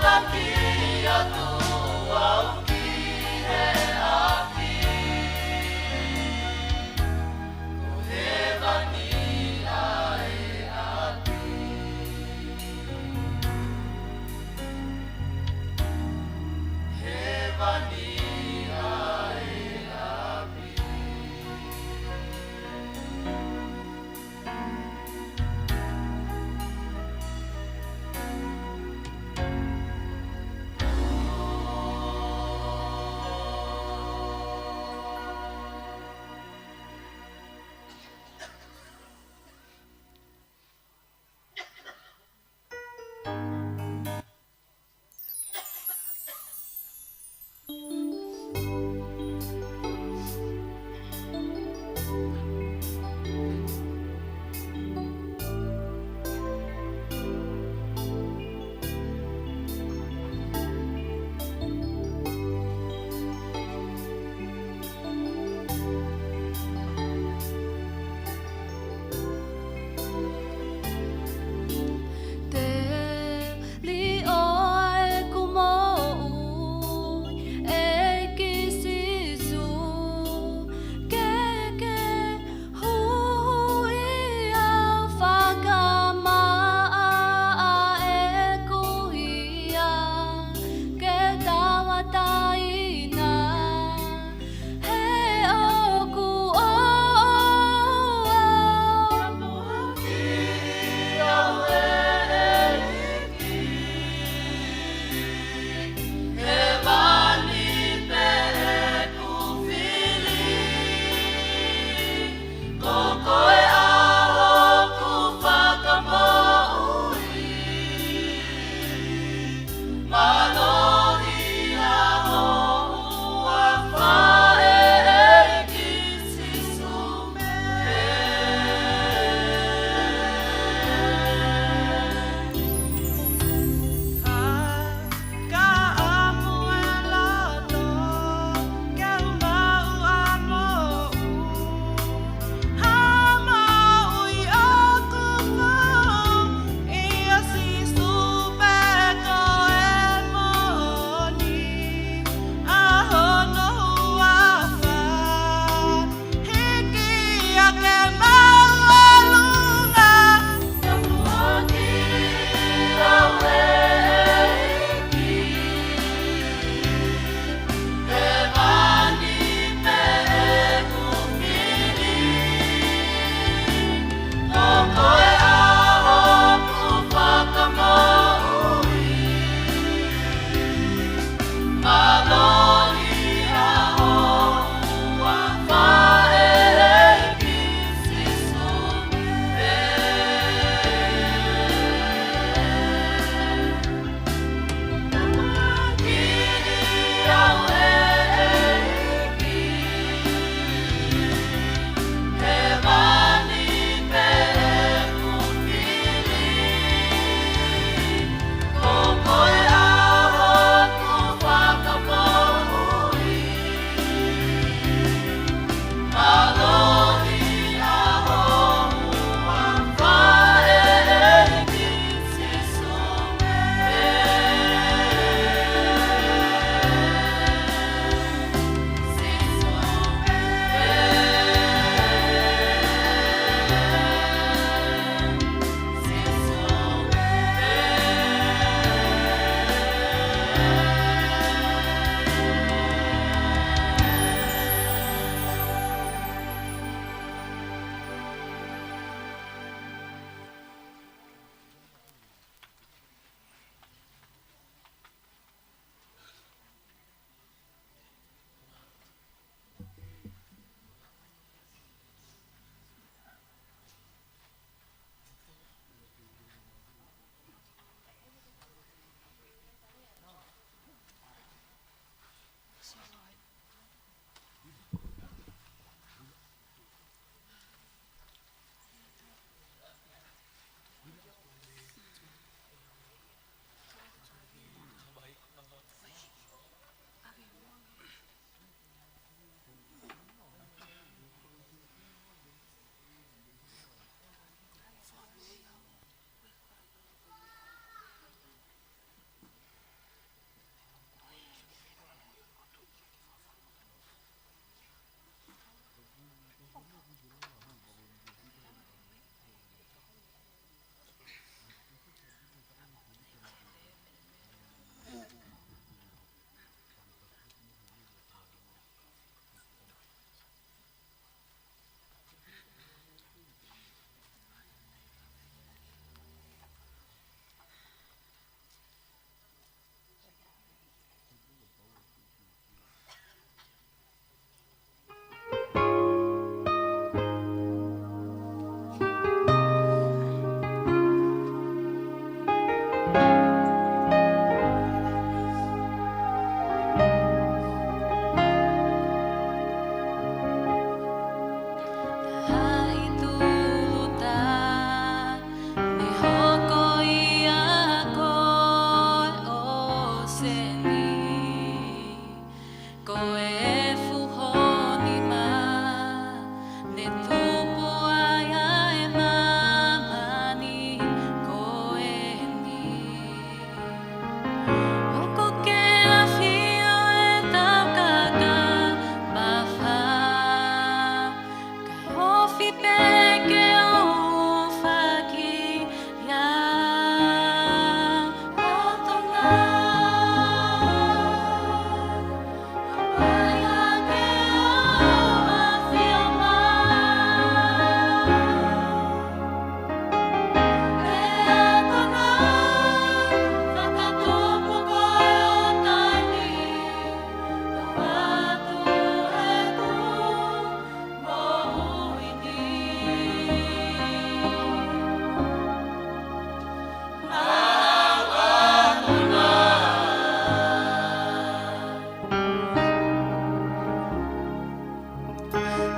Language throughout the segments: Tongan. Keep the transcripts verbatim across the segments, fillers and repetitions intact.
Taki atu au ki he ʻapi, ko hēvani ʻa e ʻapi. Hēvani ʻa e ʻapi.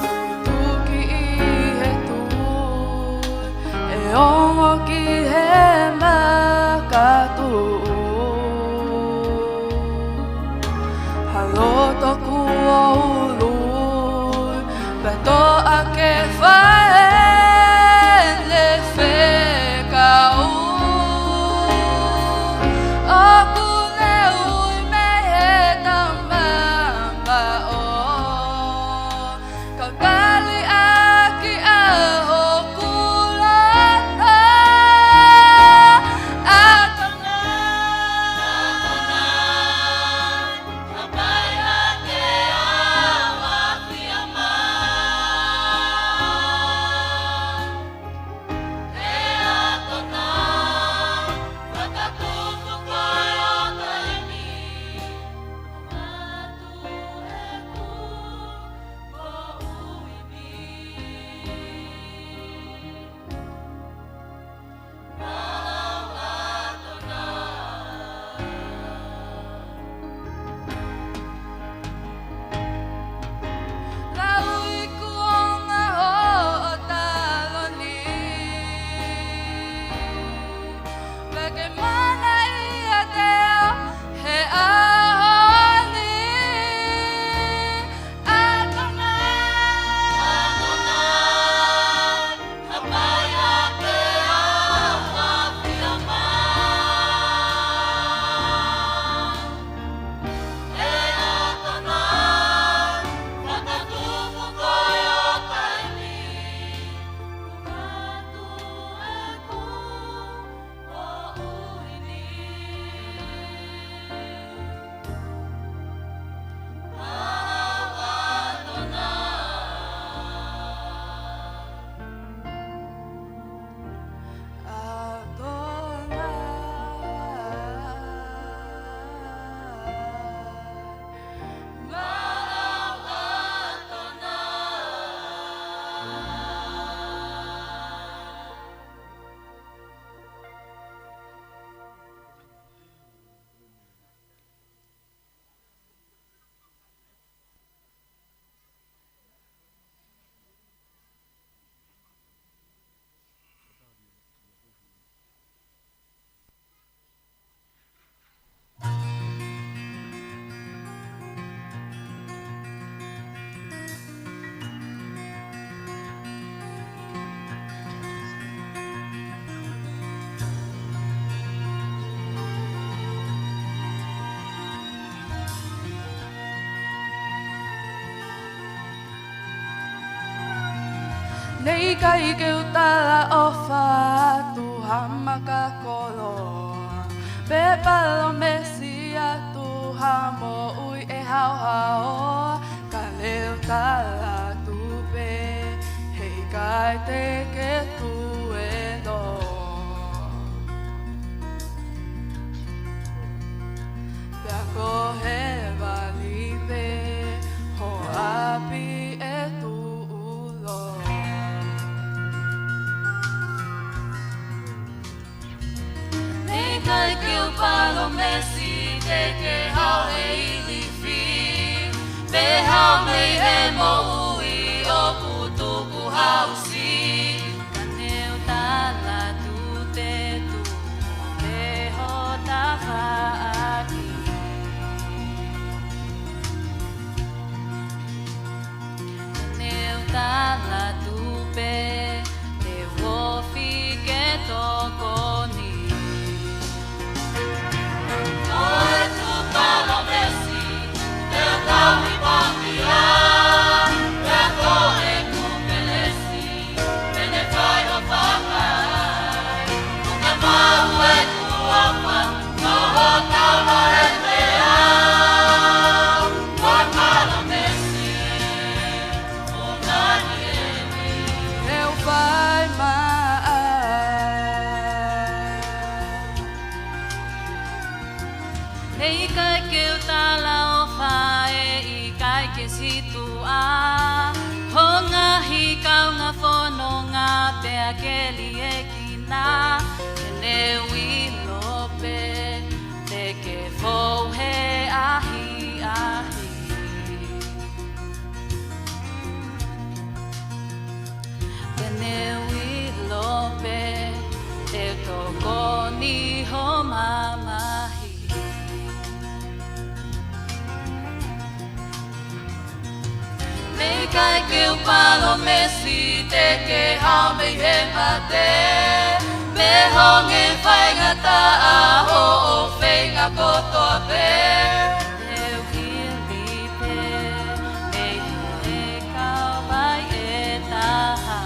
Tutuki ʻi he tui, ʻe ongo ki he makatuʻu. Ha loto kuo ului, pea toʻa ke fai ʻene fekau. ʻOku ne ui mei he tama maʻo, kau tali ʻaki ʻa hoku loto. ʻAtona, ʻa pai ake ʻa Fiama. ʻE ʻAtona, fakatupu koe ʻo taimi, ʻoatu ʻeku moʻui ni. Lauikuonga hoʻo taloni, pea ke mana ʻiate au he ʻaho ni. ʻAtona, ʻa pai ake ʻa Fiama. ʻE ʻAtona, fakatupu koe ʻo taimi, ʻoatu ʻeku moʻui ni. Ne ʻikai ke u talaʻofa atu ha makakoloa, pe palōmesi atu ha moʻui ʻe haohaoa, ka ne u tala atu pē, heʻikai te ke tuʻu ʻo nō. Pea ko he vali pē ho ʻapi ʻe tuʻu loa. Ne ʻikai ke u palōmesi te ke hao he ʻilifi, pe hao mei he moʻui ʻoku tukuhausi. Ka ne u tala atu te tuʻu pē ho tafaʻaki. Ka ne u tala atu pē, te u ofi ke tokoni. Ko e tuʻu palōmesi, te u tauhi pakia, pea ko ʻeku kelesi, te ne fai ho fakaʻai. Tuku ke maʻu ʻeku ʻofa, ko hoʻo tauhi ʻiate au, ko e palōmesi. He ʻoku fai mai. Heʻikai ke u talaʻofa, ʻe ʻikai ke situʻa ho ngaahi kaungā fononga pea ke liʻekina, he ne ui ʻAi ke u palōmesi te ke hao mei he mate, mei hoʻo ngaahi faingataʻa, hoʻo feinga kotoa pē. Te u hili pē mei he kauvai ʻe taha.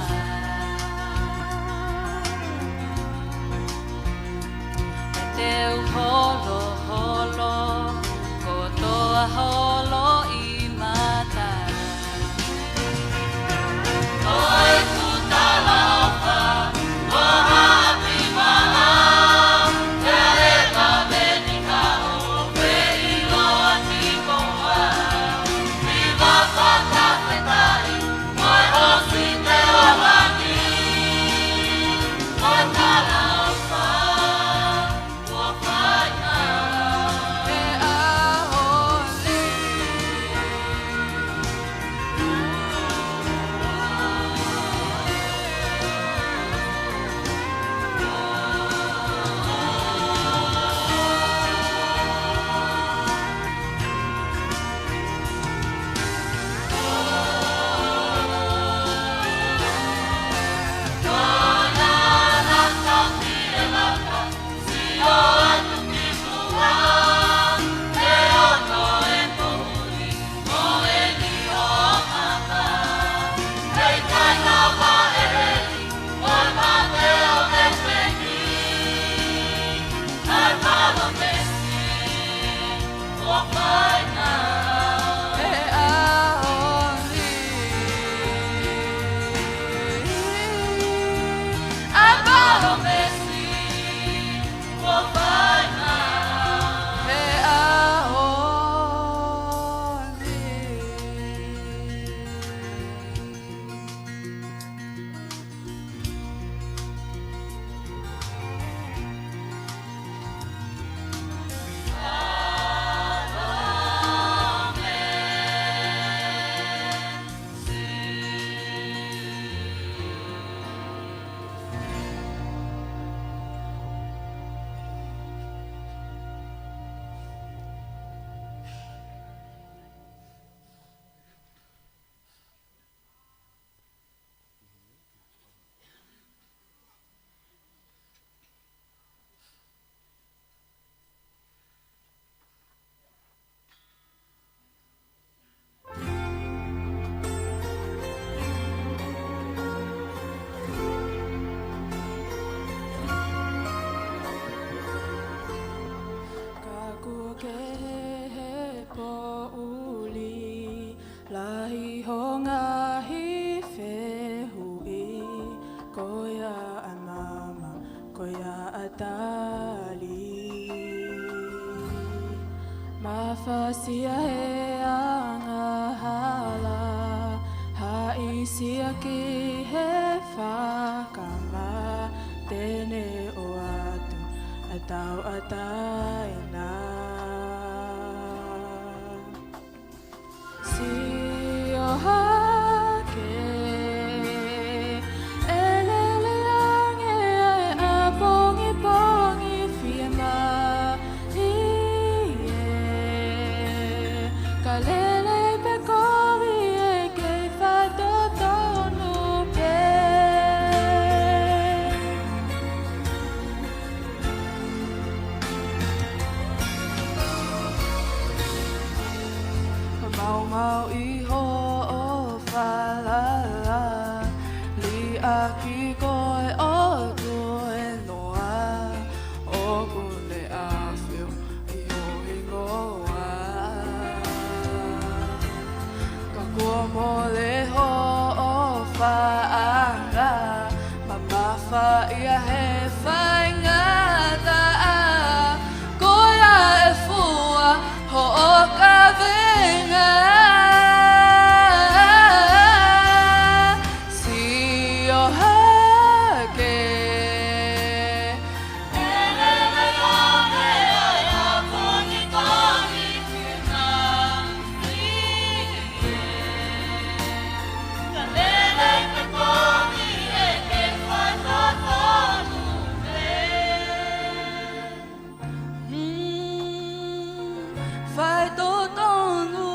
Te u holoholo, kotoa holo ʻi mata. Ka kuo kehe he poʻuli, lahi hoʻo ngaahi fehuʻi, ko ia ʻa e maama, ko ia ʻa e tali. Mafasia he angahala, haʻisia ki he fakama, te ne ʻoatu ʻa e tauʻatāina. Sio hake, ʻe lele ange ʻa e ʻapongipongi fiemālie. Ka lelei pe kovi ʻe kei faitotonu pē. Maumau ʻi hoʻo falala, liʻaki koe ʻo tuenoa, ʻoku ne ʻafio ʻi ho hingoa. Ka kuo mole hoʻo faʻahinga, mamafa ia he faingataʻa, ko ia ʻe fua hoʻo kavenga. Sio hake. Mm, faitotonu.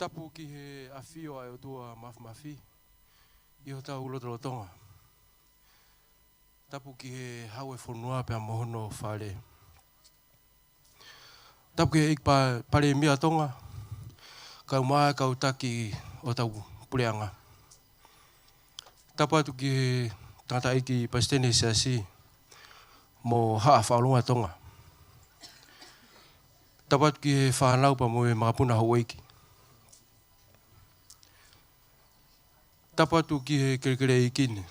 Tapu ki he ʻafio ʻa e ʻOtua Mafimafi ʻi hotau lotolotonga. Tapu ki he Hau ʻo e fonua pea mo hono Fale. Tapu ki he ʻEiki Pa-, Palēmia ʻo Tonga, kae ʻumaʻā e kau taki ʻo hotau puleʻanga. Tapu atu ki he tangataʻeiki Palesiteni ʻo e Siasi mo Haʻa Faʻaolunga Tonga. Tapu atu ki he fānau pea mo e makapuna houʻeiki. Tapu atu ki he kelekele ʻeiki ni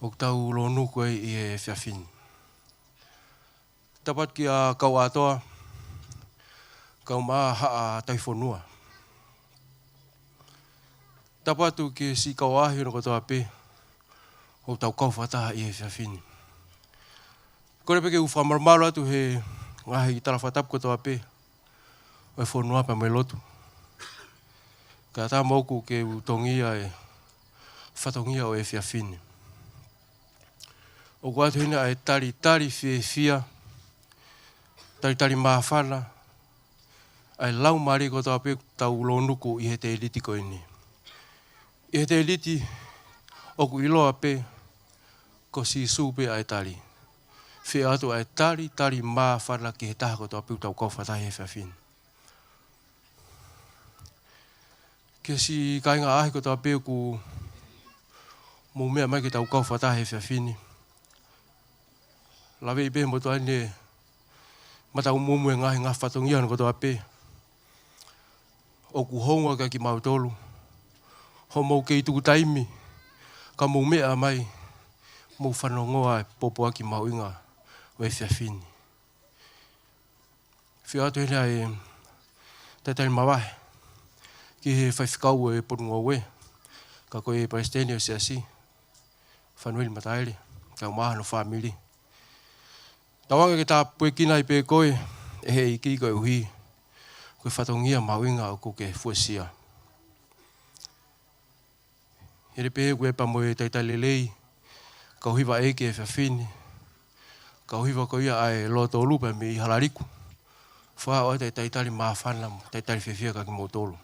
ʻoku tau lōnuku ai ʻi he efiafi ni. Tapu atu ki he kau ʻātoa, kae ʻumaʻā Haʻa Tauhi Fonua. Tapu atu ki he siʻi kau ʻaʻahi hono kotoa pē ʻoku tau kau fakataha ʻi he efiafi ni. Kole pē ke u fakamalumalu atu he ngaahi tala fakatapu kotoa pē ʻo e fonua pea mo e lotu. Kae ʻatā moʻoku ke u tongia e fatongia ʻo e efiafi ni. ʻOku ʻoatu heni ʻa e talitali fiefia, talitali māfana, ʻa e laumālie kotoa pē ʻoku tau lōnuku ʻi he tēliti ko eni. ʻI he tēliti ʻoku ʻiloa pē ko Sīsū pē ʻa e tali. Fie ʻoatu ʻa e talitali māfana ki he taha kotoa pē ʻoku tau kau fakataha he efiafi ni. Ki he siʻi kāinga ʻaʻahi kotoa pē ʻoku mou meʻa mai ke tau kau fakataha he efiafi ni. Laveʻi pē he motuʻa ni e mataʻumu e ngaahi, ngaahi fatongia hono kotoa pē. ʻOku hounga kia kimautolu hoʻomou kei tuku taimi ka mou meʻa mai, mou fanongoa e pōpoaki mahuʻinga ʻo e efiafi ni. Fie ʻoatu heni ʻa e talitali māvae ki he faifekau ʻo e Potungāue, ka ko e Palesiteni ʻo e Siasi, Fanueli Mataele, kae ʻumaʻā hono fāmili. Tauange ke tāpuekina ai pē koe ʻe he ʻEiki koeʻuhi ko e fatongia mahuʻinga ʻoku ke fuesia. Hili pē ʻoku ʻi ai pea mo e talitali lelei, kau hiva ʻeiki he efiafi ni, kau hiva ko ia ʻa e Lotolu pea mei Halaliku. Fakaʻosi ʻa e talitali māfana mo e talitali fiefia kia kimoutolu.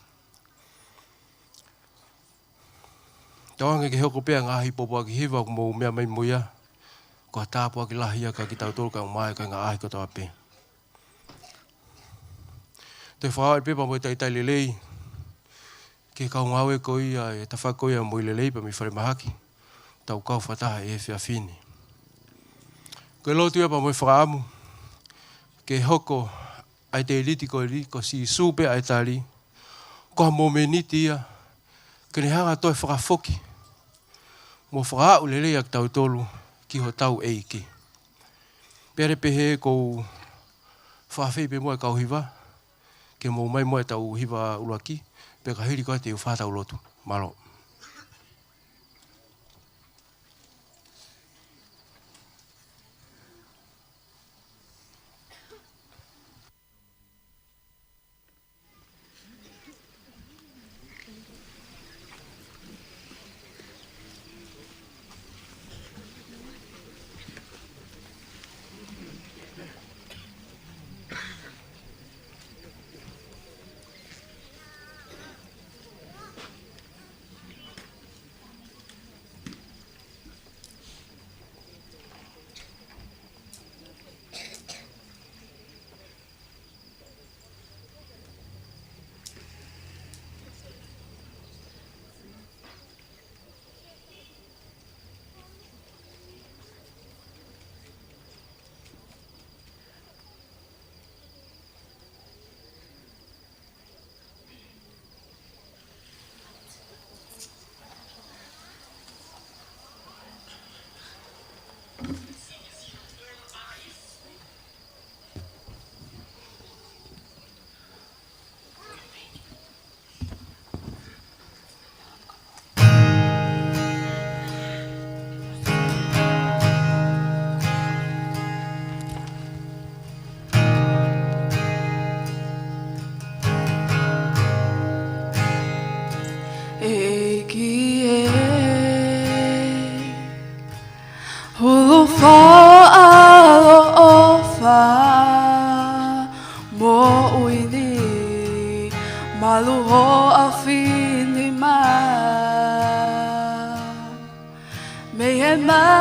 Tauange ke hoko pē ʻa e ngaahi pōpoaki hiva ʻoku mou meʻa mai mo ia ko ha tāpuaki lahi ia kia kitautolu kae ʻumaʻā e kāinga ʻaʻahi kotoa pē. Toe fakaʻosi pē pea mo e talitali lelei ki he kau ngāue ko ia ʻi he tafaʻaki ko ia ʻo e moʻui lelei pea mei falemahaki ʻoku tau kau fakataha he efiafi ni. Ko e lotu ia pea mo e fakaʻamu ke hoko ʻa e tēliti ko eni ko Sīsū pē ʻa e tali, ko ha momeniti ia ke ne hanga ʻo toe fakafoki mo fakaaʻu lelei ʻa kitautolu ki hotau ʻEiki. Pea ʻe pehē ʻoku ou fakaafeʻi pē muʻa e kau hiva ke mou ō mai muʻa ʻetau hiva ʻuluaki, pea ka hili ko ia te u fai haʻatau lotu. Mālō.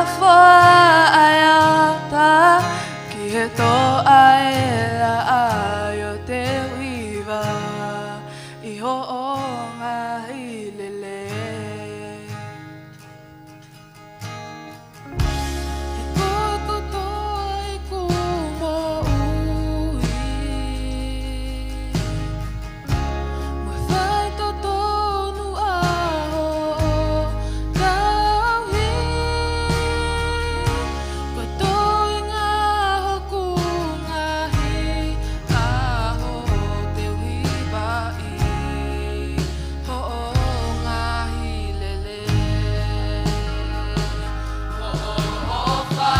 Faʻa ʻata ki he toʻa ʻe laʻā ʻo Teuiva ʻi hoʻo ngaahi lele. He ko koe kotoa ʻeku moʻui, mo e faitotonu ʻa hoʻo tauhi. Ko e toenga hoku ngaahi ʻaho, Teuiva ʻi hoʻo ngaahi lele. Hoʻo ʻofa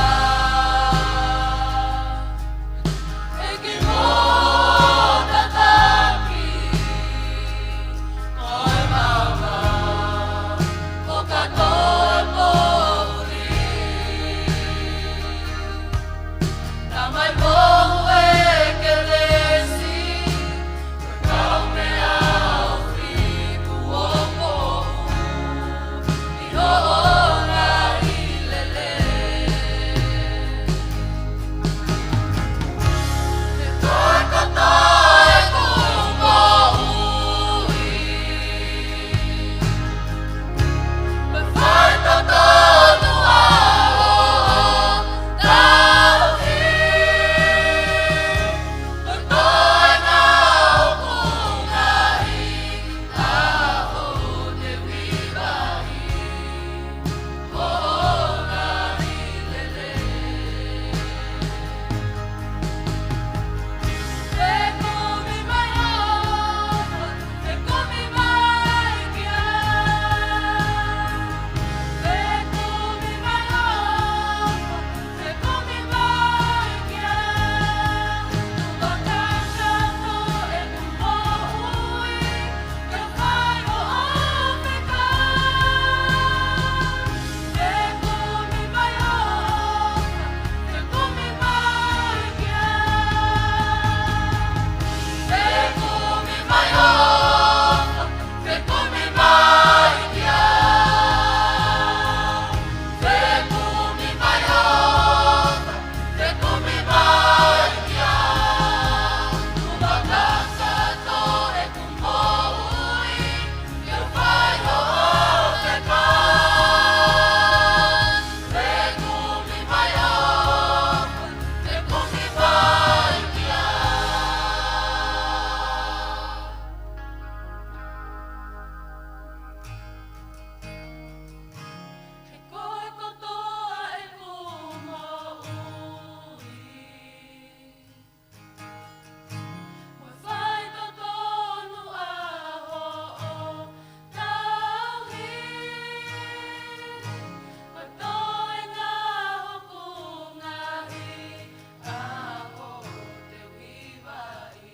ʻEiki mo tataki, ko e maama ʻo ka toe poʻuli. Tamai mo e kelesi, ko e kaumeʻa ʻo fiku ʻo koʻu ʻi hoʻo ngaahi lele. He ko koe kotoa ʻeku moʻui, mo e faitotonu ʻa hoʻo tauhi. Ko e toenga hoku ngaahi ʻaho, Teuiva ʻi hoʻo ngaahi lele. Fekumi mai ʻOfa, fekumi mai ki ai. Fekumi mai ʻOfa, fekumi mai ki ai. Tuʻu ʻo takato ʻeku moʻui, ke u fai hoʻo fekau. Fekumi mai ʻOfa, fekumi mai ki ai. Fekumi mai ʻOfa, fekumi mai ki ai. Fekumi mai ʻOfa, fekumi mai ki ai. Tuʻu ʻo takato ʻeku moʻui, ke u fai hoʻo fekau. Fekumi mai ʻOfa, fekumi mai ki ai. He ko koe kotoa ʻeku moʻui, mo e faitotonu ʻa hoʻo tauhi. Ko e toenga hoku ngaahi ʻaho, Teuiva ʻi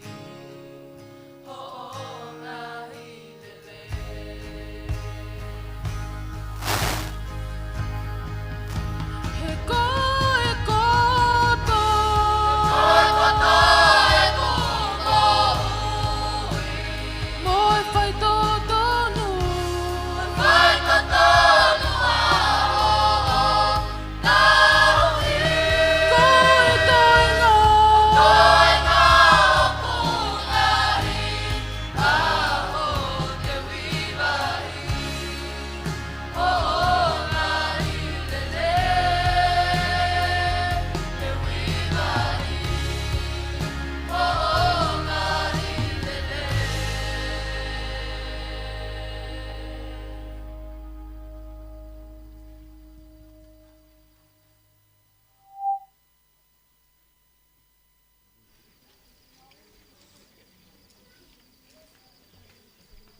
hoʻo ngaahi lele. He ko koe kotoa, he ko koe kotoa ʻeku moʻui, mo e faitotonu, mo e faitotonu ʻa hoʻo tauhi. Ko e toenga, toenga hoku ngaahi ʻaho, Teuiva ʻi hoʻo ngaahi lele. Teuiva ʻi hoʻo ngaahi lele.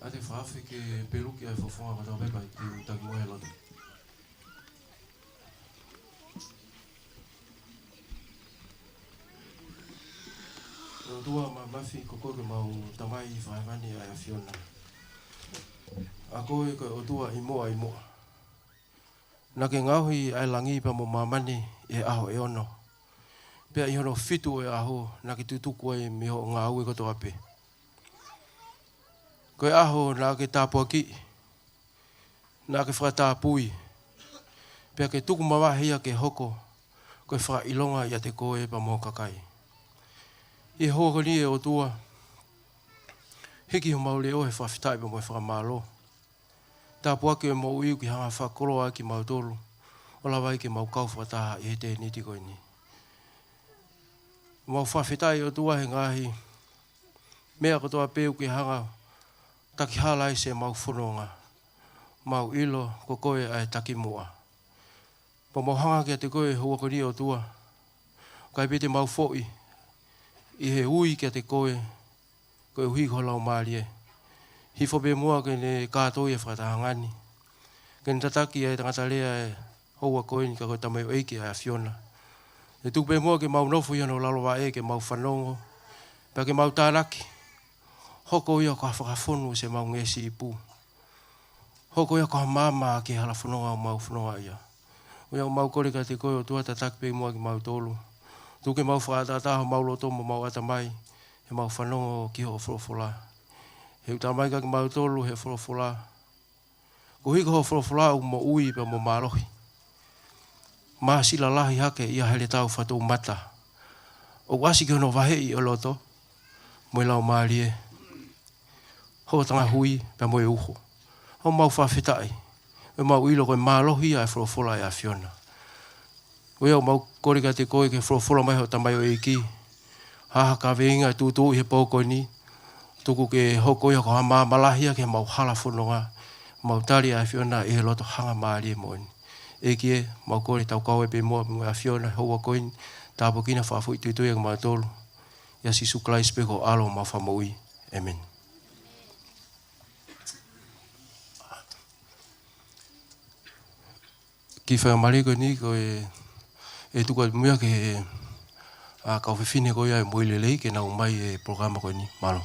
ʻA e fakaafeʻi ke peluki ʻa e fofonga kotoa pē pea te u taki mo e lotu. ʻOtua Māfimafi, ko koe ko ʻemau Tamai Fakahēvani ʻa e ʻAfiona. ʻA koe ko e ʻOtua ʻi muʻa ʻi muʻa. Naʻa ke ngaohi ʻa e langi pea mo māmani ʻi he ʻaho ʻe ono. Pea ʻi hono fitu ʻo e ʻaho, naʻa ke tutuku ai mei hoʻo ngāue kotoa pē. Ko e ʻaho naʻa ke tāpuakiʻi, naʻa ke fakatapui, Pea ke tuku mavahe ia ke hoko ko e fakaʻilonga ʻiate koe pea mo ho kakai. ʻI he houa ko eni ʻe ʻOtua, hiki homau leʻo he fakafetaʻi pea mo e fakamālō. Tāpuaki ʻa e moʻui ʻoku ke hanga fakakoloa kimautolu, ʻo lava ai ke mau kau fakataha ʻi he tēniti ko eni. Mau fakafetaʻi ʻOtua he ngaahi meʻa kotoa pē ʻoku ke hanga taki hala ai siʻemau fononga. Mau ʻilo ko koe ʻa e takimuʻa. Pea mau hanga kiate koe he houa ko eni ʻOtua. ʻIkai pē te mau foʻi ʻi he ui kiate koe, koeʻuhi ko ho Laumālie. Hifo pē muʻa ke ne kātoi e fakatahaʻanga ni. Ke ne tataki ʻa e tangata lea ʻo e houa ko eni ka ko e tamaioʻeiki ʻa e ʻAfiona. Ke tuku pē muʻa ke mau nofo ʻi hono lalovaʻe ke mau fanongo. Pea ke mau tānaki. Hoko ia ko ha fakafonu ʻo siʻemau ngeʻesi ipu. Hoko ia ko ha maama ki he hala fononga ʻoku mau fononga ai. ʻOku mau kole kiate koe ʻOtua, tataki pē muʻa kimautolu. Tuku ke mau fakaʻataʻatā homau loto mo homau ʻatamai, he mau fanongo ki hoʻo folofola. He ʻoku talamai kiate kimautolu ʻe he folofola, koeʻuhi ko hoʻo folofola ʻoku moʻui pea mo mālohi. Māsila lahi hake ia he ʻetau fatoumata. ʻOku ʻasi ki hono vaheʻi ʻo e loto mo e laumālie, hoʻo tangata hui pea mo e uho. ʻOku mau fakafetaʻi, ʻoku mau ʻilo ko e mālohi ia ʻa e folofola ʻa e ʻAfiona. ʻOku mau kole kiate koe ke folofola mai hoʻo tamaioʻeiki ha kaveinga ʻe tuʻutuʻu ʻi he pō ko eni. Tuku ke hoko ia ko ha maama lahi ia ki heʻemau hala fononga. Mau tali ʻa e ʻAfiona ʻi he loto hangamālie moʻoni. ʻEiki ē, mau kole tau kau ai pē muʻa mo e ʻAfiona he houa ko eni, tāpuekina, fakafoʻituitui ʻa kimautolu. ʻIa Sīsū Kalaisi pē ko ho ʻAlo homau Fakamoʻui. ʻĒmeni. Kiʻi faingamālie ko eni ko e, ʻe tuku atu muʻa ki he, ʻa, kau fefine ko ia ʻa e Moʻui Lelei ke nau ʻomai e polokalama ko eni. Mālō.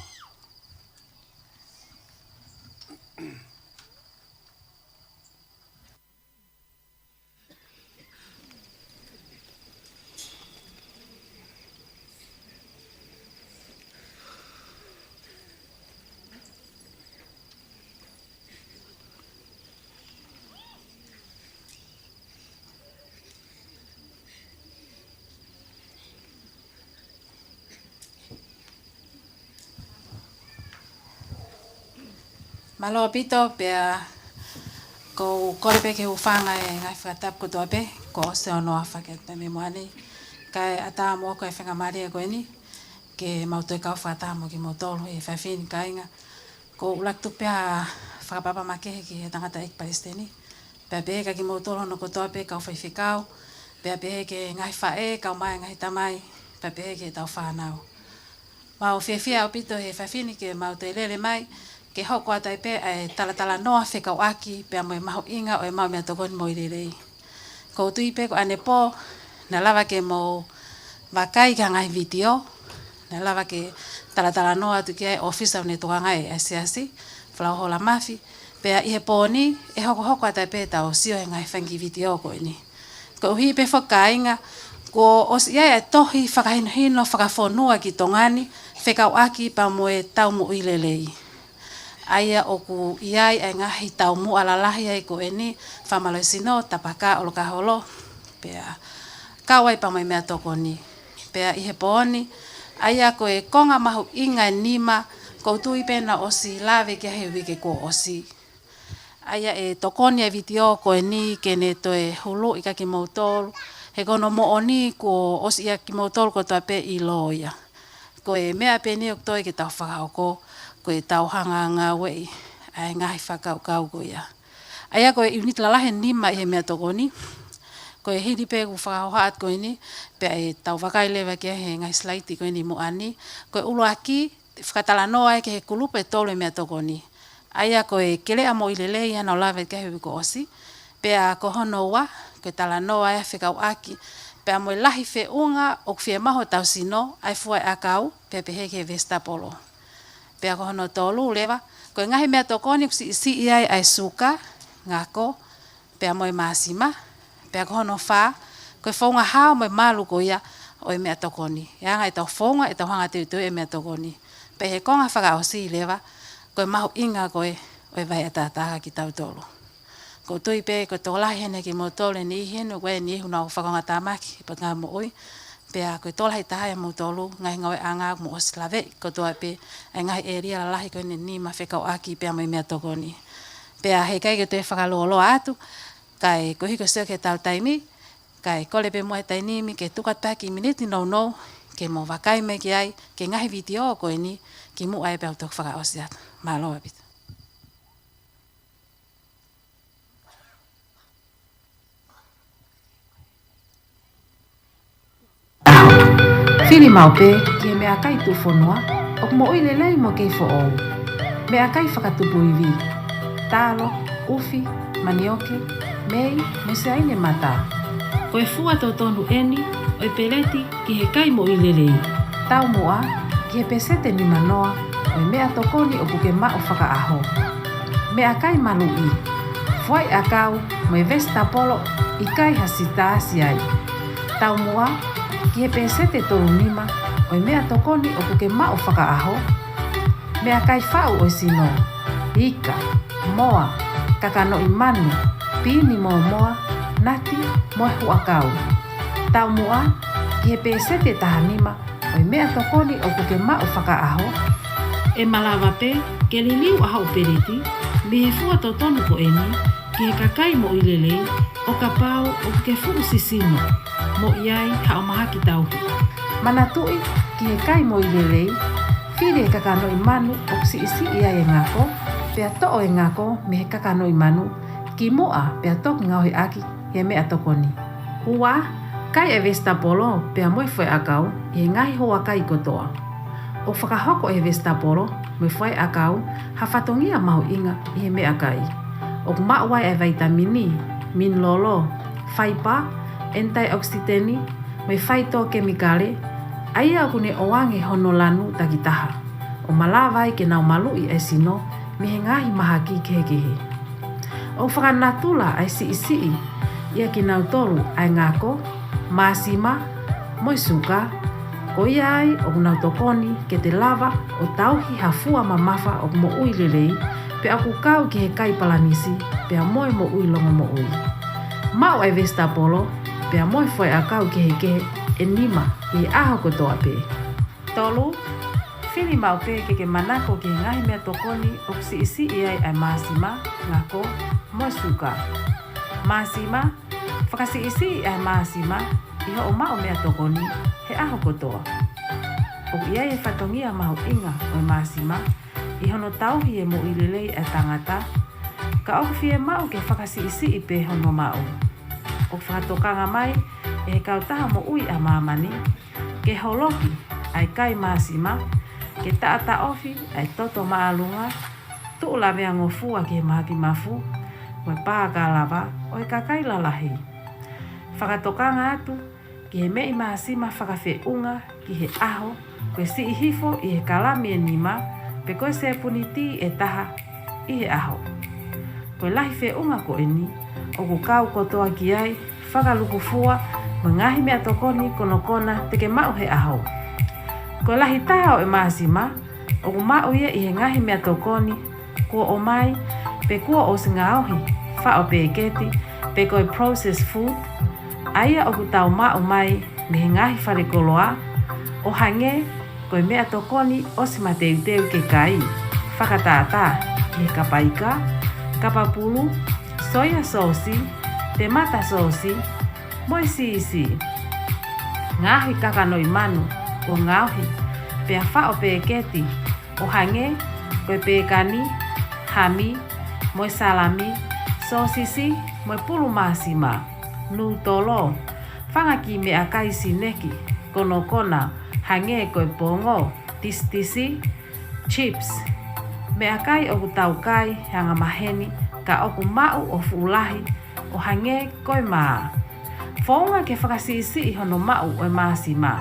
Mālō ʻaupito, pea ʻoku ou kole pē ke u hūfanga he ngaahi fakatapu kotoa pē kuo ʻosi hono aofaki atu pē mei muʻa ni. Kae ʻatā moʻoku e faingamālie ko eni ke mau toe kau fakataha mo kimoutolu he efiafi ni, kāinga. ʻOku ou ʻuluaki tuku pē ha fakatapu makehe ki he tangataʻeiki palesiteni, pea pehē kia kimoutolu hono kotoa pē kau faifekau, pea pehē ki he ngaahi faʻē, kau mai ngaahi tamai, pea pehē ki heʻetau fānau. Mau fiefia ʻaupito he efiafi ni ke mau toe lele mai, ke hoko atu ai pē ʻa e talatalanoa fekauʻaki pea mo e mahuʻinga ʻo ʻemau meʻatokoni Moʻui Lelei. ʻOku ou tui pē ko ʻanepō, naʻe lava ke mou vakai ki he ngaahi vitiō, naʻe lava ke talatalanoa atu ki ai ʻa e ʻōfisa ʻo ʻene tokangaʻi ʻa e siasi, Folau Hola Mafi, pea ʻi he pō ni, ʻe hokohoko atu ai pē ʻetau sio he ngaahi fanga kiʻi vitiō ko eni. Koeʻuhi pē foki kāinga, kuo ʻosi ʻi ai ʻa e tohi fakahinohino fakafonua ki Tonga ni, fekauʻaki pea mo e tau moʻui lelei. ʻA ia ʻoku ʻi ai ʻa e ngaahi taumuʻa lalahi ai ko eni, fakamālohisino, tapaka, ʻolokaholo, pea kau ai pea mo e meʻatokoni. Pea ʻi he pō ni, ʻa ia ko e konga mahuʻinga ʻe nima, ʻoku ou tui pē naʻe ʻosi lave ki ai he uike kuo ʻosi. ʻA ia ʻe tokoni ʻa e vitiō ko eni ke ne toe huluʻi kia kimoutolu, he ko hono moʻoni kuo ʻosi ʻia kimoutolu kotoa pē ʻilo ia. Ko e meʻa pē eni ʻoku toe ke tau fakahoko, ko ʻetau hanga ʻo ngāueʻi ʻa e ngaahi fakakaukau ko ia. ʻA ia ko e ʻiuniti lalahi ʻe nima ʻi he meʻatokoni, ko e hili pē ʻeku fakahoha atu ko eni, pea ʻe tau vakai leva ki ai he ngaahi silaiti ko eni muʻa ni, ko e ʻuluaki, fakatalanoa ai ki he kulupu ʻe tolu ʻo e meʻatokoni. ʻA ia ko e Keleʻa Moʻui Lelei naʻa nau lave ki ai he uike kuo ʻosi. Pea ko hono ua, ko e talanoa ai fekauʻaki pea mo e lahi feʻunga ʻoku fiemaʻu ʻe hotau sino, ʻa e fua ʻakau, pea pehē ki he vesitapolo. Pea ko hono tolu leva, ko e ngaahi meʻatokoni ʻoku siʻisiʻi ai ʻa e suka, ngako, pea mo e māsima, pea ko hono fā, ko e founga hao mo e malu ko ia ʻo e meʻatokoni. ʻE anga ʻetau founga ʻetau hanga ʻo teuteuʻi e meʻatokoni. Pea ʻi he konga fakaʻosi leva, ko e mahuʻinga ko ē ʻo e vai ʻataʻatā kia kitautolu. Ko u tui pē ko e tokolahi heni kimoutolu ʻe niʻihi heni ʻoku ʻi ai e niʻihi ʻoku nau fakaongoʻi ʻa e potungāue moʻui. Pea ko e tokolahi taha ia ʻo moutolu, ngaahi ngāueʻanga ʻoku mou ʻosi laveʻi kotoa pē ʻa e ngaahi ʻēlia lalahi ko eni ʻe nima fekauʻaki pea mo e meʻatokoni. Pea heʻikai ke u toe fakalōloa atu, kae ko e hiko sio ki heʻetau taimi, kae kole pē muʻa he taimi ni ke tuku atu ha kiʻi miniti nounou ke mou vakai mai ki ai, ki he ngaahi vitiō ko eni, kimuʻa ai pea u toki fakaʻosi atu. Mālō ʻaupito. Fili maʻu pē ki he meʻakai tuʻufonua ʻoku moʻui lelei mo kei foʻou. Meʻakai fakatupu ivi: talo, ʻufi, manioke, mei, mo e siaine mata. Ko e fua totonu eni ʻo e peleti ki he kai moʻui lelei. Taumuʻa ki he peseti nimanoa ʻo e meʻatokoni ʻoku ke maʻu fakaʻaho. Meʻakai maluʻi: fuaʻi ʻakau mo e vesitapolo ʻikai ha sitaasi ai. Taumuʻa ki he peseti tolunima ʻo e meʻatokoni ʻoku ke maʻu fakaʻaho. Meʻakai faʻu ʻo e sino: ika, moa, kakanoʻi manu, piini mōmoa, nati, mo e huʻakau. Taumuʻa ki he peseti tahanima ʻo e meʻatokoni ʻoku ke maʻu fakaʻaho. ʻE malava pē ke liliu ʻa hoʻo peleti mei he fua totonu ko eni ki he kakai moʻui lelei ʻo kapau ʻoku ke fuʻu sisino mo ʻi ai haʻo mahaki tauhi. Manatuʻi ki he kai moʻui lelei, fili e kakanoʻi manu ʻoku siʻisiʻi ai e ngako, pea toʻo e ngako mei he kakanoʻi manu kimuʻa pea toki ngaohi ʻaki ʻi he meʻatokoni. Ua, kai e vesitapolo pea mo e fuaʻi ʻakau ʻi he ngaahi houa kai kotoa. ʻOku fakahoko ʻe he vesitapolo mo e fuaʻi ʻakau ha fatongia mahuʻinga ʻi he meʻakai. ʻOku maʻu ai e vaitamini, minilolo, faipa, ʻenitaiʻokisiteni, mo e faitokemikale, ʻa ia ʻoku ne ʻoange hono lanu takitaha, ʻo malava ai ke nau maluʻi e sino mei he ngaahi mahaki kehekehe. ʻOku fakanatula ʻa e siʻisiʻi ʻia kinautolu ʻa e ngako, māsima, mo e suka. Ko ia ai ʻoku nau tokoni ke te lava ʻo tauhi ha fua mamafa ʻoku moʻui lelei, pea ʻoku kau ki he kai palanisi pea mo e moʻui longomoʻui. Maʻu e vesitapolo pea mo e fuaʻi ʻakau kehekehe ʻe nima ʻi he ʻaho kotoa pē. Tolu, fili maʻu pē ke ke manako ki he ngaahi meʻatokoni ʻoku siʻisiʻi ai ʻa e māsima, ngako, mo e suka. Māsima: fakasiʻisiʻi ʻa e māsima ʻi hoʻo maʻu meʻatokoni he ʻaho kotoa. ʻOku ʻi ai e fatongia mahuʻinga ʻo e māsima ʻi hono tauhi e moʻui lelei ʻa e tangata, ka ʻoku fiemaʻu ke fakasiʻisiʻi pē hono maʻu. ʻOku fakatokanga mai ʻe he Kautaha Moʻui ʻa Māmani ke holoki ʻa e kai māsima, ke taʻataʻofi ʻa e toto māʻolunga, tuʻu laveangofua ki he mahaki mafu, mo e pā kalava ʻo e kakai lalahi. Fakatokanga atu ki he meʻi māsima fakafeʻunga ki he ʻaho, ko e siʻi hifo ʻi he kalami ʻe nima, pe ko e sēpuniti ʻe taha ʻi he ʻaho. Ko e lahi feʻunga ko eni ʻoku kau kotoa ki ai fakalukufua mo e ngaahi meʻatokoni konokona te ke maʻu he ʻaho. Ko e lahi taha ʻo e māsima ʻoku maʻu ia ʻi he ngaahi meʻatokoni kuo ʻomai pe kuo ʻosi ngaohi faʻo peketi, pe ko e processed food, ʻa ia ʻoku tau maʻu mai mei he ngaahi falekoloa, ʻo hangē ko e meʻatokoni ʻosi mateuteu ke kai, fakatātā ki he kapa ika, kapa pulu, soia sōsi, temata sōsi, mo e sīsī. Ngaohi kakanoʻi manu kuo ngaohi pea faʻo peketi, ʻo hangē ko e pekani, hami, mo e salami, sōsisi, mo e pulu māsima, nūtolo, fanga kiʻi meʻakai sineki konokona, hangē ko e pongo, tisitisi, chips. Meʻakai ʻoku tau kai he angamaheni, ka ʻoku maʻu ʻo fuʻu lahi, ʻo hangē ko e mā. Founga ke fakasiʻisiʻi hono maʻu ʻo e māsima.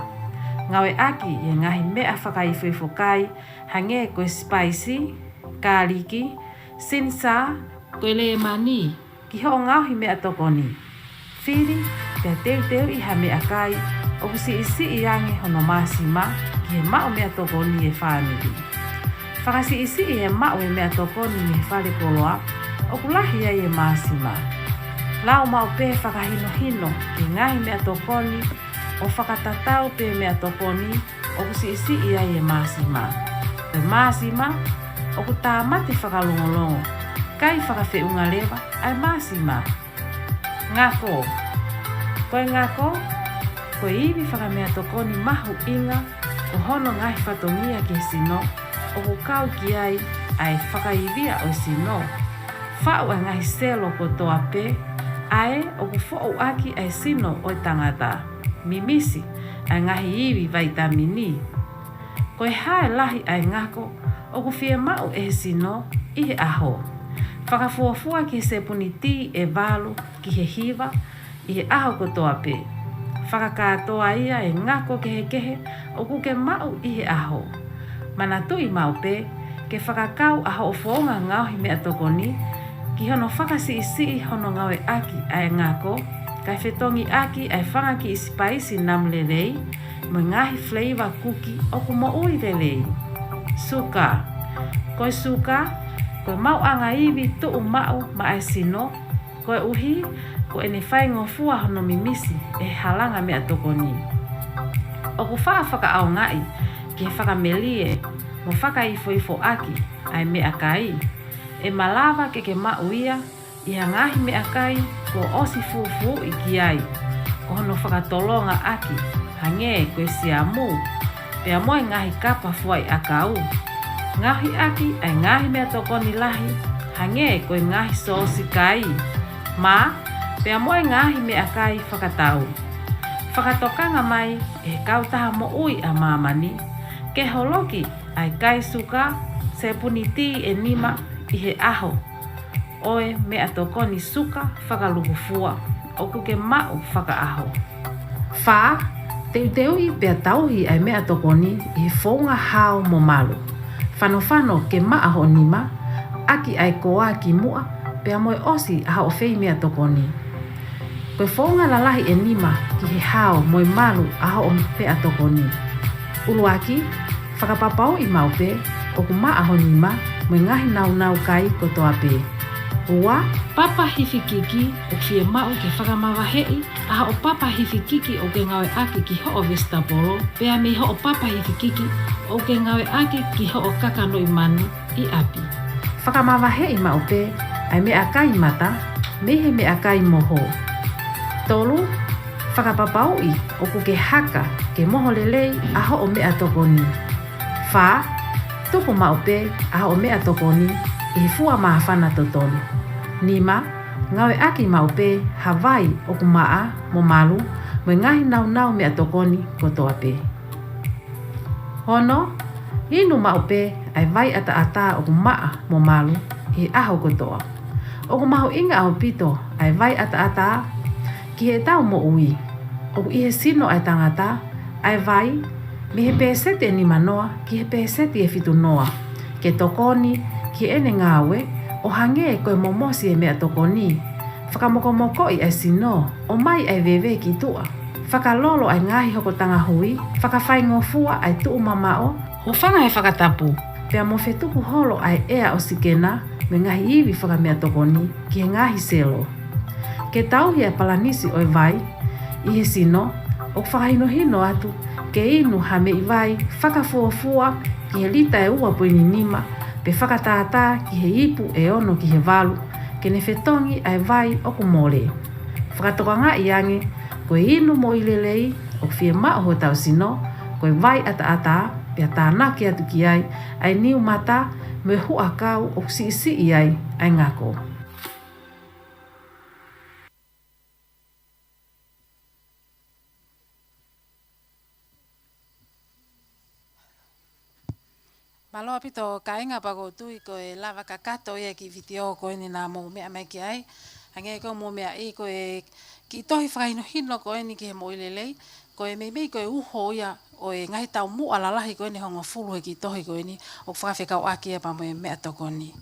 Ngāueʻaki e ngaahi meʻa fakaifoifo kai, hangē ko e sipaisi, kāliki, sinisā, ko e lēmani, ki hoʻo ngaohi meʻatokoni. Fili pea teuteuʻi ha meʻakai ʻoku siʻisiʻi ange hono māsima ki he maʻu meʻatokoni e fāmili. Fakasiʻisiʻi e maʻu e meʻatokoni mei he falekoloa, ʻOku lahi ai e māsima. Lau maʻu pē fakahinohino ki he ngaahi meʻatokoni ʻo fakatatau pē meʻatokoni ʻoku siʻisiʻi ai e māsima. Ko e māsima ʻoku tāmate fakalongolongo, ʻikai fakafeʻunga leva ʻa e māsima. Ngako. Ko e ngako, ko e ivi fakameʻatokoni mahuʻinga ʻo hono ngaahi fatongia ki he sino, ʻoku kau ki ai ʻa e fakaivia ʻo e sino. Faʻu ʻa e ngaahi selo kotoa pē ʻa ē ʻoku foʻuʻaki ʻa e sino ʻo e tangata, mimisi ʻa e ngaahi ivi vaitamini. Ko e hā e lahi ʻa e ngako ʻoku fiemaʻu ʻe he sino ʻi he ʻaho? Fakafuofua ki he sepuni tī ʻe valu ki he hiva ʻi he ʻaho kotoa pē. Fakakātoa ia e ngako kehekehe ʻoku ke maʻu ʻi he ʻaho. Manatuʻi maʻu pē ke fakakau ʻa hoʻo founga ngaohi meʻatokoni ki hono fakasiʻisiʻi hono ngāueʻaki ʻa e ngako, kae fetongiʻaki ʻa e fanga kiʻi sipaisi namu lelei mo e ngaahi flavor kuki ʻoku moʻui lelei. Suka. Ko e suka, ko e maʻuʻanga ivi tuʻumaʻu maʻa e sino, koeʻuhi ko ʻene faingofua hono mimisi ʻe he halanga meʻatokoni. ʻOku faʻa fakaʻaongaʻi ki he fakamelie mo fakaifoifoʻaki ʻa e meʻakai. ʻE malava ke ke maʻu ia ʻi ha ngaahi meʻakai kuo ʻosi fufuuʻi ki ai, ko hono fakatolongaʻaki, hangē ko e siamu, pea mo e ngaahi kapa fuaʻi ʻakau. Ngaohiʻaki ʻa e ngaahi meʻatokoni lahi, hangē ko e ngaahi sōsikai, mā, pea mo e ngaahi meʻakai fakatau. Fakatokanga mai ʻe he kautaha moʻui ʻa māmani ke holoki ʻa e kai suka sepuni tī ʻe nima ʻi he ʻaho ʻo e meʻatokoni suka fakalūkufua ʻoku ke maʻu fakaʻaho. Fā, teuteuʻi pea tauhi ʻa e meʻatokoni ʻi he founga hao mo malu. Fanofano ke maʻa hoʻo nima, ʻaki ʻa e koā kimuʻa, pea mo e ʻosi ʻa hoʻo fei meʻatokoni. Ko e founga lalahi ʻe nima ki he hao mo e malu ʻa hoʻo meʻatokoni. ʻUluaki, fakapapauʻi maʻu pē ʻoku maʻa ho nima mo e ngaahi naunau kai kotoa pē. Ua, papa hifikiki, ʻoku fiemaʻu ke fakamavaheʻi ʻa hoʻo papa hifikiki ʻoku ke ngāueʻaki ki hoʻo vesitapolo, pea mei hoʻo papa hifikiki ʻoku ke ngāueʻaki ki hoʻo kakanoʻi manu ʻi ʻapi. Fakamavaheʻi maʻu pē ʻa e meʻakai mata mei he meʻakai moho. Tolu, fakapapauʻi ʻoku ke haka ke moho lelei ʻa hoʻo meʻatokoni. Fā, tuku maʻu pē ʻa hoʻo meʻatokoni ʻi he fua māfana totonu. Nima, ngāueʻaki maʻu pē ha vai ʻoku maʻa mo malu mo e ngaahi naunau meʻatokoni kotoa pē. Ono, inu maʻu pē ʻa e vai ʻataʻatā ʻoku maʻa mo malu ʻi he ʻaho kotoa. ʻOku mahuʻinga ʻaupito ʻa e vai ʻataʻatā ki heʻetau moʻui. ʻOku ʻi he sino ʻa e tangata ʻa e vai mei he pēseti ʻe nimanoa ki he pēseti ʻe fitunoa, ke tokoni ki heʻene ngāue ʻo hangē ko e momosi e meʻatokoni, fakamokomokoʻi ʻa e sino, ʻomai ʻa e veve ki tuʻa, fakalolo ʻa e ngaahi hokotanga hui, fakafaingofua ʻa e tuʻumamaʻo, hūfanga he fakatapu, pea mo fetuku holo ʻa e ʻea ʻosikena mo e ngaahi ivi fakameʻatokoni ki he ngaahi selo. Ke tauhi ʻa e palanisi ʻo e vai ʻi he sino, ʻoku fakahinohino atu ke inu ha meʻi vai fakafuofua ki he lita ʻe ua poini nima, pe fakatātā ki he ipu ʻe ono ki he valu, ke ne fetongi ʻa e vai ʻoku mole. Fakatokangaʻi ange, ko e inu moʻui lelei ʻoku fiemaʻu hotau sino, ko e vai ʻataʻatā, pea tānaki atu ki ai ʻa e niu mata mo e huʻakau ʻoku siʻisiʻi ai ʻa e ngako. Mālō ʻaupito kāinga, pea ʻoku ou tui ko e lava kakato ia e kiʻi vitiō ko eni naʻa mou meʻa mai ki ai. Hangē ko ʻemou meaʻi, ko e kiʻi tohi fakahinohino ko eni ki he moʻui lelei, ko e meimei ko e uho ia ʻo e ngaahi taumuʻa lalahi ko eni ʻe hongofulu he kiʻi tohi ko eni ʻoku fakafekauʻaki ia pea mo e meʻatokoni.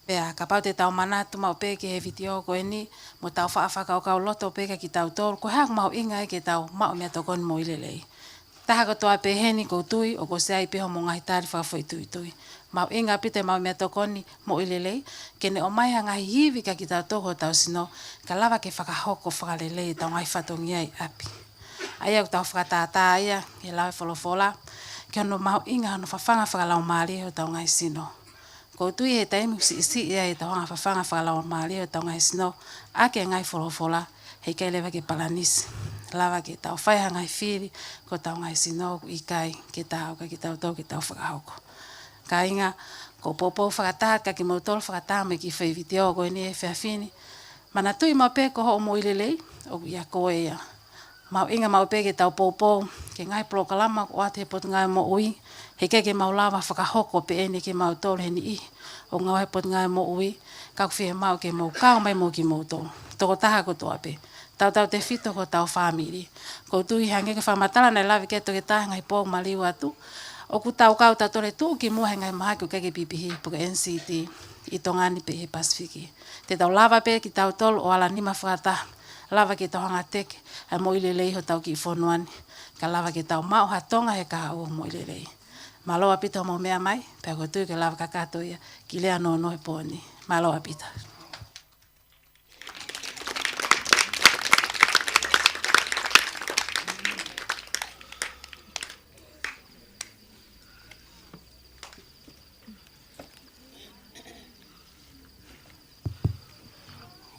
Pea kapau te tau manatu maʻu pē ki he vitiō ko eni, mo tau faʻa fakakaukauloto pē kia kitautolu, ko e hā ʻoku mahuʻinga ai ke tau maʻu meʻatokoni moʻui lelei. Taha kotoa pē heni ʻoku ou tui ʻoku ʻosi ʻi ai pē hoʻomou ngaahi tali fakafoʻituitui. Mahuʻinga ʻaupito ʻemau meʻatokoni moʻui lelei, ke ne ʻomai ha ngaahi ivi kia kitautolu hotau sino, ka lava ke fakahoko fakalelei ʻetau ngaahi fatongia ʻi ʻapi. ʻA ia ʻoku tau fakatātā ia ʻi he lau ʻa e folofola, ki hono mahuʻinga hono fafanga fakalaumālie hotau ngaahi sino. ʻOku ou tui he taimi ʻoku siʻisiʻi ai ʻetau hanga fafanga fakalaumālie hotau ngaahi sino ʻaki e ngaahi folofola, heʻikai leva ke palanisi. Lava ke tau fai ha ngaahi fili ki hotau ngaahi sino ʻoku ʻikai ke tau, ka kitautolu ke tau fakahoko. Kāinga, ʻoku ou poupou fakataha kia kimoutolu fakataha mo e kiʻi foʻi vitiō ko eni he efiafi ni. Manatuʻi maʻu pē ko hoʻo moʻui lelei, ʻoku ʻia koe ia. Mahuʻinga maʻu pē ke tau poupou ki he ngaahi polokalama ʻoku ʻoatu ʻe he Potungāue Moʻui, heʻikai ke mau lava fakahoko pē eni kimautolu he niʻihi ʻoku ngāue he Potungāue Moʻui, ka ʻoku fiemaʻu ke mou kau mai mo kimoutolu. Tokotaha kotoa pē. Tautautefito ki hotau fāmili. ʻOku ou tui hangē ko e fakamatala naʻe lave ki ai e toketā he ngaahi pō maliu atu, ʻoku tau kau tautolu he tuʻukimuʻa he ngaahi mahaki ʻoku ʻikai ke pipihi, pe ko e N C D, ʻi Tonga ni pe ʻi he Pasifiki. Te tau lava pē kitautolu ʻo ala nima fakataha, lava ke tau hanga ʻo teke ʻa e moʻui lelei hotau kiʻi fonua ni, ka lava ke tau maʻu ha Tonga he kahaʻu ʻo e moʻui lelei. Mālō ʻaupito hoʻomou meʻa mai, pea ʻoku ou tui ʻoku lava kakato ia ki he lea nounou he pō ni. Mālō ʻaupito.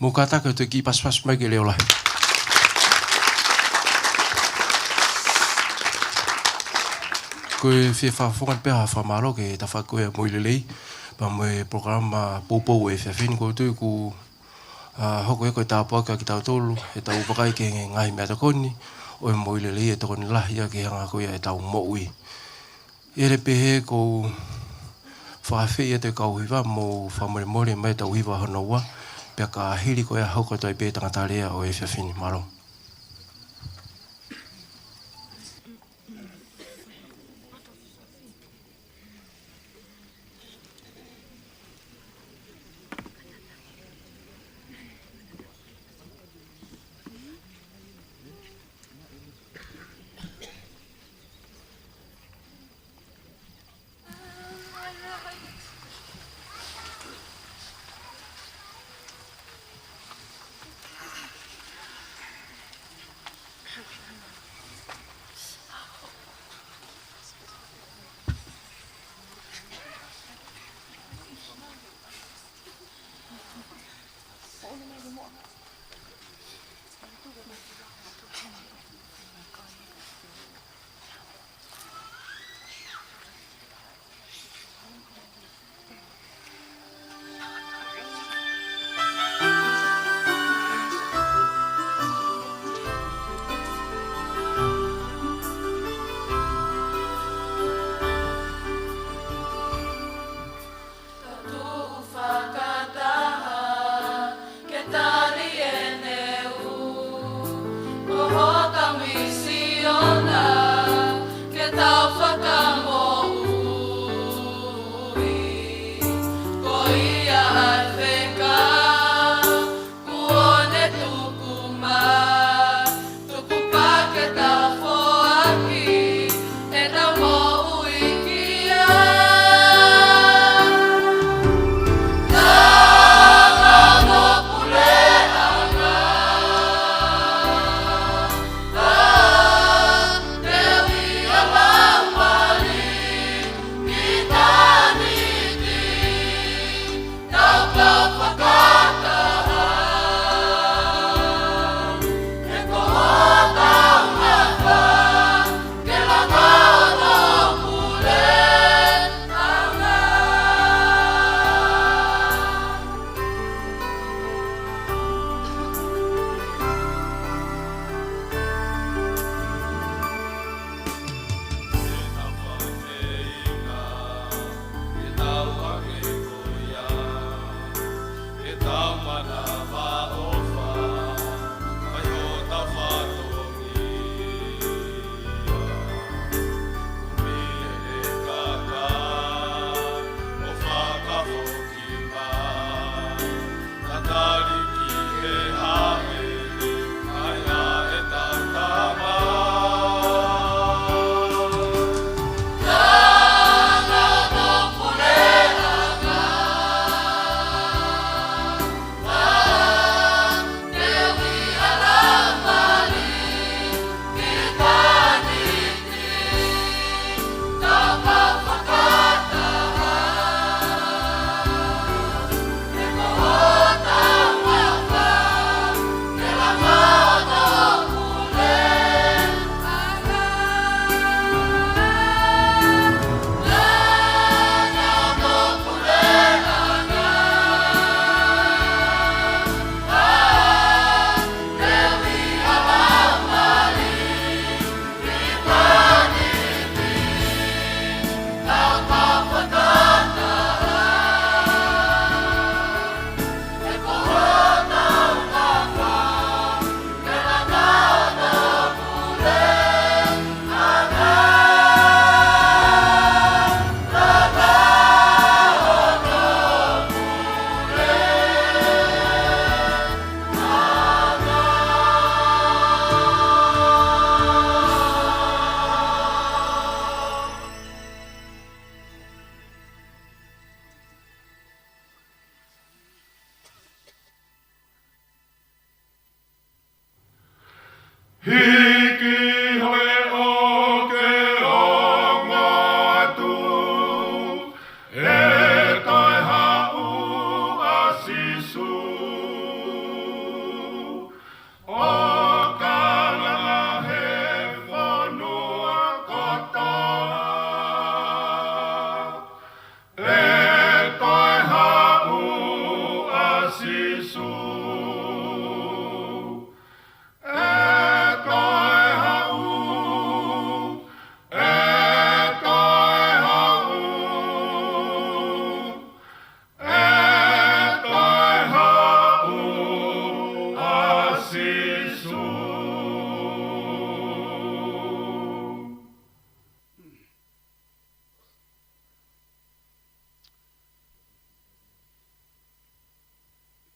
Mou kātaki atu e kiʻi pasipasi mai ki he leʻo lahi. Ko e fie fakafofonga pē ha fakamālō ki he tafaʻaki ko ia ʻa e moʻui lelei, pea mo e polokalama poupou he efiafi ni. ʻOku ou tui ʻoku, ʻa, hoko ia ko e tāpuaki kia kitautolu, heʻetau vakai ki he ngaahi meʻatokoni ʻo e moʻui lelei, ʻe tokoni lahi ia ki he anga ko ia ʻetau moʻui. ʻI heʻene pehē ʻoku ou fakaafeʻi atu e kau hiva, mou fakamolemole mai ʻetau hiva hono ua, pea ka hili ko ia hoko atu ai pē e tangata lea ʻo e efiafi ni. Mālō.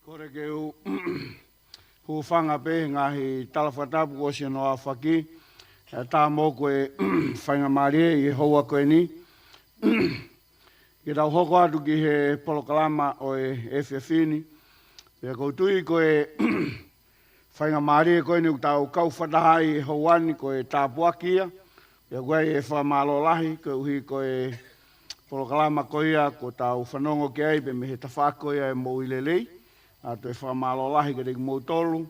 Kole ke u hūfanga pē he ngaahi tala fakatapu kuo ʻosi hono aofaki, ʻe tā moʻoku e faingamālie ʻi he houa ko eni ke tau hoko atu ki he polokalama ʻo e efiafi ni. Pea ʻoku ou tui ko e faingamālie ko eni ʻoku tau kau fakataha ai he houa ni ko e tāpuaki ia. Pea ʻoku ʻi ai e fakamālō lahi koeʻuhi ko e polokalama ko ia kuo tau fanongo ki ai pea mei he tafaʻaki ko ia ʻo e moʻui lelei. ʻA, toe fakamālō lahi kiate kimoutolu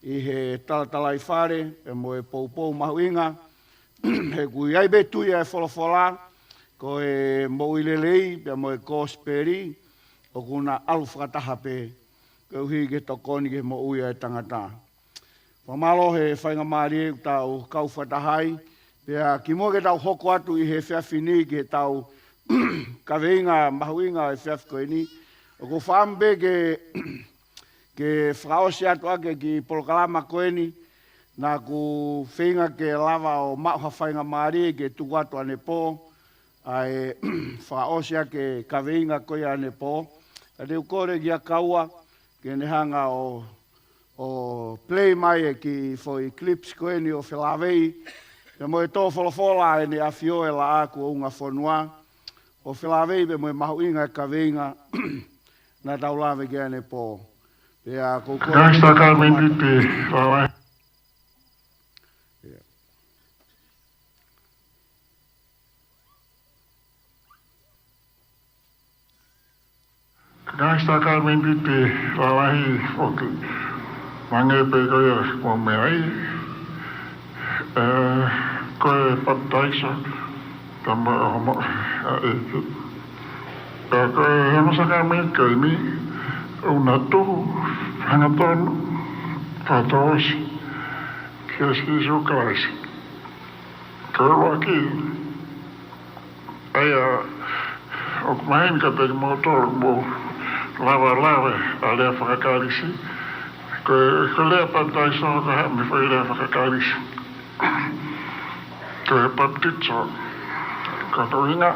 ʻi he talatalaifale pea mo e poupou mahuʻinga. He ʻoku ʻi ai pē tui ʻa e folofola, ko e moʻui lelei pea mo e kosipeli ʻoku na ʻalu fakataha pē koeʻuhi ke tokoni ki he moʻui ʻa e tangata. Fakamālō he faingamālie ʻoku tau kau fakataha ai. Pea kimuʻa ke tau hoko atu ʻi he efiafi ni ki heʻetau kaveinga mahuʻinga ʻo e efiafi ko eni, ʻoku ou fakaʻamu pē ke, ke fakaʻosi atu ʻaki e kiʻi polokalama ko eni, naʻa ku feinga ke lava ʻo maʻu ha faingamālie ke tuku atu ʻanepō ʻa e fakaʻosi ʻaki e kaveinga ko ia ʻanepō. Ka te u kole kia Kaua ke ne hanga ʻo, ʻo play mai e kiʻi foʻi clips ko eni ʻo felāveʻi pea mo e tō folofola ʻa ʻEne ʻAfio ʻa e Laʻā kuo Ungafonua, ʻo felāveʻi pea mo e mahuʻinga e kaveinga naʻa tau lave ki ai ʻanepō. Pea ʻoku ou kole Ngaahi sākalamēniti ʻi Hawaii. Ngaahi sākalamēniti ʻi Hawaii foki. Hangē pē ko ia kuo meʻa ai, ē, ko e papitaiso, tama o mo, ʻa e, ē, ko e ongo sākalamēniti ko eni, ʻoku na tuhu hangatonu, fakatouʻosi kia Sīsū Kalaisi. Ko e ʻuluaki, ʻa ia, ʻoku mahino kiate kimoutolu ʻoku mou lava lave ʻa e lea faka-Kalisi. Ko e, ko e lea papitaiso ko e hā e meʻa foʻi lea faka-Kalisi? Ko e papitaiso, ko hono ʻuhinga,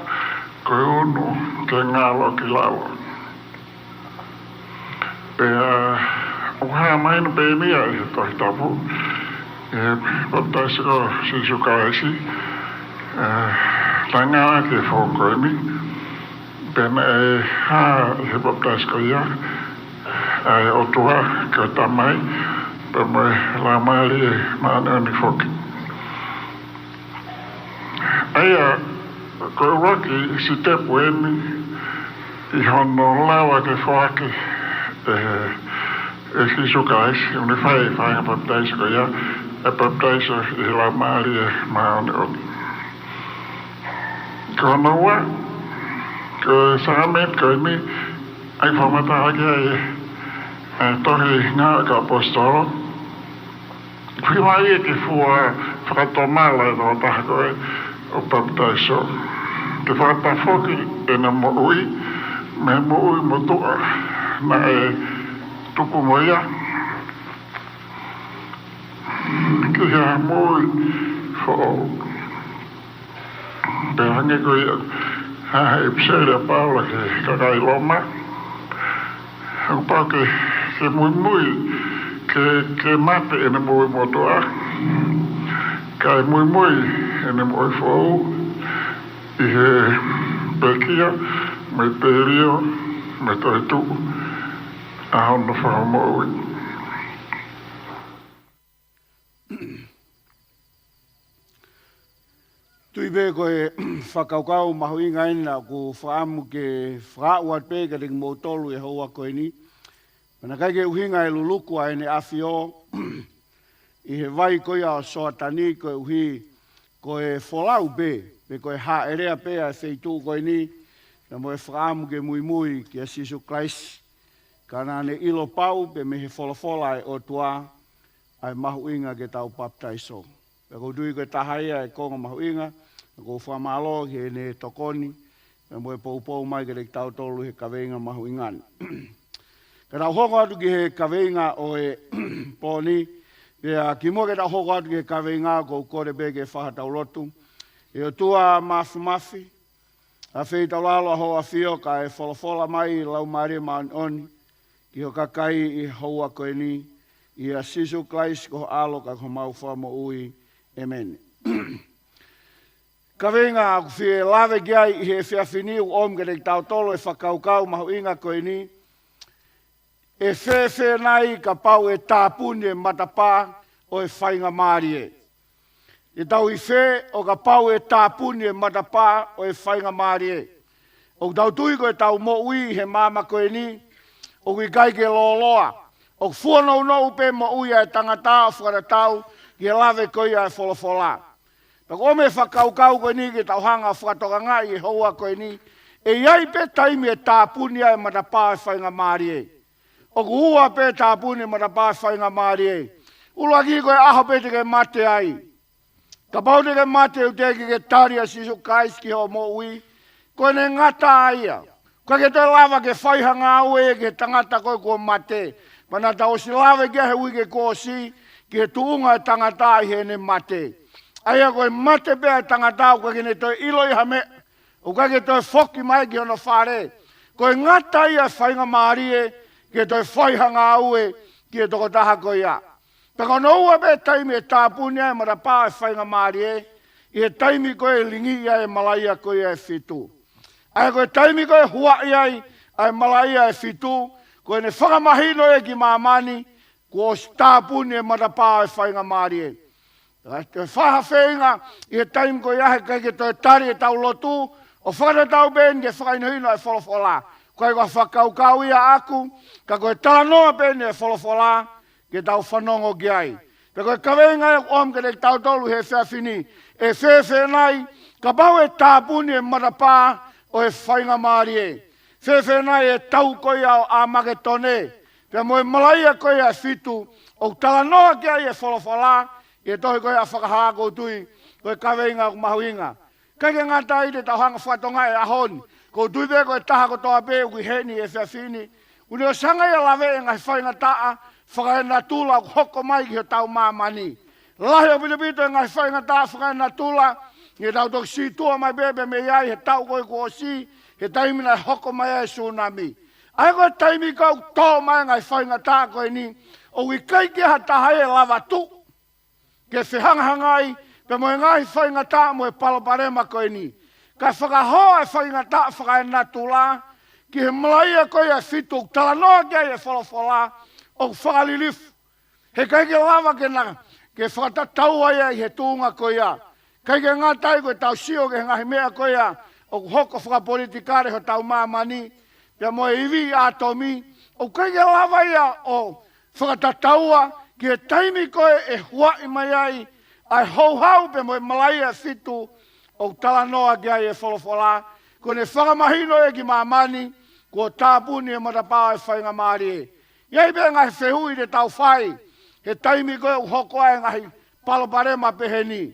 ko e unu ke ngalo ki lalo. Pea ʻoku hā mahino pē eni ia ʻi he Tohi Tapu, ʻi he papitaiso ko Sīsū Kalaisi, ē, naʻe ngāueʻaki e foʻi ko eni, pea naʻe hā ʻi he papitaiso ko ia ʻa e ʻOtua ko e Tamai, pea mo e Laumālie Māʻoniʻoni foki. ʻA ia, ko e ʻuluaki sitepu eni ʻi hono lava ke foaki ʻe, ʻe Sīsū Kalaisi, ʻo ne fai e faʻahinga papitaiso ko ia, e papitaiso ʻi he Laumālie Māʻoniʻoni. Ko hono ua, ko e sākalamēniti ko eni, ʻa ia ʻoku fakamatalaʻi ʻaki ai e tohi Ngāue ʻa e Kau ʻAposetolo, ʻoku ʻi ai e kiʻi fua fakatomala ʻa e tokotaha ko ē ʻoku papitaiso, ke fakatafoki ʻene moʻui mei he moʻui motuʻa naʻe tupu mo ia, ki ha moʻui foʻou. Pea hangē ko ia ʻa e ʻipiseli ʻa Paula ki he kakai Loma, ʻoku pau ke, ke muimui, ke, ke mate ʻene moʻui motuʻa, kae muimui ʻene moʻui foʻou ʻi he pekia mo e telio mo e toetuʻu ʻa hono fakamoʻui. Tui pē ko e fakakaukau mahuʻinga eni naʻa ku fakaʻamu ke fakaaʻu atu pē kiate kimoutolu he houa ko eni. Pea naʻe ʻikai ke ʻuhinga e luluku ʻa ʻEne ʻAfio ʻi he vai ko ia ʻo Soatani koeʻuhi ko e folau pē, pe ko e hāʻelea pē ʻa e feituʻu ko eni, pea mo e fakaʻamu ke muimui kia Sīsū Kalaisi. Ka naʻa ne ʻilo pau pē mei he folofola ʻa e ʻOtua ʻa e mahuʻinga ke tau papitaiso. Pea ʻoku ou tui ko e taha ia e konga mahuʻinga, ʻoku ou fakamālō ki heʻene tokoni, pea mo e poupou mai kiate kitautolu he kaveinga mahuʻinga ni. Ka tau hoko atu ki he kaveinga ʻo e pō ni, pea kimuʻa ke tau hoko atu ki he kaveinga, ʻoku ou kole pē ke fai haʻatau lotu. ʻE ʻOtua Māfimafi, ʻafeitaulalo ʻa Hoʻo ʻAfio kae folofola mai Laumālie Māʻoniʻoni ki ho kakai ʻi he houa ko eni, ʻia Sīsū Kalaisi ko ho ʻAlo ka ko homau Fakamoʻui. ʻĒmeni. Kaveinga ʻoku ou fie lave ki ai ʻi he efiafi ni, ʻoku ʻomi kiate kitautolu e fakakaukau mahuʻinga ko eni: ʻE fēfē nai kapau ʻe tāpuni e matapā ʻo e faingamālie? ʻE tau ʻi fē ʻo kapau ʻe tāpuni e matapā ʻo e faingamālie? ʻOku tau tui ko ʻetau moʻui he māmani ko eni ʻoku ʻikai ke lōloa. ʻOku fua nounou pē moʻui ʻa e tangata ʻo fakatatau ki he lave ko ia ʻa e folofola. Pea ʻoku ʻomi e fakakaukau ko eni ke tau hanga ʻo fakatokangaʻi he houa ko eni, ʻe ʻi ai pē taimi ʻe tāpuni ai e matapā ʻo e faingamālie. ʻOku ua pē e tāpuni e matapā ʻo e faingamālie. ʻUluaki, ko e ʻaho pē te ke mate ai. Kapau te ke mate ʻoku teʻeki ke ke tali ʻa Sīsū Kalaisi ki hoʻo moʻui, ko ʻene ngata ia. ʻOku ʻikai ke toe lava ke fai ha ngāue ki he tangata ko ē kuo mate. Pea naʻa tau ʻosi lave ki ai he uike kuo ʻosi, ki he tuʻunga ʻo e tangata ʻi heʻene mate. ʻA ia ko e mate pē ʻa e tangata, ʻoku ʻikai ke ne toe ʻilo ia ha meʻa. ʻOku ʻikai ke toe foki mai ki hono fale. Ko e ngata ia e faingamālie ke toe fai ha ngāue ki he tokotaha ko ia. Pea ko hono ua pē taimi ʻe tāpuni ai e matapā ʻo e faingamālie, ʻi he taimi ko ē ʻe lingiʻi ai e malaʻia ko ia ʻe fitu. ʻA ia ko e taimi ko ē ʻe huaʻi ai ʻa e malaʻia ʻe fitu, ko ʻene fakamahino ia ki māmani kuo ʻosi tāpuni e matapā ʻo e faingamālie. Ka te fai ha feinga ʻi he taimi ko ia he ʻikai ke toe tali ʻetau lotu, ʻo fakatatau pē eni ki he fakahinohino ʻa e folofola. ʻOku ʻikai ko ha fakakaukau ia ʻaʻaku, ka ko e talanoa pē eni ʻa e folofola ke tau fanongo ki ai. Pea ko e kaveinga ia ʻoku ʻomi kiate kitautolu he efiafi ni: ʻE fēfē nai kapau ʻe tāpuni e matapā ʻo e faingamālie? Fēfē nai e tau ko ia ʻo ʻAmaketone, pea mo e malaʻia ko ia ʻe fitu ʻoku talanoa ki ai e folofola ʻi he tohi ko ia ʻa Fakahā? ʻOku ou tui ko e kaveinga ʻoku mahuʻinga. ʻIkai ke ngata ai, te tau hanga ʻo fakatokangaʻi he ʻaho ni. ʻOku ou tui pē ko e taha kotoa pē ʻoku ʻi heni he efiafi ni, ʻoku ne ʻosi hanga ia ʻo lave e ngaahi faingataʻa fakaenatula ʻoku hoko mai ki hotau māmani. Lahi ʻaupito e ngaahi faingataʻa fakaenatula, ne tau toki sītuʻa mai pē pea mei ai he taʻu ko ē kuo ʻosi, he taimi naʻe hoko mai ai e sūnami. ʻA ia ko e taimi ko ē ʻoku tō mai e ngaahi faingataʻa ko eni, ʻoku ʻikai ke ʻi ai ha taha ia ʻe lava tuʻu ke fehangahangai pea mo e ngaahi faingataʻa mo e palopalema ko eni. Kae fakahā e faingataʻa fakaenatula ki he malaʻia ko ia ʻe fitu ʻoku talanoa ki ai e folofola, ʻoku fakalilifu. He ʻikai ke lava ke na, ke fakatatau ai ia ʻi he tuʻunga ko ia. ʻIkai ke ngata ai, ko ʻetau sio ki he ngaahi meʻa ko ia ʻoku hoko fakapolitikale hotau māmani, pea mo e ivi ʻātomi, ʻoku ʻikai ke lava ia ʻo fakatataua ki he taimi ko ē ʻe huaʻi mai ai ʻa e houhau pea mo e malaʻia ʻe fitu ʻoku talanoa ki ai e folofola, ko ʻene fakamahino ia ki māmani kuo tāpuni e matapā ʻo e faingamālie. ʻI ai pē ngaahi fehuʻi te tau fai he taimi ko ē ʻoku hoko ai e ngaahi palopalema pehē ni.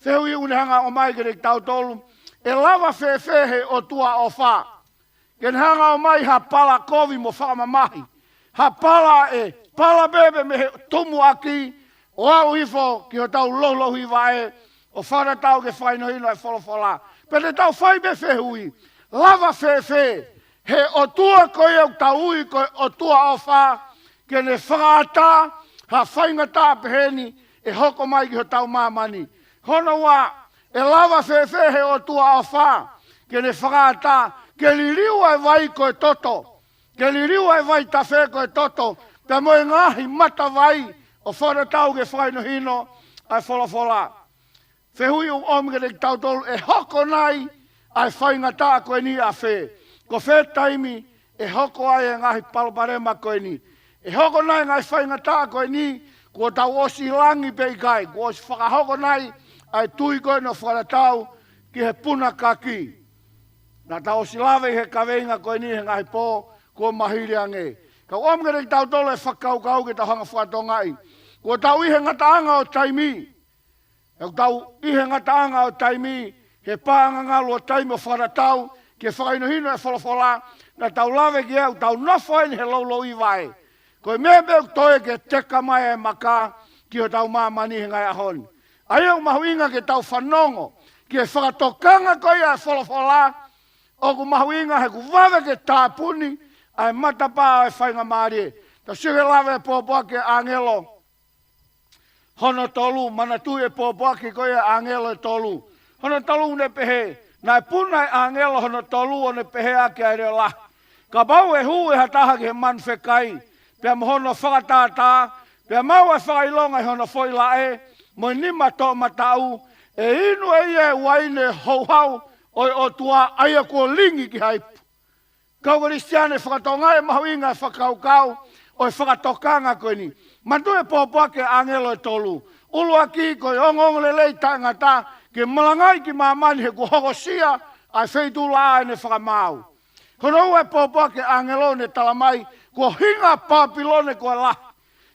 Fehuʻi ʻoku ne hanga ʻo ʻomai kiate kitautolu: ʻE lava fēfē he ʻOtua ʻofa ke ne hanga ʻo ʻomai ha pala kovi mo fakamamahi, ha pala ʻe pala pē pea mei he tumuʻaki ʻo aʻu hifo ki hotau lohilohi vaʻe, ʻo fakatatau ki he fakahinohino ʻa e folofola? Pea te tau fai pē fehuʻi: Lava fēfē he ʻOtua ko ia ʻoku tau ui ko e ʻOtua ʻofa ke ne fakaʻatā ha faingataʻa pehē ni ʻe hoko mai ki hotau māmani? Hono ua, ʻe lava fēfē he ʻOtua ʻofa ke ne fakaʻatā ke liliu ʻa e vai ko e toto, ke liliu ʻa e vaitafe ko e toto, pea mo e ngaahi matavai, ʻo fakatatau ki he fakahinohino ʻa e folofola? Fehuʻi ʻoku ʻomi kiate kitautolu: ʻE hoko nai ʻa e faingataʻa ko eni ʻafē? Ko fē taimi ʻe hoko ai e ngaahi palopalema ko eni? ʻE hoko nai e ngaahi faingataʻa ko eni kuo tau ʻosi langi pe ʻikai? Kuo ʻosi fakahoko nai ʻa e tui ko eni ʻo fakatatau ki he punakaki? Naʻa tau ʻosi lave ʻi he kaveinga ko eni he ngaahi pō kuo maliu ange. Ka ʻoku ʻomi kiate kitautolu e fakakaukau ke tau hanga ʻo fakatokangaʻi: Kuo tau ʻi he ngataʻanga ʻo taimi. ʻOku tau ʻi he ngataʻanga ʻo taimi, he paʻanga ngalu ʻo taimi ʻo fakatatau ki he fakahinohino ʻa e folofola naʻa tau lave ki ai, ʻoku tau nofo eni he loulouʻi vaʻe. Ko e meʻa pē ʻoku toe ke teka mai e maka ki hotau māmani he ngaahi ʻaho ni. ʻA ia ʻoku mahuʻinga ke tau fanongo ki he fakatokanga ko ia ʻa e folofola, ʻoku mahuʻinga he ʻoku vave ke tāpuni ʻa e matapā ʻo e faingamālie. Tau sio ki he lave ʻa e pōpoaki ʻa e ʻāngelo hono tolu, manatuʻi e pōpoaki ko ia ʻa e ʻāngelo ʻe tolu. Hono tolu naʻe pehē, naʻe puna e ʻāngelo hono tolu ʻo ne pehē ʻaki ʻa e leʻo lahi. Kapau ʻe hū ʻe ha taha ki he manu fekai, pea mo hono fakatātā, pea maʻu ʻa e fakaʻilonga ʻi hono foʻi laʻe, mo e nima toʻomataʻu, ʻe inu ʻe ia e uaine houhau ʻo e ʻOtua, ʻa ia kuo lingi ki ha ipu. Kau Kalisitiane, fakatokangaʻi e mahuʻinga e fakakaukau ʻo e fakatokanga ko eni. Manatuʻi e pōpoaki ʻa e ʻāngelo ʻe tolu. ʻUluaki, ko e ongoongolelei taʻengata ke malangaʻi ki māmani he kuo hokosia ʻa e feituʻulaʻā ʻene fakamaau. Hono ua, e pōpoaki ʻa e ʻāngelo naʻe talamai, ko e ʻuhinga ʻa Pāpilone ko e lahi.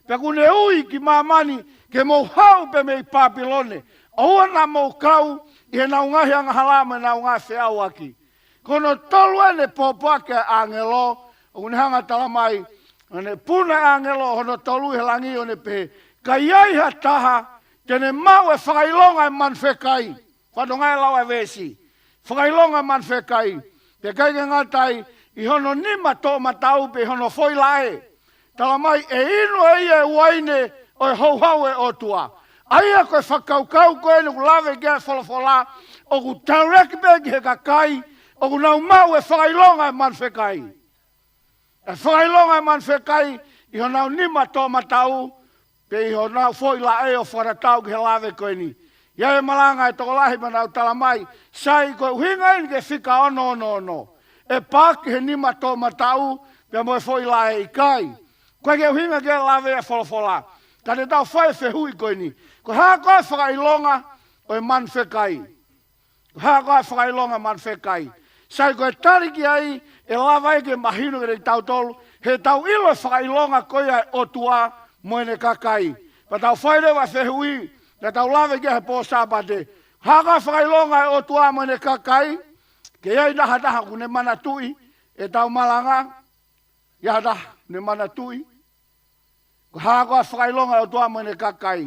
Pea kuo ne ui ki māmani ke mou haʻu pē mei Pāpilone, ʻoua naʻa mou kau ʻi heʻenau ngaahi angahala mo ʻenau ngaahi feʻauaki. Ko hono tolu eni e pōpoaki ʻa e ʻāngelo, ʻoku ne hanga ʻo talamai, ʻo ne puna e ʻāngelo hono tolu ʻi he langi ʻo ne pehē, ka ʻi ai ha taha te ne maʻu e fakaʻilonga ʻo e manu fekai. Fakatokangaʻi e lau ʻa e veesi. Fakaʻilonga ʻo e manu fekai. Pea ʻikai ke ngata ai, ʻi hono nima toʻomataʻu pe ʻi hono foʻi laʻe, talamai ʻe inu ʻe ia e uaine ʻo e houhau ʻo e ʻOtua. ʻA ia ko e fakakaukau ko eni ʻoku lave ki ai e folofola, ʻoku taulaki pē ki he kakai ʻoku nau maʻu e fakaʻilonga ʻo e manu fekai. E fakaʻilonga ʻo e manu fekai ʻi honau nima toʻomataʻu, pe ʻi honau foʻi laʻe, ʻo fakatatau ki he lave ko eni. ʻI ai e malanga ʻa e tokolahi pea nau talamai, sai, ko e ʻuhinga eni ki he fika ono ono ono, ʻe paaki he nima toʻomataʻu pea mo e foʻi laʻe, ʻikai. ʻOku ʻikai ke ʻuhinga ki ai e lave ʻa e folofola. Ka te tau fai e fehuʻi ko eni. Ko e hā koā e fakaʻilonga ʻo e manu fekai? Ko e hā koā e fakaʻilonga ʻo e manu fekai? Sai, ko e tali ki ai, ʻe lava ai ke mahino kiate kitautolu, he ʻoku tau ʻilo e fakaʻilonga ko ia ʻo e ʻOtua mo ʻene kakai. Pea tau fai leva e fehuʻi, naʻa tau lave ki ai he pō Sāpate. Hā koā e fakaʻilonga ʻo e ʻOtua mo ʻene kakai? Ke ʻi ai ha taha ʻoku ne manatuʻi ʻetau malanga? ʻI ai ha taha ʻoku ne manatuʻi? Ko e hā koā e fakaʻilonga ʻo e ʻOtua mo ʻene kakai?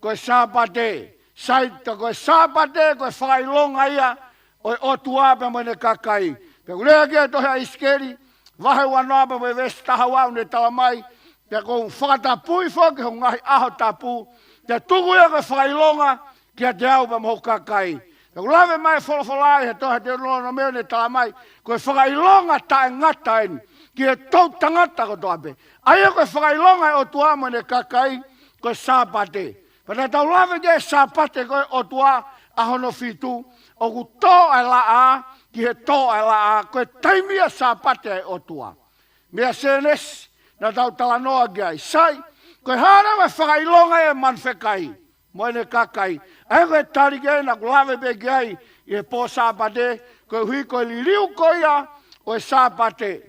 Ko e Sāpate. Sai, ka ko e Sāpate, ko e fakaʻilonga ia ʻo e ʻOtua pea mo ʻene kakai. Pea ʻoku lea ki ai e tohi ʻa ʻIsikeli, vahe uanoa pea mo e veesi taha ua, ʻoku ne talamai, pea ʻoku ou fakatapui foki hoku ngaahi ʻaho tapu, pea tuku ia ko e fakaʻilonga kiate au pea mo hoku kakai. Pea ʻoku lave mai e folofola ʻi he tohi Teutalōnome ʻo ne talamai, ko e fakaʻilonga taʻengata eni ki he toʻutangata kotoa pē. ʻA ia ko e fakaʻilonga ʻo e ʻOtua mo ʻene kakai, ko e Sāpate. Pea naʻa tau lave ki he Sāpate ko ē ʻo e ʻOtua, ʻaho hono fitu, ʻoku tō ʻa e laʻā ki he tō ʻa e laʻā, ko e taimi ia ʻo e Sāpate ʻa e ʻOtua. Meia Sēnesi, naʻa tau talanoa ki ai. Sai, ko e hā leva e fakaʻilonga ʻo e manu fekai mo ʻene kakai? ʻA ia ko e tali ki ai naʻa ku lave pē ki ai ʻi he pō Sāpate, koeʻuhi ko e liliu ko ia ʻo e Sāpate.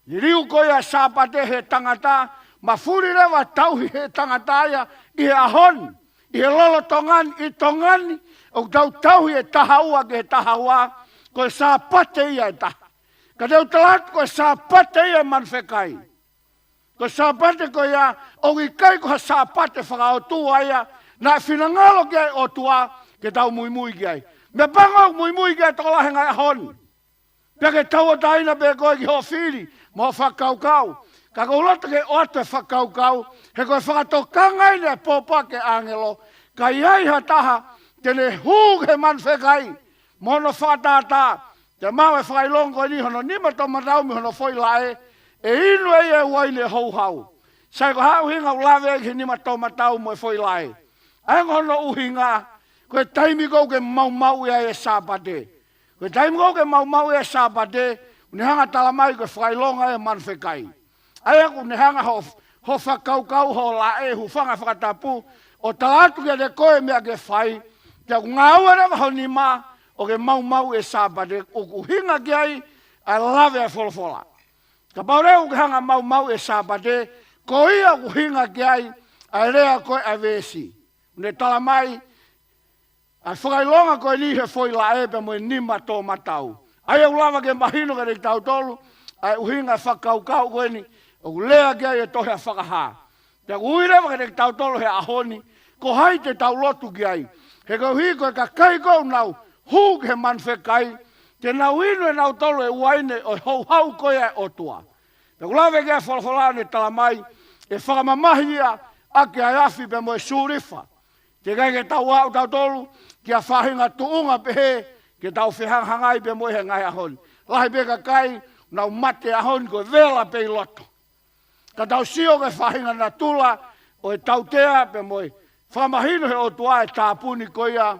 Liliu ko ia e Sāpate ʻe he tangata, mafuli leva e tauhi ʻe he tangata ia ʻi he ʻaho ni, ʻi he lolotonga ni, ʻi Tonga ni, ʻoku tau tauhi e taha ua ki he taha ua, ko e Sāpate ia ʻe taha. Ka te u tala atu ko e Sāpate ia ʻo e manu fekai. Ko e Sāpate ko ia, ʻoku ʻikai ko ha Sāpate fakaʻotua ia, naʻe finangalo ki ai e ʻOtua ke tau muimui ki ai. Meʻapango ʻoku muimui ki ai e tokolahi he ngaahi ʻaho ni. Pea ke tauʻatāina pē koe ki hoʻo fili mo hoʻo fakakaukau. Ka ʻoku ou loto ke ʻoatu e fakakaukau, he ko e fakatokanga eni ʻa e pōpoaki ʻa e ʻāngelo, ka ʻi ai ha taha te ne hū ki he manu fekai mo hono fakatātā, te ne maʻu e fakaʻilonga ko eni ʻi hono nima toʻomataʻu mo hono foʻi laʻe, ʻe inu ʻe ia e uaine houhau. Sai, ko e hā e ʻuhinga ʻoku lave ai ki he nima toʻomataʻu mo e foʻi laʻe? ʻA ia ko hono ʻuhinga, ko e taimi ʻoku ke maumauʻi ai e Sāpate. Ko e taimi ʻoku ke maumauʻi ai e Sāpate, ʻoku ne hanga ʻo talamai ko e fakaʻilonga ia ʻo e manu fekai. ʻA ia ʻoku ne hanga hoʻo, hoʻo fakakaukau, hoʻo laʻe, hūfanga he fakatapu, ʻo tala atu kiate koe e meʻa ke fai, pea ʻoku ngāue leva ho nima ʻo ke maumauʻi e Sāpate. ʻOku ʻuhinga ki ai ʻa e lave ʻa e folofola. Kapau leva ʻoku ke hanga ʻo maumauʻi e Sāpate, ko ia ʻoku ʻuhinga ki ai ʻa e lea ko ē ʻa e veesi. ʻOku ne talamai ʻa e fakaʻilonga ko eni he foʻi laʻe pea mo e nima toʻomataʻu. ʻA ia ʻoku lava ke mahino kiate kitautolu ʻa e ʻuhinga e fakakaukau ko eni ʻoku lea ki ai e tohi ʻa Fakahā. Pea ʻoku ui leva kiate kitautolu he ʻaho ni, ko hai te tau lotu ki ai? He koeʻuhi ko e kakai ko ē ʻoku nau hū ki he manu fekai, Te nau inu ʻe nautolu e uaine ʻo e houhau ko ia ʻo e ʻOtua. Pea ʻoku lave ki ai e folofola ʻo ne talamai, ʻe fakamamahi ia ʻaki ʻa e afi pea mo e sulifa. Teʻeki ai ke tau aʻu tautolu ki ha faʻahinga tuʻunga pehē ke tau fehangahangai pea mo ia he ngaahi ʻaho ni. Lahi pē kakai ʻoku nau mate he ʻaho ni ko e vela pē ʻi loto. Ka tau sio ki he faʻahinga natula ʻo e tautea pea mo e fakamahino ʻe he ʻOtua e tāpuni ko ia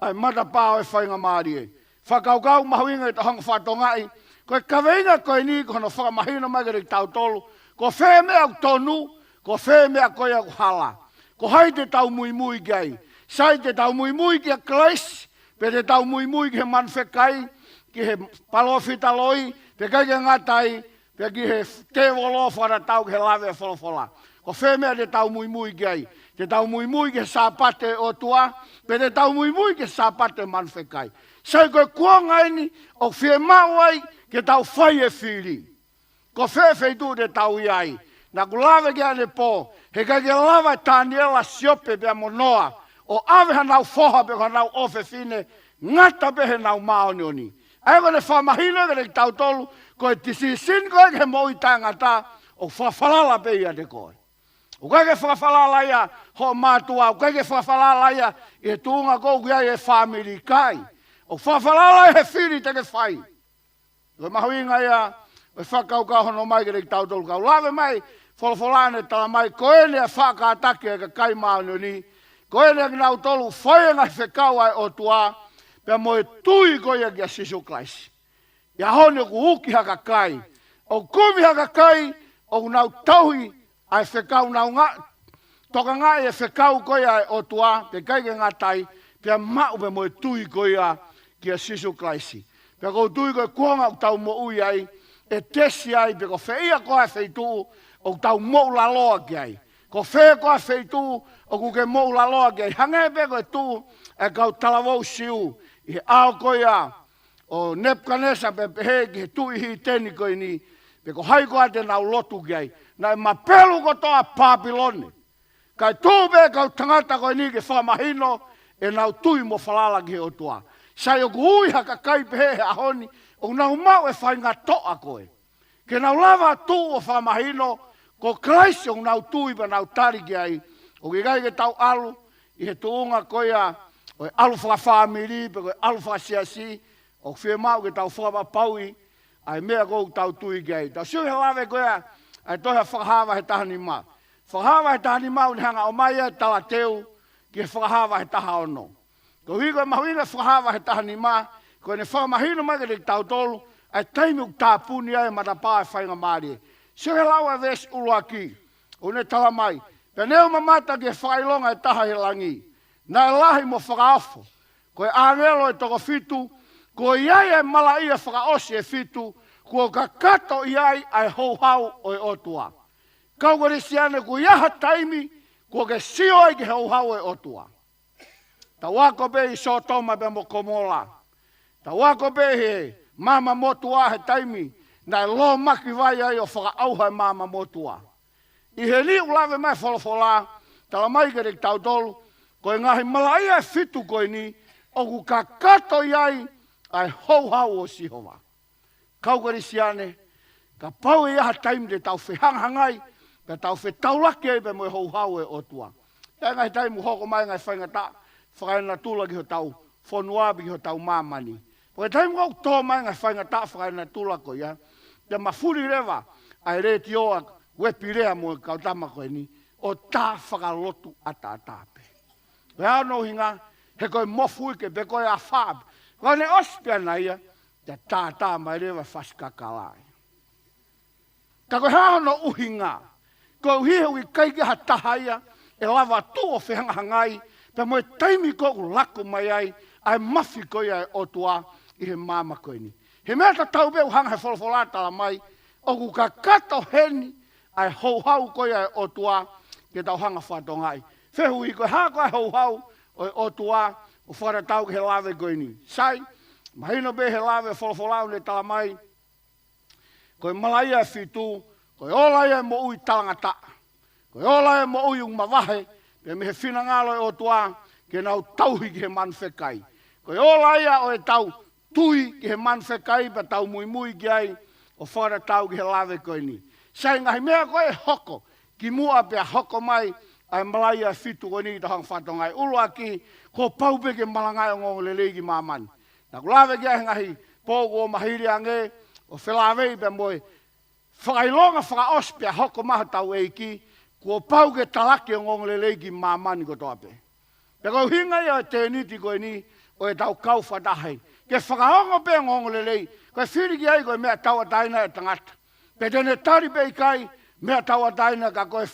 ʻa e matapā ʻo e faingamālie. Fakakaukau mahuʻinga ke tau hanga ʻo fakatokangaʻi, ko e kaveinga ko eni ko hono fakamahino mai kiate kitautolu ko fē meʻa ʻoku tonu, ko fē meʻa ko ia ʻoku hala. Ko hai te tau muimui ki ai? Sai, te tau muimui kia Kalaisi, pe te tau muimui ki he manu fekai, ki he palōfita loi, pe ʻikai ke ngata ai, pea ki he tēvolo, fakatatau ki he lave ʻa e folofola? Ko fē meʻa te tau muimui ki ai? Te tau muimui ki he Sāpate ʻo e ʻOtua, pe te tau muimui ki he Sāpate manu fekai? Sai, ko e kuonga eni ʻoku fiemaʻu ai ke tau fai e fili. Ko fē feituʻu te tau ʻi ai? Naʻa ku lave ki ai ʻanepō, heʻikai ke lava ʻe Taniela, Siope pea mo Noa ʻo ʻave hanau foha pe ko hanau ʻofefine, ngata pē heʻenau māʻoniʻoni. ʻA ia ko ʻene fakamahino kiate kitautolu, ko e tisisini ko ē ki he moʻui taʻengata, ʻoku fakafalala pē ʻiate koe. ʻOku ʻikai ke fakafalala ia hoʻo mātuʻa, ʻoku ʻikai ke fakafalala ia ʻi he tuʻunga ko ē ʻoku ʻi ai e fāmili, ʻikai. ʻOku fakafalala ia he fili te ke fai. Ko e mahuʻinga ia ʻo e fakakaukau hono ʻomai kiate kitautolu. Ka ʻoku lave mai e folofola ʻo ne talamai, ko eni ʻa e faʻa kātaki ʻa e kakai māʻoniʻoni, ko eni ʻa kinautolu ʻoku fai e ngaahi fekau ʻa e ʻOtua, pea mo e tui ko ia kia Sīsū Kalaisi. ʻI he ʻaho ni ʻoku uki ha kakai, ʻoku kumi ha kakai ʻoku nau tauhi ʻa e fekau, nau ngā-, tokangaʻi e fekau ko ia ʻa e ʻOtua, pea ʻikai ke ngata ai, pea maʻu pē mo e tui ko ia kia Sīsū Kalaisi. Pea ʻoku ou tui ko e kuonga ʻoku tau moʻui ai, ʻe tesi ai pe ko fē ia ko ā e feituʻu ʻoku tau moʻulaloa ki ai. Ko fē ko ā e feituʻu ʻoku ke moʻulaloa ki ai. Hangē pē ko e tuʻu ʻa e kau talavou Siu ʻi he ʻao ko ia ʻo Nepukanesa, pea pehē ki he tuʻi hīteni ko eni, pe ko hai koā te nau lotu ki ai. Naʻe mapelu kotoa Pāpilone. Kae tuʻu pē kau tangata ko eni ke fakamahino ʻenau tui mo falala ki he ʻOtua. Sai, ʻoku ui ha kakai pehē he ʻaho ni, ʻoku nau maʻu e faingatoʻa ko ē ke nau lava ʻo tuʻu ʻo fakamahino ko Kalaisi ʻoku nau tui pea nau tali ki ai. ʻOku ʻikai ke tau ʻalu ʻi he tuʻunga ko ia ʻo e ʻalu fakafāmili pe ko e ʻalu fakasiasi, ʻoku fiemaʻu ke tau fakapapauʻi ʻa e meʻa ko ē ʻoku tau tui ki ai. Tau sio he lave ko ia ʻa e tohi ʻa Fakahā vahe taha nima. Fakahā vahe taha nima ʻoku ne hanga ʻo ʻomai ʻa e talateu ki he Fakahā vahe taha ono. Koeʻuhi ko e mahuʻinga e Fakahā vahe taha nima, ko ʻene fakamahino mai kiate kitautolu ʻa e taimi ʻoku tāpuni ai e matapā ʻo e faingamālie. Sio he lau ʻa e veesi ʻuluaki, ʻoku ne talamai: Pea ne u mamata ki he fakaʻilonga ʻe taha ʻi he langi, naʻe lahi mo fakaofo, ko e ʻāngelo ʻe toko fitu, kuo ʻi ai ʻa e malaʻia fakaʻosi ʻe fitu, kuo kakato ʻi ai ʻa e houhau ʻo e ʻOtua. Kau Kalisitiane, kuo ʻi ai ha taimi kuo ke sio ai ki he houhau ʻo e ʻOtua? Tau ako pē ʻi Sōtoma pea mo Komola. Tau ako pē he maama motuʻa he taimi naʻe lōmaki vai ai ʻo fakaʻauha e maama motuʻa. ʻI heni ʻoku lave mai e folofola, talamai kiate kitautolu, ko e ngaahi malaʻia ʻe fitu ko eni ʻoku kakato ʻi ai ʻa e houhau ʻo Sihova. Kau Kalisitiane, kapau ʻe ʻi ai ha taimi te tau fehangahangai, pea tau fetaulaki ai pea mo e houhau ʻo e ʻOtua. ʻI ai e ngaahi taimi ʻoku hoko mai e ngaahi faingataʻa fakaenatula ki hotau fonua pe ki hotau māmani. Pea ko e taimi ʻoku tō mai e ngaahi faingataʻa fakaenatula ko ia, te mafuli leva ʻa e letiō, ʻa e uepi lea mo e kau tama ko eni ʻo tā fakalotu ʻataʻatā pē. Ko e hā hono ʻuhinga? He ko e mofuike pe ko e afā pē. Ka ne ʻosi pē ʻana ia, te tātā mai leva e fasi kakala ia. Ka ko e hā hono ʻuhinga? Koeʻuhi he ʻoku ʻikai ke ʻi ai ha taha ia ʻe lava ʻo tuʻu ʻo fehangahangai pea mo e taimi ko ē ʻoku laku mai ai ʻa e mafi ko ia ʻo e ʻOtua ʻi he maama ko eni. He meʻa tatau pē ʻoku hanga ʻe he folofola ʻo talamai, ʻoku kakato heni ʻa e houhau ko ia ʻo e ʻOtua, ke tau hanga ʻo fakatokangaʻi. Fehuʻi, ko e hā ko ā e houhau ʻo e ʻOtua ʻoku fakatatau ki he lave ko eni? Sai, mahino pē he lave ʻa e folofola ʻoku ne talamai, ko e malaʻia ʻe fitu, ko e ola ia ʻo e moʻui talangataʻa. Ko e ola ia ʻo e moʻui ʻoku mavahe pē mei he finangalo ʻo e ʻOtua ke nau tauhi ki he manu fekai. Ko e ola ia ʻo ʻetau tui ki he manu fekai pea tau muimui ki ai ʻo fakatatau ki he lave ko eni. Sai, ngaahi meʻa ko ē ʻe hoko kimuʻa pea hoko mai ʻa e malaʻia ʻe fitu ko eni, tau hanga ʻo fakatokangaʻi. ʻUluaki, kuo pau pē ke malangaʻi ʻa e ongoongolelei ki māmani. Naʻa ku lave ki ai he ngaahi pō kuo maliu ange ʻo felāveʻi pea mo e fakaʻilonga fakaʻosi pea hoko mai hotau ʻEiki, kuo pau ke talaki ʻa e ongoongolelei ki māmani kotoa pē. Pea ko e ʻuhinga ia ʻo e tēniti ko eni ʻo ʻetau kau fakataha. Ke fakaongo pē ʻa e ongoongolelei, ko e fili ki ai ko e meʻa tauʻatāina ʻa e tangata. Pe te ne tali pe ʻikai, meʻa tauʻatāina, ka ko e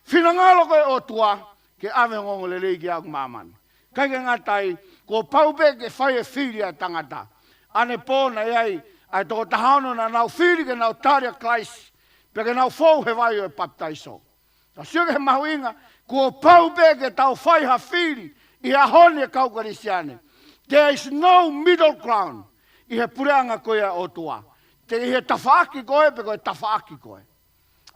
finangalo ko ē ʻo e ʻOtua ke ʻave ʻa e ongoongolelei ki ʻapi māmani. ʻIkai ke ngata ai, kuo pau pē ke fai e fili ʻa e tangata. ʻAnepō naʻe ʻi ai ʻa e toko taha ono naʻa nau fili ke nau tali ʻa Kalaisi, pea ke nau fou he vai ʻo e papitaiso. Tau sio ki he mahuʻinga, kuo pau pē ke tau fai ha fili ʻi he ʻaho ni ʻa e kau Kalisitiane. There is no middle ground ʻi he puleʻanga ko ia ʻo e ʻOtua. Te ʻi he tafaʻaki ko ē pe ko e tafaʻaki ko ē.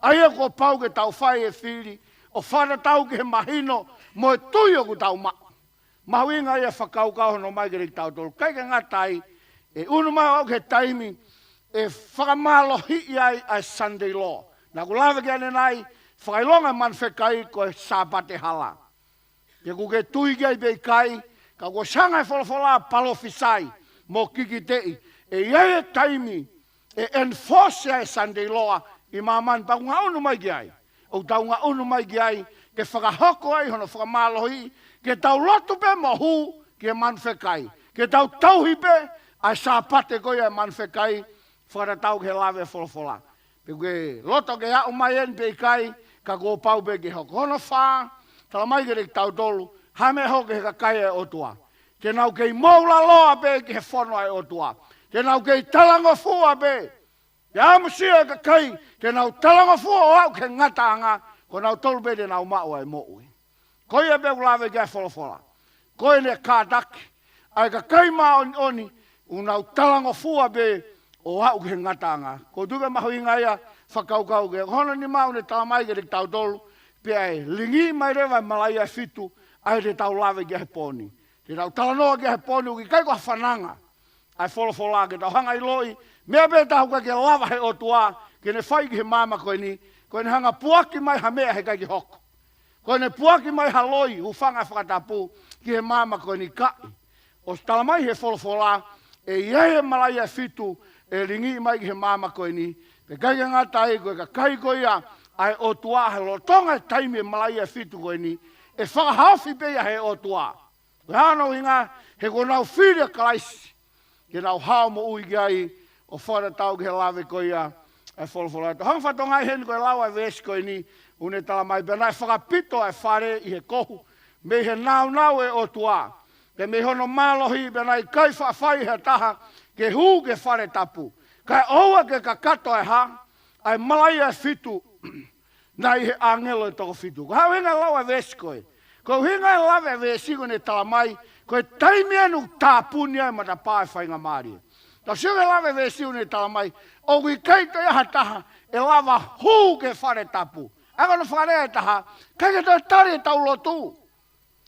ʻA ia kuo pau ke tau fai e fili ʻo fakatatau ki he mahino mo e tui ʻoku tau maʻu. Mahuʻinga ia e fakakaukau hono ʻomai kiate kitautolu. ʻIkai ke ngata ai, ʻe ʻunu mai ʻo aʻu ki he taimi ʻe fakamālohiʻi ai ʻa e Sunday law. Naʻa ku lave ki ai ʻanenai, fakaʻilonga e manu fekai ko e Sāpate hala. Pe ʻoku ke tui ki ai pe ʻikai, ka kuo ʻosi hanga ʻe he folofola ʻo palōfisai mo kikiteʻi ʻe ʻi ai e taimi ʻe enforce ai e Sunday law ʻi māmani, pea ʻoku ngaʻunu mai ki ai. ʻOku tau ngaʻunu mai ki ai ke fakahoko ai hono fakamālohiʻi, ke tau lotu pē mo hū ki he manu fekai. Ke tau tauhi pē ʻa e Sāpate ko ia ʻo e manu fekai, fakatatau ki he lave ʻa e folofola. Pe ʻoku ke loto ke aʻu mai eni pe ʻikai, ka kuo pau pē ke hoko. Hono fā, tala mai kiate kitautolu, hā e meʻa ʻe hoko ki he kakai ʻa e ʻOtua? Te nau kei moʻulaloa pē ki he fono ʻa e ʻOtua. Te nau kei talangofua pē. Pea ʻamusia e kakai te nau talangofua ʻo aʻu ki he ngataʻanga, ko nautolu pē te nau maʻu ʻa e moʻui. Ko ia pē ʻoku lave ki ai e folofola. Ko ʻene kātaki ʻa e kakai māʻoniʻoni, ʻoku nau talangofua pē ʻo aʻu ki he ngataʻanga. Ko e tuʻunga mahuʻinga ia e fakakaukau ki ai. Ko hono nima, ʻoku ne tala mai kiate kitautolu, pea ʻe lingiʻi mai leva e malaʻia ʻe fitu, ʻa ia te tau lave ki ai he pō ni. Te tau talanoa ki ai he pō ni, ʻoku ʻikai ko ha fananga ʻa e folofola ke tau hanga ʻo ʻiloʻi meʻa pē ʻe taha ʻoku ʻikai ke lava ʻe he ʻOtua ke ne fai ki he māmani ko eni, ko ʻene hanga ʻo puaki mai ha meʻa he ʻikai ke hoko. Ko ʻene puaki mai ha loi, hūfanga he fakatapu, ki he māmani ko eni, ka ʻoku ʻosi tala mai ʻe he folofola, ʻe ʻi ai e malaʻia ʻe fitu ʻe lingiʻi mai ki he māmani ko eni, pea ʻikai ke ngata ai, ko e kakai ko ia ʻa e ʻOtua he lolotonga e taimi ʻo e malaʻia ʻe fitu ko eni, ʻe fakahaofi pē ia ʻe he ʻOtua. Ko hono ʻuhinga, he kuo nau fili ʻa Kalaisi ke nau hao moʻui ki ai, ʻo fakatatau ki he lave ko ia ʻa e folofola. Tau hanga ʻo fakatokangaʻi heni ko e lau ʻa e veesi ko eni, ʻoku ne tala mai, pea naʻe fakapito ʻa e fale ʻi he kohu mei he nāunau ʻo e ʻOtua, pea mei hono mālohi, pea naʻe ʻikai faʻa fai ʻe ha taha ke hū ki he fale tapu, kae ʻoua ke kakato ʻa e hā? ʻA e malaʻia ʻe fitu naʻe ʻi he ʻāngelo ʻe toko fitu. Ko e hā e ʻuhinga e lau ʻa e veesi ko ē? Ko e ʻuhinga e lave ʻa e veesi ko eni ʻoku ne tala mai, ko e taimi eni ʻoku tāpuni ai e matapā ʻo e faingamālie. Tau sio ki he lave ʻa e veesi ʻoku ne tala mai, ʻoku ʻikai toe ʻi ai ha taha ʻe lava hū ki he fale tapu. ʻA ia ko hono fakalea ʻe taha, ʻikai ke toe tali ʻetau lotu.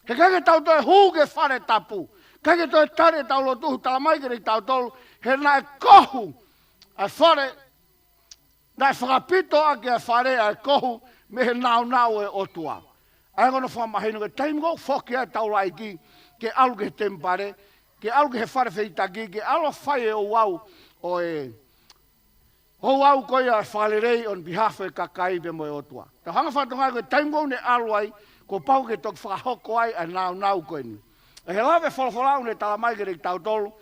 He ʻikai ke tau toe hū ki he fale tapu. ʻIkai ke toe tali ʻetau lotu, tala mai kiate kitautolu, he naʻe kohu ʻa e fale, naʻe fakapito ʻaki ʻa e fale ʻa e kohu mei he nāunau ʻo e ʻOtua. ʻA ia ko hono fakamahino, ko e taimi ko ē ʻoku foki ai e taulaʻeiki ke ʻalu ki he temipale, ke ʻalu ki he fale feitaki, ke ʻalu ʻo fai e ouau ʻo e, ouau ko ia ʻo e fakalelei on behalf ʻo e kakai pea mo e ʻOtua. Tau hanga ʻo fakatokangaʻi ko e taimi ko ē ʻoku ne ʻalu ai, kuo pau ke toki fakahoko ai ʻa e nāunau ko eni. ʻI he lave ʻa e folofola ʻoku ne tala mai kiate kitautolu,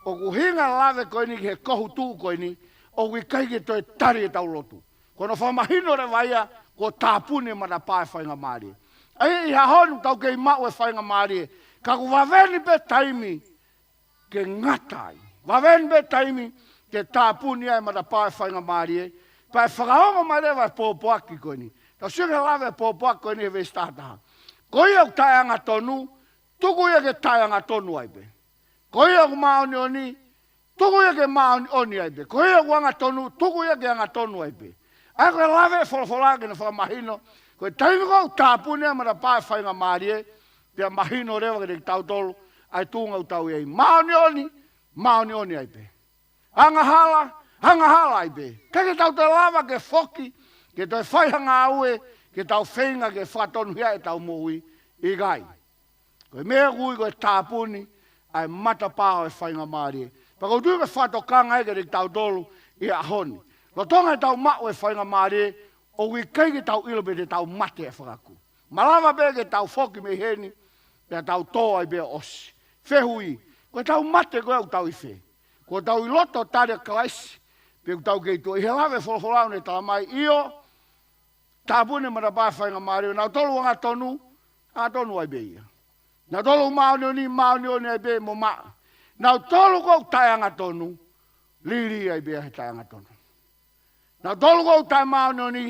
ʻoku ʻuhinga e lave ko eni ki he kohu tuʻu ko eni, ʻoku ʻikai ke toe tali ʻetau lotu. Ko hono fakamahino leva ia, kuo tāpuni e matapā ʻo e faingamālie. ʻA ia ʻi he ʻaho ni ʻoku tau kei maʻu e faingamālie, ka ʻoku vave ni pē taimi ke ngata ai. Vave ni pē taimi ke tāpuni ai e matapā ʻo e faingamālie, pea ʻe fakaongo mai leva e pōpoaki ko eni. Tau sio ki he lave e pōpoaki ko eni he veesi taha taha. Ko ia ʻoku taʻeangatonu, tuku ia ke taʻeangatonu ai pē. Ko ia ʻoku māʻoniʻoni, tuku ia ke māʻoniʻoni ai pē. Ko ia ʻoku angatonu, tuku ia ke angatonu ai pē. ʻA ia ko e lave ʻa e folofola ke ne fakamahino, ko e taimi ko ē ʻoku tāpuni ai e matapā ʻo e faingamālie, pea mahino leva kiate kitautolu ʻa e tuʻunga ʻoku tau ʻi ai. Māʻoniʻoni, māʻoniʻoni ai pē. Angahala, angahala ai pē. ʻIkai ke tau toe lava ke foki, ke toe fai ha ngāue, ke tau feinga ke fakatonuhiaʻi ʻetau moʻui, ʻikai. Ko e meʻa ʻoku ui ko e tāpuni ʻa e matapā ʻo e faingamālie. Pea ʻoku ou tui ko e fakatokanga ia kiate kitautolu ʻi he ʻaho ni. Lolotonga ʻetau maʻu e faingamālie, ʻoku ʻikai ke tau ʻilo pe te tau mate ʻe fakakū. Malava pē ke tau foki mei heni, pea tau tō ai pē ʻo ʻosi. Fehuʻi, ko ʻetau mate ko ē ʻoku tau ʻi fē? Kuo tau ʻi loto tali ʻa Kalaisi, pe ʻoku tau kei tuʻu? ʻI he lave ʻa e folofola ʻoku ne tala mai, ʻio, tāpuni e matapā ʻo e faingamālie, nautolu angatonu, angatonu ai pē ia. Nautolu māʻoniʻoni, māʻoniʻoni ai pē mo maʻa. Nautolu ʻoku taʻeangatonu, lī ai pē ia he taʻeangatonu. Nautolu ʻoku taʻemāʻoniʻoni,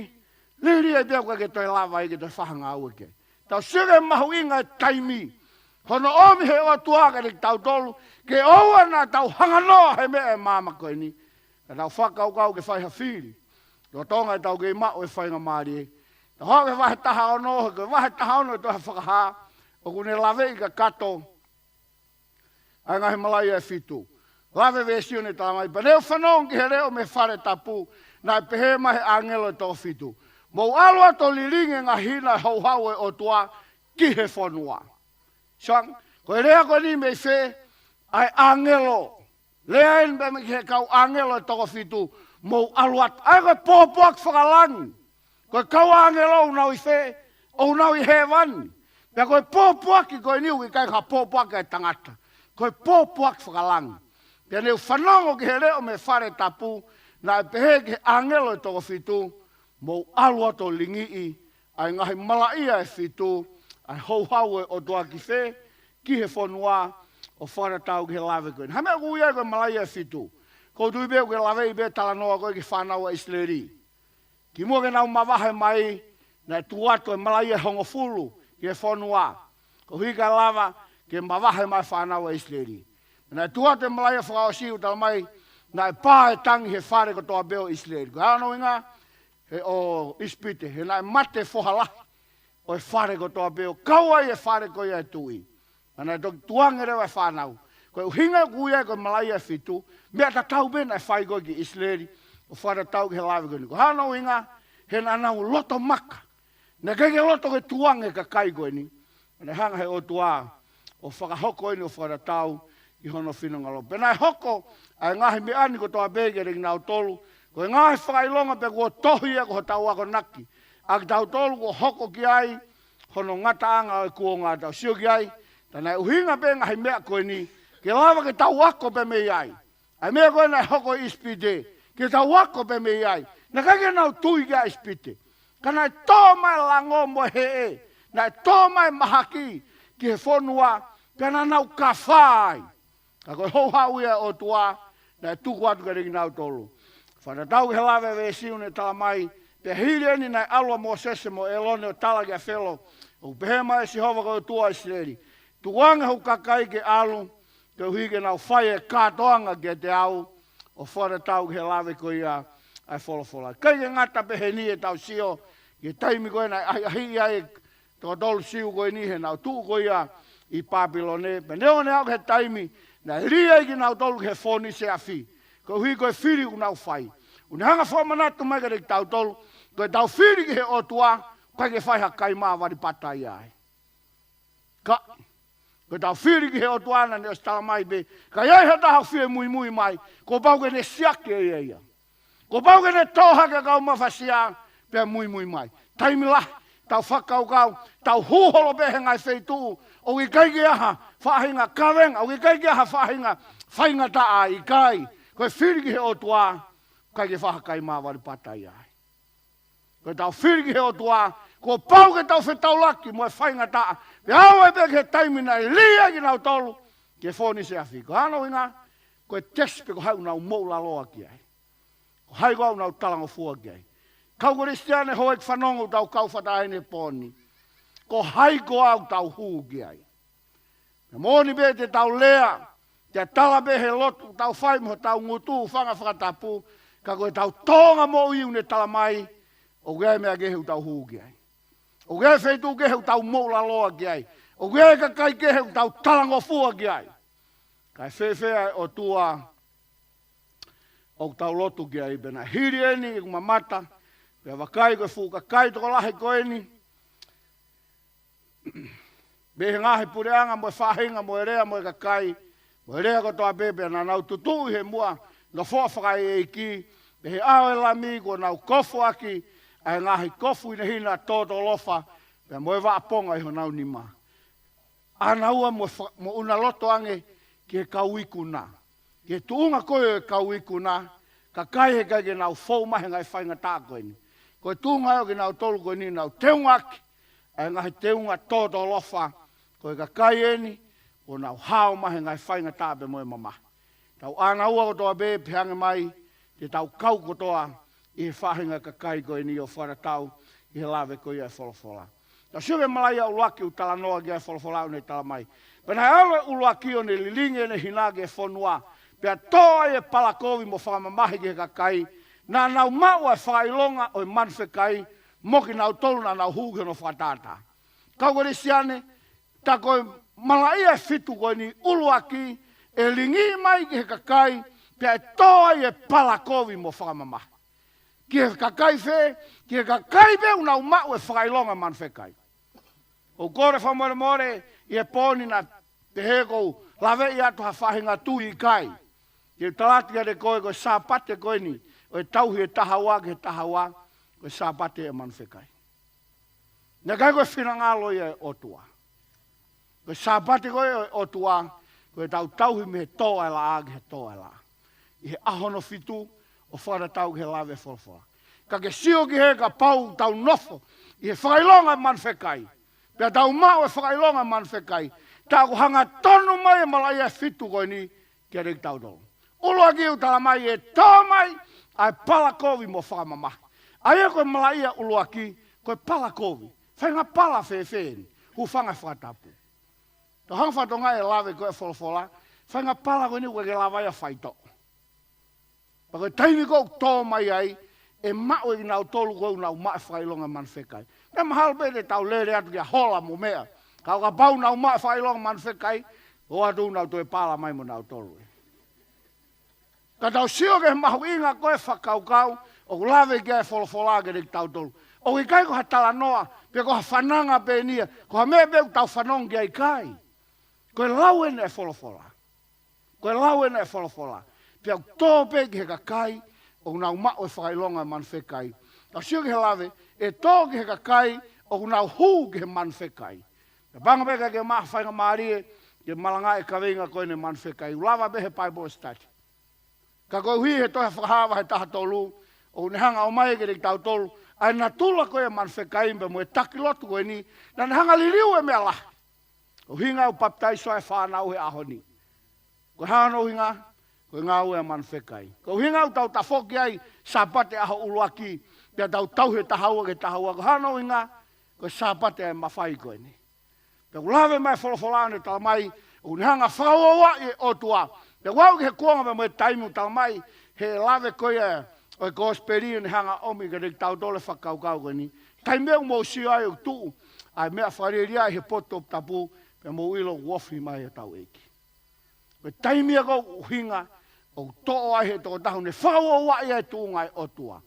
lī ai pē ia, ʻoku ʻikai ke toe lava ai ke toe fai ha ngāue ki ai. Tau sio ki he mahuʻinga e taimi hono ʻomi ʻe he ʻOtua kiate kitautolu, ke ʻoua naʻa tau hanganoa he meʻa ʻo e māmani ko eni. Ka tau fakakaukau ke fai ha fili. Lolotonga ʻetau kei maʻu e faingamālie. Tau haʻu ki he vahe taha ono, he ko e vahe taha ono ʻe tohi Fakahā, ʻoku ne laveʻi kakato ʻa e ngaahi malaʻia ʻe fitu. Lave veesi ʻoku ne tala mai, pea ne u fanongo ki he leʻo mei he fale tapu, naʻe pehē mai ʻe he ʻāngelo ʻe toko fitu, mou ʻalu atu ʻo lilingi e ngaahi hina ʻo e houhau ʻo e ʻOtua ki he fonua. Sai, ko e lea ko eni mei fē? ʻA e ʻāngelo. Lea eni pē mei he kau ʻāngelo ʻe toko fitu, mou ʻalu atu. ʻA ia ko e pōpoaki fakalangi. Ko e kau ʻāngelo ʻoku nau ʻi fē? ʻOku nau ʻi hēvani. Pea ko e pōpoaki ko eni ʻoku ʻikai ha pōpoaki ʻa e tangata. Ko e pōpoaki fakalangi. Pea ne u fanongo ki he leʻo mei he fale tapu, naʻe pehē ki he ʻāngelo ʻe toko fitu, mou ʻalu atu ʻo lilingi ʻa e ngaahi malaʻia ʻe fitu, ʻa e houhau ʻo e ʻOtua ki fē? Ki he fonua, ʻo fakatatau ki he lave ko eni. Ha meʻa ʻoku ui ai ko e malaʻia ʻe fitu? ʻOku ou tui pē ʻoku ke laveʻi pē talanoa ko ē ki he fānau ʻa ʻIsileli. Kimuʻa ke nau mavahe mai, naʻe tuʻu atu e malaʻia ʻe hongofulu ki he fonua, koeʻuhi kae lava ke mavahe mai e fānau ʻa ʻIsileli. Naʻe tuʻu atu e malaʻia fakaʻosi ʻoku tala mai, naʻe pā e tangi he fale kotoa pē ʻo ʻIsileli. Ko e hā hono ʻuhinga? He ʻo ʻIsipite, he naʻe mate e foha lahi ʻo e fale kotoa pē, ʻo kau ai e fale ko ia ʻo e tuʻi. Pea naʻe toki tukuange leva e fānau. Ko e ʻuhinga ʻoku ui ai ko e malaʻia ʻe fitu, meʻa tatau pē naʻe fai ko ē ki ʻIsileli, ʻo fakatatau ki he lave ko eni. Ko e hā hono ʻuhinga? He naʻa nau loto maka. Naʻe ʻikai ke loto ke tukuange e kakai ko eni. Naʻe hanga ʻe he ʻOtua ʻo fakahoko eni ʻo fakatatau ki hono finangalo. Pea naʻe hoko ʻa e ngaahi meʻa ni kotoa pē kiate kinautolu, ko e ngaahi fakaʻilonga pē kuo tohi ia ko hotau akonaki ʻa kitautolu, kuo hoko ki ai hono ngataʻanga ʻo e kuonga. Tau sio ki ai, tā naʻe ʻuhinga pē e ngaahi meʻa ko eni ke lava ke tau ako pē mei ai. ʻA e meʻa ko ē naʻe hoko ʻi ʻIsipite, ke tau ako pē mei ai. Naʻe ʻikai ke nau tui kia ʻIsipite. Ka naʻe tō mai e lango mo e heʻe, naʻe tō mai e mahaki ki he fonua, pea naʻa nau kafā ai. Ka ko e houhau ia ʻo e ʻOtua naʻe tuku atu kiate kinautolu. Fakatatau ki he lave ʻa e veesi ʻoku ne tala mai, pea hili eni naʻe ʻalu ʻa Mōsese mo ʻĒlone ʻo tala kia Felo, ʻoku pehē mai ʻe Sihova ko e ʻOtua ʻo ʻIsileli, tukuange hoku kakai ke ʻalu, koeʻuhi ke nau fai e kātoanga kiate au, ʻo fakatatau ki he lave ko ia ʻa e folofola. ʻIkai ke ngata pē heni, ʻetau sio ki he taimi ko ē naʻe ʻahiʻahiʻi ai e toko tolu Siu ko eni he nau tuʻu ko ia ʻi Pāpilone. Pea neongo ʻene aʻu ki he taimi naʻe lī ai kinautolu ki he fōnise afi, koeʻuhi ko e fili ʻoku nau fai, ʻoku ne hanga ʻo fakamanatu mai kiate kitautolu, ko ʻetau fili ki he ʻOtua, ʻikai ke fai ha kai mā vali pata ia ai. Ka, ko ʻetau fili ki he ʻOtua naʻa ne ʻosi tala mai pē, ka ʻi ai ha taha ʻoku fie muimui mai, kuo pau ke ne siʻaki ʻe ia ia. Kuo pau ke ne tō hake ʻa e kau mafasia, pea muimui mai. Taimi lahi, tau fakakaukau, tau hū holo pē he ngaahi feituʻu ʻoku ʻikai ke ʻi ai ha faʻahinga kavenga, ʻoku ʻikai ke ʻi ai ha faʻahinga faingataʻa. ʻIkai, ko e fili ki he ʻOtua, ʻikai ke fai ha kai mā vali pata ia ai. Ko ʻetau fili ki he ʻOtua, kuo pau ke tau fetaulaki mo e faingataʻa. Pea aʻu ai pē ki he taimi naʻe lī ai kinautolu ki he fōnise afi. Ko e hā hono ʻuhinga? Ko e tesi pē ko hai ʻoku nau moʻulaloa ki ai. Ko hai ko ē ʻoku nau talangofua ki ai. Kau Kalisitiane, houʻeiki fanongo ʻoku tau kau fakataha ʻi he pō ni, ko hai ko ē ʻoku tau hū ki ai? Naʻe moʻoni pē te tau lea, te tau tala pē he lotu ʻoku tau fai mo hotau ngutu, hūfanga he fakatapu, ka ko ʻetau tōʻonga moʻui ʻoku ne tala mai, ʻoku ʻi ai e meʻa kehe ʻoku tau hū ki ai. ʻOku ʻi ai e feituʻu kehe ʻoku tau moʻulaloa ki ai. ʻOku ʻi ai e kakai kehe ʻoku tau talangofua ki ai. Kae fēfē ʻa e ʻOtua ʻoku tau lotu ki ai? Pea naʻe hili eni ʻeku mamata, pea vakai ko e fuʻu kakai tokolahi ko eni, mei he ngaahi puleʻanga mo e faʻahinga mo e lea mo e kakai, mo e lea kotoa pē, pea naʻa nau tutuʻu ʻi he muʻa nofoʻa fakaʻeiʻeiki, pea he ʻao ʻo e Lami kuo nau kofu ʻaki ʻa e ngaahi kofu hinehina tōtōlofa, pea mo e vaʻa ponga ʻi honau nima. ʻĀnaua mo fa-, mo ʻuna loto ange ki he kau ikuna, ki he tuʻunga ko ē ʻo e kau ikuna, kakai heʻikai ke nau fou mai he ngaahi faingataʻa ko eni. Ko e tuʻunga ʻo kinautolu ko eni nau teunga ʻaki ʻa e ngaahi teunga tōtōlofa, ko e kakai eni kuo nau hao mai he ngaahi faingataʻa pea mo e mamahi. Tau ʻānaua kotoa pē, pehē ange mai, te tau kau kotoa ʻi he faʻahinga kakai ko eni ʻo fakatatau ki he lave ko ia ʻa e folofola. Tau sio ki he malaʻia ʻuluaki ʻoku talanoa ki ai ʻa e folofola ʻo ne talamai: Pea naʻe ʻalu ʻa e ʻuluaki ʻo ne lilingi ʻene hina ki he fonua, pea tō ai ʻa e palakovi mo fakamamahi ki he kakai, naʻa nau maʻu ʻa e fakaʻilonga ʻo e manu fekai, mo kinautolu naʻa nau hū ki hono fakatātā. Kau Kalisitiane, tā ko e malaʻia ʻe fitu ko eni, ʻuluaki, ʻe lingi mai ki he kakai, pea ʻe tō ai ʻa e palakovi mo fakamamahi. Ki he kakai fē? Ki he kakai pē ʻoku nau maʻu ʻa e fakaʻilonga manu fekai. ʻOku ou kole fakamolemole ʻi he pō ni naʻa pehē ʻoku ou laveʻi atu ha faʻahinga tui, ʻikai. Te u tala atu kiate koe, ko e Sāpate ko eni ʻo e tauhi ʻe taha ua ki he taha ua, ko e Sāpate ʻo e manu fekai. Naʻe ʻikai ko e finangalo ia ʻo e ʻOtua. Ko e Sāpate ko ē ʻo e ʻOtua, ko ʻetau tauhi mei he tō ʻa e laʻā ki he tō ʻa e laʻā. ʻI he ʻaho hono fitu, ʻo fakatatau ki he lave ʻa e folofola. Ka ke sio ki he, kapau ʻoku tau nofo ʻi he fakaʻilonga ʻo e manu fekai, pea tau maʻu ʻa e fakaʻilonga ʻo e manu fekai, tā ʻoku hangatonu mai ʻa e malaʻia ʻe fitu ko eni kiate kitautolu. ʻUluaki, ʻoku talamai ʻe tō mai ʻa e palakovi mo fakamamahi. ʻA ia ko e malaʻia ʻuluaki, ko e palakovi. Faʻahinga pala fēfē eni? Hūfanga he fakatapu. Tau hanga ʻo fakatokangaʻi e lave ko ē ʻa e folofola. Faʻahinga pala ko eni ʻoku ʻikai ke lava ia ʻo faitoʻo. Pea ko e taimi ko ē ʻoku tō mai ai, ʻe maʻu ʻe kinautolu ko ē ʻoku nau maʻu ʻa e fakaʻilonga manu fekai. Pea mahalo pē te tau lele atu ki ha hola mo e meʻa. Ka ʻo kapau ʻoku nau maʻu ʻa e fakaʻilonga manu fekai, ʻoatu ʻo nau toe pala mai mo nautolu ē. Ka tau sio ki he mahuʻinga ko ē ʻo e fakakaukau ʻoku lave ki ai ʻa e folofola kiate kitautolu. ʻOku ʻikai ko ha talanoa, pe ko ha fananga pē eni ia, ko ha meʻa pē ʻoku tau fanongo ki ai, ʻikai. Ko e lau eni ʻa e folofola. Ko e lau eni ʻa e folofola. Pea ʻoku tō pē ki he kakai ʻoku nau maʻu ʻa e fakaʻilonga ʻo e manu fekai. Tau sio ki he lave, ʻe tō ki he kakai ʻoku nau hū ki he manu fekai. Kapau ʻe ʻikai ke maʻu ha faingamālie ke malangaʻi e kaveinga ko eni ʻo e manu fekai, ʻoku lava pē he Bible study. Ka koeʻuhi he tohi Fakahā vahe taha tolu, ʻoku ne hanga ʻo ʻomai kiate kitautolu ʻa e natula ko ē ʻo e manu fekai pea mo e taki lotu ko eni, naʻa ne hanga ʻo liliu e meʻa lahi. Ko e ʻuhinga ʻoku papitaiso ai e fānau he ʻaho ni. Ko e hā hono ʻuhinga? Ko e ngāue ʻa e manu fekai. Ko e ʻuhinga ʻoku tau tafoki ai Sāpate ʻaho ʻuluaki, pea tau tauhi ʻe taha ua ki he taha ua. Ko e hā hono ʻuhinga? Ko e Sāpate ʻa e mafai ko eni. Pea ʻoku lave mai e folofola ʻo ne talamai, ʻoku ne hanga ʻo fakauauaʻi e ʻOtua. Pea ʻoku aʻu ki he kuonga pea mo e taimi ʻoku talamai he lave ko ia ʻo e Kosipeli ʻo ne hanga ʻo ʻomi kiate kitautolu e fakakaukau ko eni. Taimi ʻoku mou sio ai ʻoku tuʻu ʻa e meʻa fakalielia ʻi he potu toputapu, pea mou ʻilo ʻoku ofi mai hotau ʻEiki. Ko e taimi ia ko ē ʻoku ʻuhinga ʻoku toʻo ai ʻe he tokotaha ʻoku ne fakauauaʻi ʻa e tuʻunga ʻo e ʻOtua.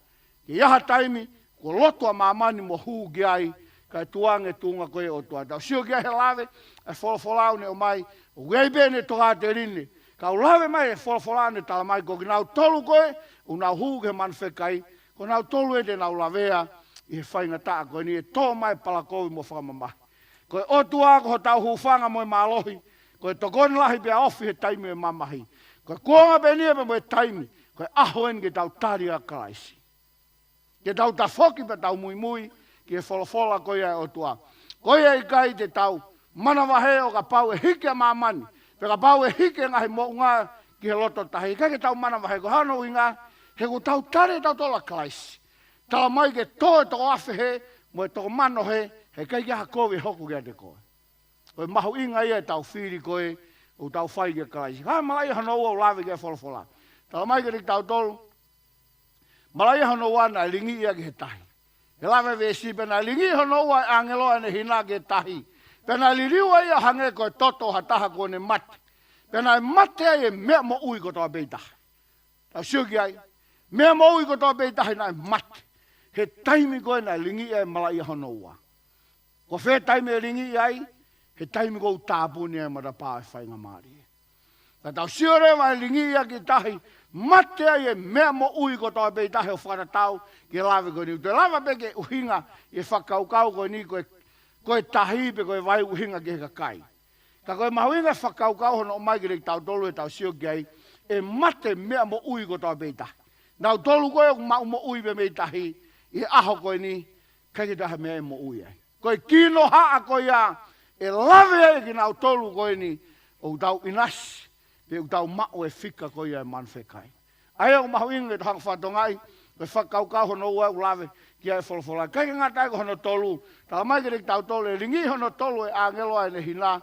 Ke ʻi ai ha taimi kuo lotu ʻa māmani mo hū ki ai, kae tukuange e tuʻunga ko ē ʻo e ʻOtua. Tau sio ki ai he lave ʻa e folofola ʻoku ne ʻomai, ʻoku ʻi ai pē ʻene tokāteline. Ka ʻoku lave mai e folofola ʻo ne talamai ko kinautolu ko ē ʻoku nau hū ki he manu fekai, ko kinautolu ē te nau lavea ʻi he faingataʻa ko eni, ʻe tō mai e palakovi mo fakamamahi. Ko e ʻOtua ko hotau hūfanga mo e mālohi, ko e tokoni lahi pea ofi he taimi ʻo e mamahi. Ko e kuonga pē eni ia pea mo e taimi, ko e ʻaho eni ke tau tali ʻa Kalaisi. Ke tau tafoki pea tau muimui ki he folofola ko ia ʻa e ʻOtua. Ko ia ʻikai te tau manavahē ʻo kapau ʻe hiki ʻa māmani, pe kapau ʻe hiki e ngaahi moʻunga ki he loto tahi. ʻIkai ke tau manavahē, ko e hā hono ʻuhinga? He ʻoku tau tali ʻe tautolu ʻa Kalaisi. Talamai ke tō e toko afe hē mo e toko mano hē, heʻikai ke ʻi ai ha kovi ʻe hoko kiate koe. Ko e mahuʻinga ia ʻetau fili ko ē ʻoku tau fai kia Kalaisi. Ko e malaʻia hono ua ʻoku lave ki ai e folofola. Talamai kiate kitautolu, malaʻia hono ua naʻe lingiʻi ia ki he tahi. He lave e veesi, pea naʻe lingiʻi hono ua e ʻāngelo ʻa ʻene hina ki he tahi. Pea naʻe liliu ʻa ia ʻo hangē ko e toto ʻo ha taha kuo ne mate. Pea naʻe mate ai e meʻa moʻui kotoa pē ʻi tahi. Tau sio ki ai. Meʻa moʻui kotoa pē ʻi tahi naʻe mate. He taimi ko ē naʻe lingiʻi ai e malaʻia hono ua. Ko fē taimi ʻe lingiʻi ai? He taimi ʻoku tāpuni ai e matapā ʻo e faingamālie. Ka tau sio leva e lingiʻi ʻaki ʻi tahi, mate ai e meʻa moʻui kotoa pē ʻi tahi ʻo fakatatau ki he lave ko eni. Te lava pē ke ʻuhinga ʻi he fakakaukau ko eni ko e, ko e tahi pe ko e vai ʻuhinga ki he kakai. Ka ko e mahuʻinga e fakakaukau hono ʻomai kiate kitautolu ʻe tau sio ki ai, ʻe mate meʻa moʻui kotoa pē ʻi tahi. Nautolu ko ē ʻoku maʻu moʻui pē mei tahi, ʻi he ʻaho ko eni, ʻikai ke toe ha meʻa ʻe moʻui ai. Ko e kinohaʻa ko ia, ʻe lave ai kinautolu ko eni, ʻoku tau ʻinasi, pe ʻoku tau maʻu e fika ko ia e manu fekai. ʻA ia ʻoku mahuʻinga ke tau hanga fakatokangaʻi, ko e fakakaukau hono ua ʻoku lave ki ai e folofola. ʻIkai ke ngata ai ko hono tolu, tala mai kiate kitautolu ʻe lingiʻi hono tolu e ʻāngelo ʻa ʻene hina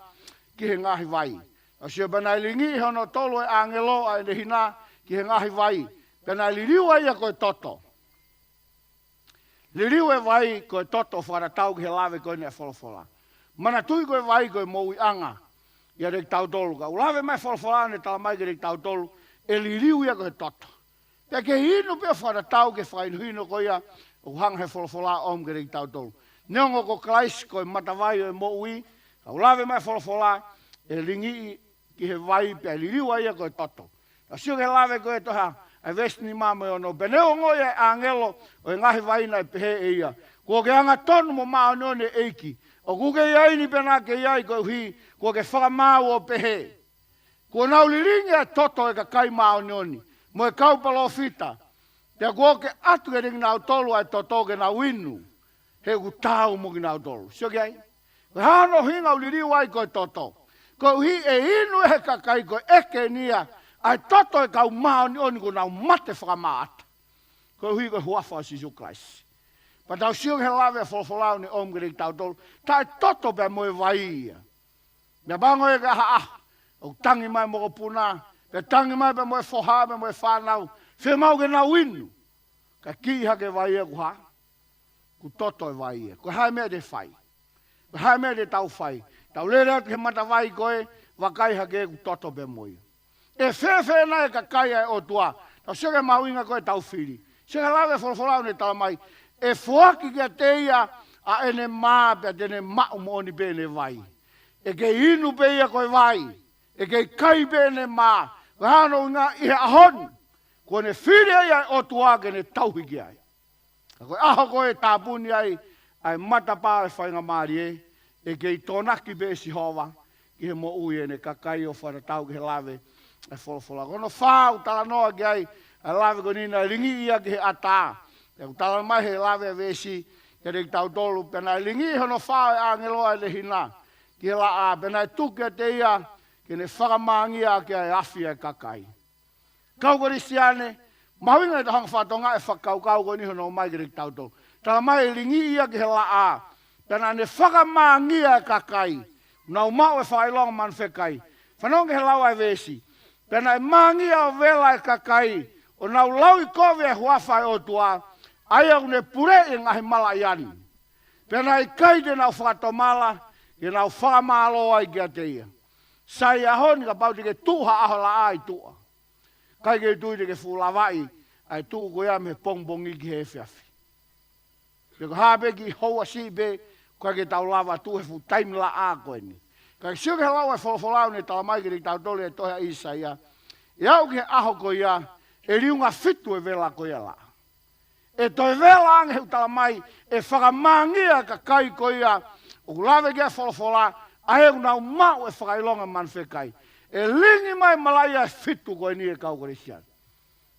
ki he ngaahi vai. Tau sio pea naʻe lingiʻi hono tolu e ʻāngelo ʻa ʻene hina ki he ngaahi vai. Pea naʻe liliu ai ia ko e toto. Liliu e vai ko e toto fakatatau ki he lave ko eni e folofola. Manatuʻi ko e vai ko e moʻuiʻanga ʻiate kitautolu ka ʻoku lave mai e folofola ʻo ne tala mai kiate kitautolu ʻe liliu ia ko e toto. Pea kei inu pē ʻo fakatatau ki he fakahinohino ko ia ʻoku hanga he folofola ʻo ʻomi kiate kitautolu. Neongo ko Kalaisi ko e matavai ʻo e moʻui, ka ʻoku lave mai e folofola ʻe lingiʻi ki he vai pea liliu ai ia ko e toto. Tau sio ki he lave ko ē tohi ʻa e veesi nima mo e ono. Pea ne u ongoʻi ʻa e ʻāngelo ʻo e ngaahi vai naʻe pehē ʻe ia, kuo ke angatonu mo māʻoniʻoni ʻEiki, ʻoku ke ʻi ai ni pea naʻa ke ʻi ai koeʻuhi kuo ke fakamaau ʻo pehē, kuo nau lilingi ʻa e toto ʻo e kakai māʻoniʻoni mo e kau palōfita, pea kuo ke ʻatu kiate kinautolu ʻa e toto ke nau inu, he ʻoku taau mo kinautolu. Sio ki ai. Ko e hā hono ʻuhinga ʻoku liliu ai ko e toto? Koeʻuhi ʻe inu ʻe he kakai ko e ʻeke eni ia ʻa e toto ʻo e kau māʻoniʻoni kuo nau mate fakamāʻata koeʻuhi ko e huafa ʻo Sīsū Kalaisi. Pea tau sio ki he lave e folofola ʻo ne ʻomi kiate kitautolu, taʻetoto pea mo e vai ia. Meʻapango ia ki ha ʻaho ʻoku tangi mai mokopuna, pea tangi mai pea mo e foha, pea mo e fānau, fiemaʻu ke nau inu. Ka kiʻi hake e vai ia ʻoku hā? ʻOku toto e vai ia. Ko e hā e meʻa te fai? Ko e hā e meʻa te tau fai? Tau lele atu he matavai ko ē, vakai hake ʻoku toto pē mo ia. ʻE fēfē nai e kakai ʻa e ʻOtua? Tau sio ki he mahuʻinga ko ē ʻetau fili. Sio ki he lave e folofola ʻo ne tala mai, ʻe foaki kiate ia ʻa ʻene mā pea te ne maʻu moʻoni pē ʻene vai. ʻE kei inu pē ia ko e vai, ʻe kei kai pē ʻene mā. Ko e hā hono ʻuhinga? ʻI he ʻaho ni kuo ne fili ai ʻa e ʻOtua ke ne tauhi ki ai. Ka ko e ʻaho ko ē ʻe tāpuni ai ʻa e matapā ʻo e faingamālie, ʻe kei tōnaki pē ʻe Sihova ki he moʻui ʻene kakai ʻo fakatatau ki he lave e folofola. Ko hono fā ʻoku talanoa ki ai ʻa e lave ko eni, naʻe lingiʻi ia ki he ʻatā. Pea ʻoku tala mai he lave e veesi kiate kitautolu, pea naʻe lingiʻi hono fā ʻo e ʻāngelo ʻa ʻene hina ki he laʻā, pea naʻe tuku kiate ia ke ne fakamāngia ʻaki ʻa e afi ʻa e kakai. Kau Kalisitiane, mahuʻinga ke tau hanga fakatokangaʻi e fakakaukau ko eni hono ʻomai kiate kitautolu. Tala mai ʻe lingiʻi ia ki he laʻā, pea naʻa ne fakamāngia e kakai ʻoku nau maʻu e fakaʻilonga manu fekai. Fanongo ki he lau ʻa e veesi. Pea naʻe māngia ʻo vela e kakai ʻoku nau lauʻikovi e huafa ʻo e ʻOtua, ʻa ia ʻoku ne puleʻi e ngaahi malaʻia ni. Pea naʻe ʻikai te nau fakatomala, ke nau fakamālō ai kiate ia. Sai, ʻaho ni kapau te ke tuʻu ha ʻaho laʻā ʻi tuʻa, ʻikai ke u tui te ke fuʻu lavaʻi ʻa e tuʻu ko ia mei he pongipongi ki he efiafi. Pe ko e hā pē, kiʻi houa siʻi pē, ʻoku ʻikai ke tau lava tuʻu he fuʻu taimi laʻā ko eni. Ka ke sio ki he lau ʻa e folofola ʻo ne tala mai kiate kitautolu ʻi he tohi ʻa ʻĪsaia, ʻe aʻu ki he ʻaho ko ia, ʻe liunga fitu e vela ko ia laʻā. ʻE toe vela ange, he ʻoku tala mai ʻe fakamāngia e kakai ko ia ʻoku lave ki ai e folofola, ʻa ia ʻoku nau maʻu e fakaʻilonga manu fekai. ʻE lingi mai e malaʻia ʻe fitu ko eni, ʻe kau Kalisitiane.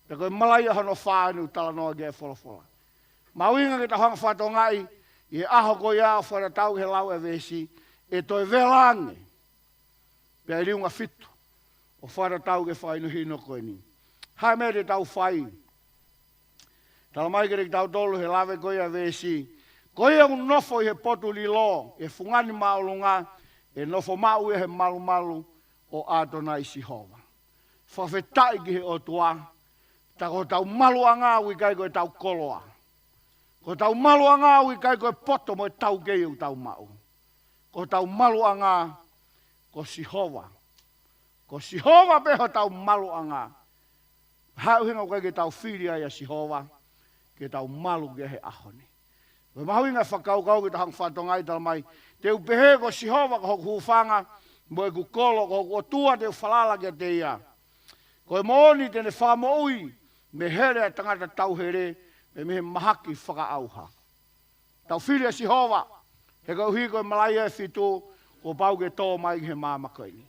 Pea ko e malaʻia hono fā eni ʻoku talanoa ki ai e folofola. Mahuʻinga ke tau hanga fakatokangaʻi ʻi he ʻaho ko ia ʻo fakatatau ki he lau e veesi, ʻe toe vela ange pea ʻe liunga fitu ʻo fakatatau ki he fakahinohino ko eni. Hā e meʻa te tau fai? Tala mai kiate kitautolu he lave ko ia e veesi, ko ia ʻoku nofo ʻi he potu lilo, ʻi he fungani māʻolunga, ʻe nofo maʻu ia he malumalu ʻo ʻAtonai Sihova. Fakafetaʻi ki he ʻOtua, tā ko hotau maluʻanga ʻoku ʻikai ko ʻetau koloa. Ko hotau maluʻanga ʻoku ʻikai ko e poto mo e taukei ʻoku tau maʻu. Ko hotau maluʻanga ko Sihova. Ko Sihova pē hotau maluʻanga. Ko e hā e ʻuhinga ʻoku ʻikai ke tau fili ai ʻa Sihova ke tau malu ki ai he ʻaho ni? Ko e mahuʻinga e fakakaukau ke tau hanga ʻo fakatokangaʻi, talamai: Te u pehē, ko Sihova ko hoku hūfanga, mo ʻeku kolo, ko hoku ʻOtua te u falala kiate ia. Ko e moʻoni te ne fakamoʻui mei he hele ʻa e tangata tauhele, pea mei he mahaki fakaʻauha. Tau fili ʻa Sihova, he koeʻuhi ko e malaʻia ʻe fitu kuo pau ke tō mai ki he maama ko eni.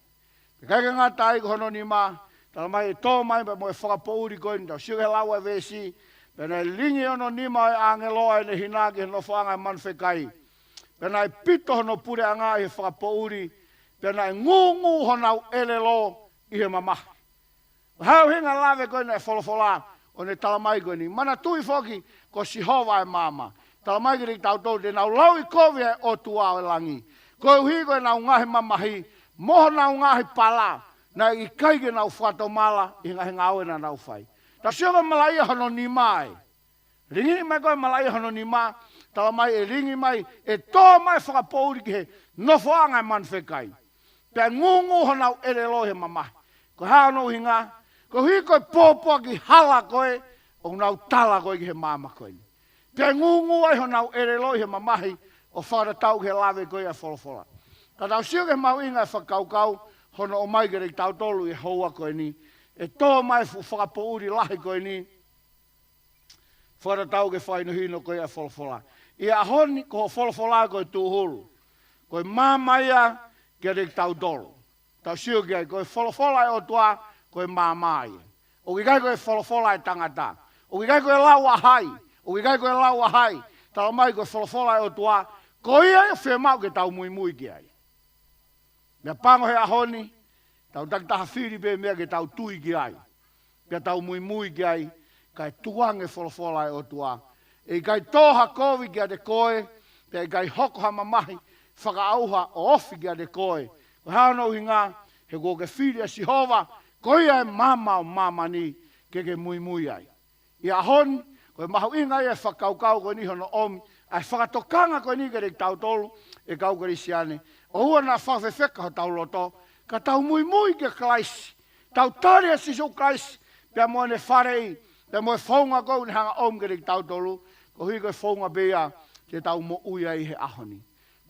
Pea ʻikai ke ngata ai, ko hono nima, talamai ʻe tō mai pea mo e fakapoʻuli ko eni. Tau sio ki he lau ʻa e veesi: Pea naʻe lilingi hono nima ʻo e ʻāngelo ʻa ʻene hina ki he nofoʻanga ʻo e manu fekai. Pea naʻe pito hono puleʻanga ʻi he fakapoʻuli, pea naʻe ngūngū honau ʻelelo ʻi he mamahi. Ko e hā e ʻuhinga e lave ko eni ʻa e folofola ʻo ne talamai ko eni? Manatuʻi foki, ko Sihova ʻa e maama. Talamai kiate kitautolu te nau lauʻikovi ʻa e ʻOtua ʻo e langi, koeʻuhi ko ʻenau ngaahi mamahi mo honau ngaahi pala, naʻe ʻikai ke nau fakatomala ʻi he ngaahi ngāue naʻa nau fai. Tau sio ki he malaʻia hono nima ē. Lilingi mai ko e malaʻia hono nima, talamai ʻe lilingi mai, ʻe tō mai e fakapoʻuli ki he nofoʻanga ʻo e manu fekai. Pea ngūngū honau ʻelelo ʻi he mamahi. Ko e hā hono ʻuhinga? Koeʻuhi ko e pōpoaki hala ko ē ʻoku nau tala ko ē ki he maama ko eni. Pea ngūngū ai honau ʻelelo ʻi he mamahi, ʻo fakatatau ki he lave ko ē ʻa e folofola. Ka tau sio ki he mahuʻinga e fakakaukau hono ʻomai kiate kitautolu ʻi he houa ko eni, ʻe tō mai e fuʻu fakapoʻuli lahi ko eni, fakatatau ki he fakahinohino ko ē ʻa e folofola. ʻI he ʻaho ni, ko hoʻo folofola ko e tūhulu. Ko e maama ia kiate kitautolu. Tau sio ki ai, ko e folofola ʻa e ʻOtua, ko e maama ia. ʻOku ʻikai ko e folofola ʻa e tangata. ʻOku ʻikai ko e lau ʻa hai. ʻOku ʻikai ko e lau ʻa hai. Talamai ko e folofola ʻa e ʻOtua, ko ia ia ʻoku fiemaʻu ke tau muimui ki ai. Meʻapango he ʻaho ni, tau takitaha fili pē meʻa ke tau tui ki ai, pea tau muimui ki ai, kae tukuange e folofola ʻa e ʻOtua. ʻE ʻikai tō ha kovi kiate koe, pea ʻe ʻikai hoko ha mamahi fakaʻauha ʻo ofi kiate koe. Ko e hā hono ʻuhinga? He kuo ke fili ʻa Sihova, ko ia e maama ʻo māmani, ke ke muimui ai. ʻI he ʻaho ni, ko e mahuʻinga ia e fakakaukau ko eni hono ʻomi ʻa e fakatokanga ko eni kiate kitautolu, ʻe kau Kalisitiane. ʻOua naʻa fakafefeka hotau loto, ka tau muimui kia Kalaisi. Tau tali ʻa Sīsū Kalaisi, pea mo ʻene faleʻi, pea mo e founga ko ē ʻoku ne hanga ʻo ʻomi kiate kitautolu, koeʻuhi ko e founga pē ia te tau moʻui ai he ʻaho ni.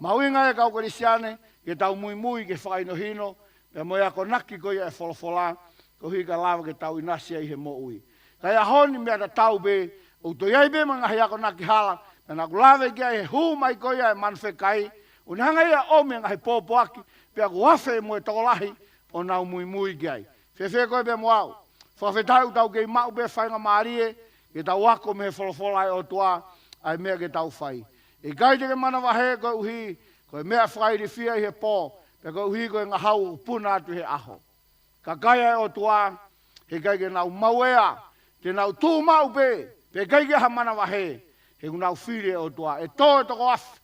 Mahuʻinga ia, kau Kalisitiane, ke tau muimui ki he fakahinohino, pea mo e akonaki ko ia ʻa e folofola, koeʻuhi ka lava ke tau ʻinasi ai he moʻui. Ka ʻi he ʻaho ni, meʻa tatau pē, ʻoku toe ʻi ai pē mo e ngaahi akonaki hala, pea naʻa ku lave ki ai he hū mai ko ia ʻa e manu fekai, ʻoku ne hanga ia ʻo ʻomi e ngaahi pōpoaki, pea kuo afe mo e tokolahi ʻo nau muimui ki ai. Fēfē koe pea mo au? Fakafetaʻi ʻoku tau kei maʻu pē faingamālie ke tau ako mei he folofola ʻa e ʻOtua ʻa e meʻa ke tau fai. ʻE ʻikai te ke manavahē koeʻuhi ko e meʻa fakailifia ʻi he pō, pe koeʻuhi ko e ngahau ʻoku puna atu he ʻaho. Kakai ʻa e ʻOtua, he ʻikai ke nau mauea, te nau tuʻu maʻu pē, pea ʻikai ke ʻi ai ha manavahē, he ʻoku nau fili e ʻOtua. ʻE tō e toko afe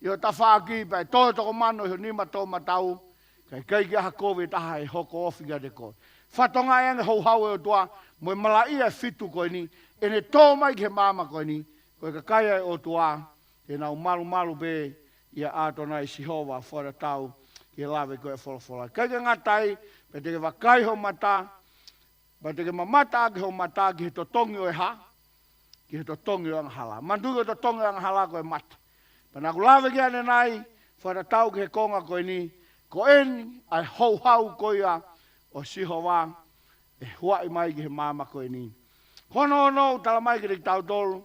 ʻi ho tafaʻaki, pea ʻe tō e toko mano ʻi ho nima toʻomatau, ka ʻe ʻikai ke ʻi ai ha kovi ʻe taha ʻe hoko ofi kiate koe. Fakatokangaʻi ange e houhau ʻa e ʻOtua mo e malaʻia ʻe fitu ko eni, ʻene tō mai ki he maama ko eni, ko e kakai ʻa e ʻOtua, te nau malumalu pē ʻia ʻAtonai Sihova, fakatatau ki he lave ko ē ʻa e folofola. ʻIkai ke ngata ai, pea te ke vakai ho mata, pea te ke mamata ʻaki ho mata ki he totongi ʻo e hā? Ki he totongi ʻo e angahala. Manatuʻi ko e totongi ʻo e angahala ko e mate. Pea naʻa ku lave ki ai ʻanenai, fakatatau ki he konga ko eni, ko eni ʻa e houhau ko ia ʻo Sihova ʻe huaʻi mai ki he maama ko eni. Ko hono ono, ʻoku talamai kiate kitautolu,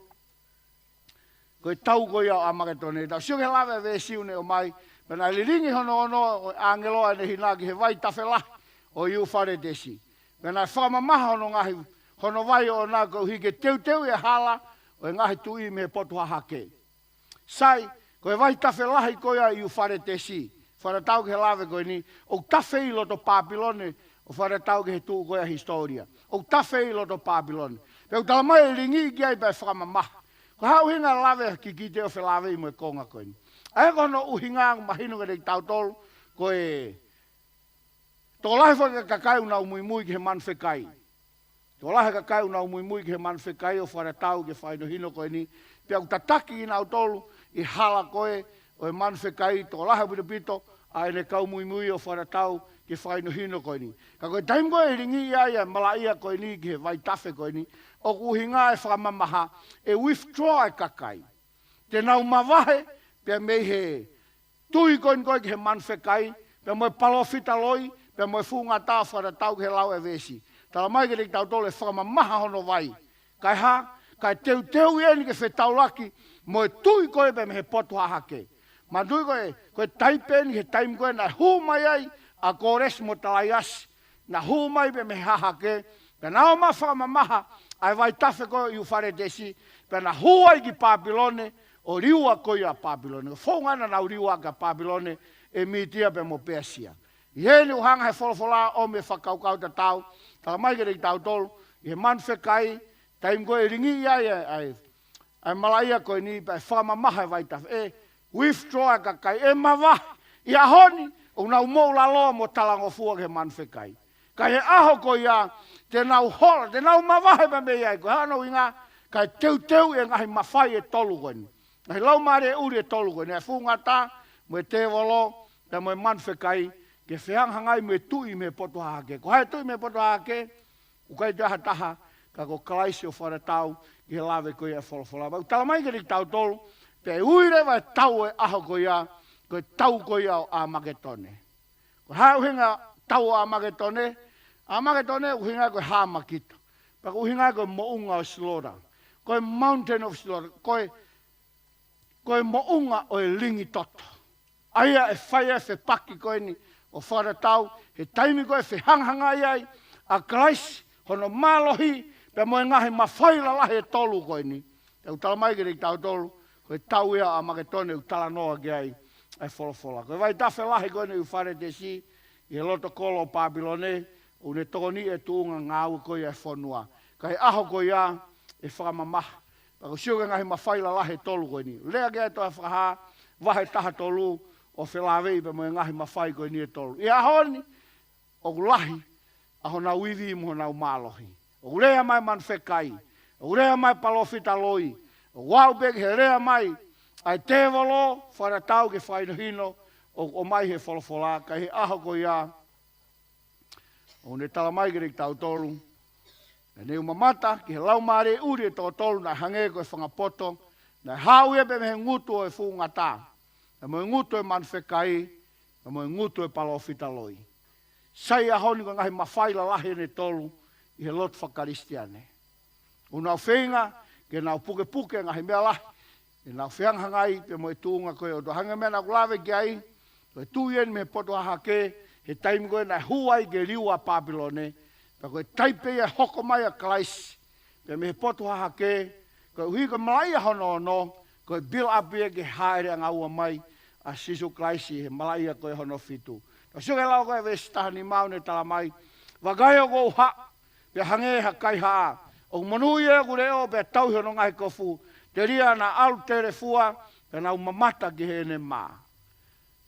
ko e tau ko ia ʻo ʻAmaketone. Tau sio ki he lave ʻa e veesi ʻoku ne ʻomai: Pea naʻe lilingi hono ono ʻo e ʻāngelo ʻa ʻene hina ki he vai tafe lahi ʻo Iufaletesi. Pea naʻe fakamamaha hono ngaahi, hono vai ʻoʻona koeʻuhi ke teuteuʻi e hala ʻo e ngaahi tuʻi mei he potu hahake. Sai, ko e vai tafe lahi ko ia ʻo Iufaletesi, fakatatau ki he lave ko eni, ʻoku tafe ʻi loto Pāpilone, ʻo fakatatau ki he tuʻu ko ia ʻo e hisitōlia. ʻOku tafe ʻi loto Pāpilone. Pea ʻoku talamai ʻe lilingi ki ai pea ʻe fakamamaha. Ko e hā e ʻuhinga e lave ʻa e kikite ʻo felāveʻi mo e konga ko eni? ʻA ia ko hono ʻuhinga ʻoku mahino kiate kitautolu, ko e tokolahi foki e kakai ʻoku nau muimui ki he manu fekai. Tokolahi e kakai ʻoku nau muimui ki he manu fekai ʻo fakatatau ki he fakahinohino ko eni. Pea ʻoku tataki kinautolu ʻi he hala ko ē ʻo e manu fekai, tokolahi ʻaupito ʻa ʻene kau muimui ʻo fakatatau ke fakahinohino ko eni. Ka ko e taimi ko ē ʻe lingiʻi ai ʻa e malaʻia ko eni ki he vaitafe ko eni, ʻoku ʻuhinga e fakamamaha, ʻe withdraw e kakai. Te nau mavahe, pea mei he tui ko eni ko ē ki he manu fekai, pea mo e palōfita loi, pea mo e fuʻu ngata, fakatatau ki he lau e veesi. Talamai kiate kitautolu e fakamamaha hono vai. Kae hā, kae teuteu eni ke fetaulaki mo e tui ko ē pea mei he potu hahake. Manatuʻi ko e, ko e taipe eni he taimi ko ē naʻe hū mai ai ʻa Kōlesi mo Talaiasi, naʻa nau hū mai pea mei he hahake, pea nau ō mai ʻo fakamamaha ʻa e vaitafe ko ē ʻIufaletesi, pea nau hū ai ki Pāpilone, ʻo liua ko ia ʻa Pāpilone. Ko e founga naʻa nau liua ai ʻa Pāpilone, ʻe Mītia pea mo Pēsia. ʻI heni ʻoku hanga ʻe he folofola ʻo ʻomai e fakakaukau tatau, talamai kiate kitautolu, ʻi he manu fekai, taimi ko ē ʻe lingiʻi ai ʻa e, ʻa e, ʻa e malaʻia ko eni pea ʻe fakamamaha e vaitafe, ʻe withdraw e kakai, ʻe mavahe. ʻI he ʻaho ni, ʻoku nau moʻulaloa mo talangofua ki he manu fekai. Ka ʻi he ʻaho ko ia, te nau hola, te nau mavahe pea mei ai, ko e hā hono ʻuhinga, kae teuteu e ngaahi mafai ʻe tolu ko eni. Ngaahi laumālie ʻuli ʻe tolu ko eni, ʻa e fuʻu ngata, mo e tēvolo, pea mo e manu fekai, ke fehangahangai mo e tui mei he potu hahake. Ko hai e tui mei he potu hahake, ʻoku ʻikai toe ʻi ai ha taha, ka ko Kalaisi ʻo fakatatau ki he lave ko ia e folofola. Pea ʻoku talamai kiate kitautolu, pea ʻe ui leva e tau e ʻaho ko ia, ko e tau ko ia ʻo ʻAmaketone. Ko e hā e ʻuhinga tau ʻo ʻAmaketone? ʻAmaketone ʻoku ʻuhinga ko e Hamakito. Pea ʻoku ʻuhinga ko e moʻunga ʻo Silota. Ko e Mountain of Silota. Ko e, ko e moʻunga ʻo e lingi toto. ʻA ia ʻe fai ai e fepaki ko eni ʻo fakatatau he taimi ko ē ʻe fehangahangai ai ʻa Kalaisi, hono mālohi, pea mo e ngaahi mafai lalahi ʻe tolu ko eni. Pea ʻoku talamai kiate kitautolu, ko e tau ia ʻo ʻAmaketone ʻoku talanoa ki ai ʻa e folofola. Ko e vaitafe lahi ko eni ʻIufaletesi, ʻi he loto kolo ʻo Pāpilone, ʻoku ne tokoniʻi e tuʻunga ngāue ko ia e fonua. Ka ʻi he ʻaho ko ia, ʻe fakamamaha. Pea ʻoku sio ki he ngaahi mafai lalahi ʻe tolu ko eni. Lea ki ai e tohi Fakahā, vahe taha tolu, ʻo felāveʻi pea mo e ngaahi mafai ko eni ʻe tolu. ʻI he ʻaho ni, ʻoku lahi ʻa honau ivi mo honau mālohi. ʻOku lea mai e manu fekai, ʻoku lea mai e palōfita loi, ʻoku aʻu pē ki he lea mai ʻa e tēvolo, fakatatau ki he fakahinohino ʻoku ʻomai ʻe he folofola. Ka ʻi he ʻaho ko ia, ʻoku ne talamai kiate kitautolu, naʻa ne ʻomi e mata ki he laumālie ʻuli ʻe toko tolu, naʻe hangē ko e fanga poto, naʻe haʻu ia pē mei he ngutu ʻo e fuʻu ngata, pea mo e ngutu ʻo e manu fekai, pea mo e ngutu ʻo e palōfita loi. Sai, ʻaho ni ko e ngaahi mafai lalahi eni ʻe tolu ʻi he lotu faka-Kalisitiane. ʻOku nau feinga ke nau pukepuke e ngaahi meʻa lahi, ʻenau fehangahangai pea mo e tuʻunga ko ē ʻo e ʻOtua. Hangē ko e meʻa naʻa ku lave ki ai, ko e tui eni mei he potu hahake, he taimi ko ē naʻe hū ai ke liua ʻa Pāpilone, pea ko e taipe ia e hoko mai ʻa Kalaisi pea mei he potu hahake, koeʻuhi ko e malaʻia hono ono, ko e build up ia ki he hāʻele angaua mai ʻa Sīsū Kalaisi he malaʻia ko ē hono fitu. Tau sio ki he lau ko ē veesi taha nima, ʻoku ne talamai, vakai, ʻoku ou haʻu, pea hangē ha kaihaʻa, ʻoku monūʻia ʻeku leʻo, pea tauhi hono ngaahi kofu, telia naʻa ʻalu telefua, pea nau mamata ki heʻene mā.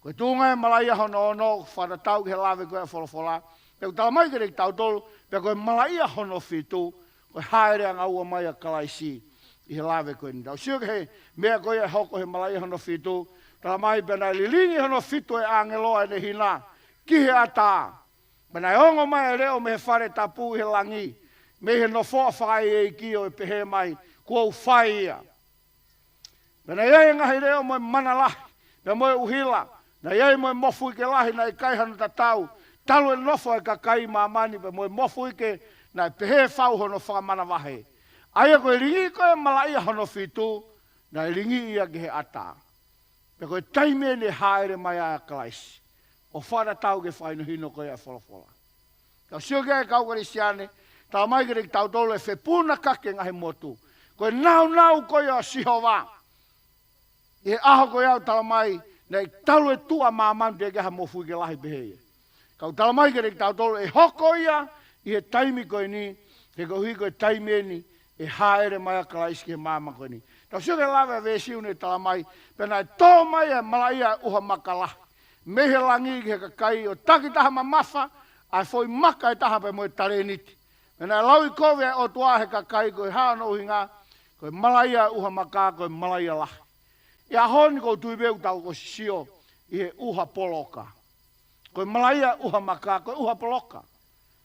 Ko e tuʻunga e malaʻia hono ono, fakatatau ki he lave ko ē ʻa e folofola. Pea ʻoku talamai kiate kitautolu, pea ko e malaʻia hono fitu, ko e hāʻele angaua mai ʻa Kalaisi ʻi he lave ko eni. Tau sio ki he meʻa ko ia ʻe hoko he malaʻia hono fitu, talamai, pea naʻe lilingi hono fitu e ʻāngelo ʻa ʻene hina ki he ʻatā. Pea naʻe ongo mai e leʻo mei he fale tapu ʻi he langi, mei he nofoʻa fakaʻeiʻeiki, ʻo ne pehē mai, kuo u fai ia. Pea naʻe ʻi ai e ngaahi leʻo mo e mana lahi, pea mo e ʻuhila, naʻe ʻi ai mo e mofuike lahi naʻe ʻikai hano tatau, talu e nofo ʻa e kakai ʻi māmani, pea mo e mofuike naʻe pehē fau hono fakamanavahē. ʻA ia ko e lingi ko ē e malaʻia hono fitu, naʻe lingiʻi ia ki he ʻatā. Pea ko e taimi eni ʻe hāʻele mai ai ʻa Kalaisi, ʻo fakatatau ki he fakahinohino ko ia e folofola. Tau sio ki ai, kau Kalisitiane, talamai kiate kitautolu e fepunakaki e ngaahi motu. Ko e nāunau ko ia ʻo Sihova. ʻI he ʻaho ko ia ʻoku talamai, naʻe talu e tuʻa ʻa māmani, teʻeki ai ha mofuike lahi pehē ia. Ka ʻoku talamai kiate kitautolu ʻe hoko ia ʻi he taimi ko eni, he koeʻuhi ko e taimi eni ʻe hāʻele mai ai ʻa Kalaisi ki he māmani ko eni. Tau sio ki he lave ʻa e veesi, ʻoku ne talamai, pea naʻe tō mai e malaʻia ʻo e ʻuha maka lahi mei he langi ki he kakai, ʻo takitaha mamafa ʻa e foʻi maka ʻe taha pea mo e talēniti. Pea naʻe lauʻikovi ʻa e ʻOtua ʻe he kakai, ko e hā hono ʻuhinga? Ko e malaʻia ʻo e ʻuha maka ko e malaʻia lahi. ʻI he ʻaho ni ʻoku ou tui pē ʻoku tau ʻosi sio ʻi he ʻuha poloka. Ko e malaʻia ʻuha maka, ko e ʻuha poloka.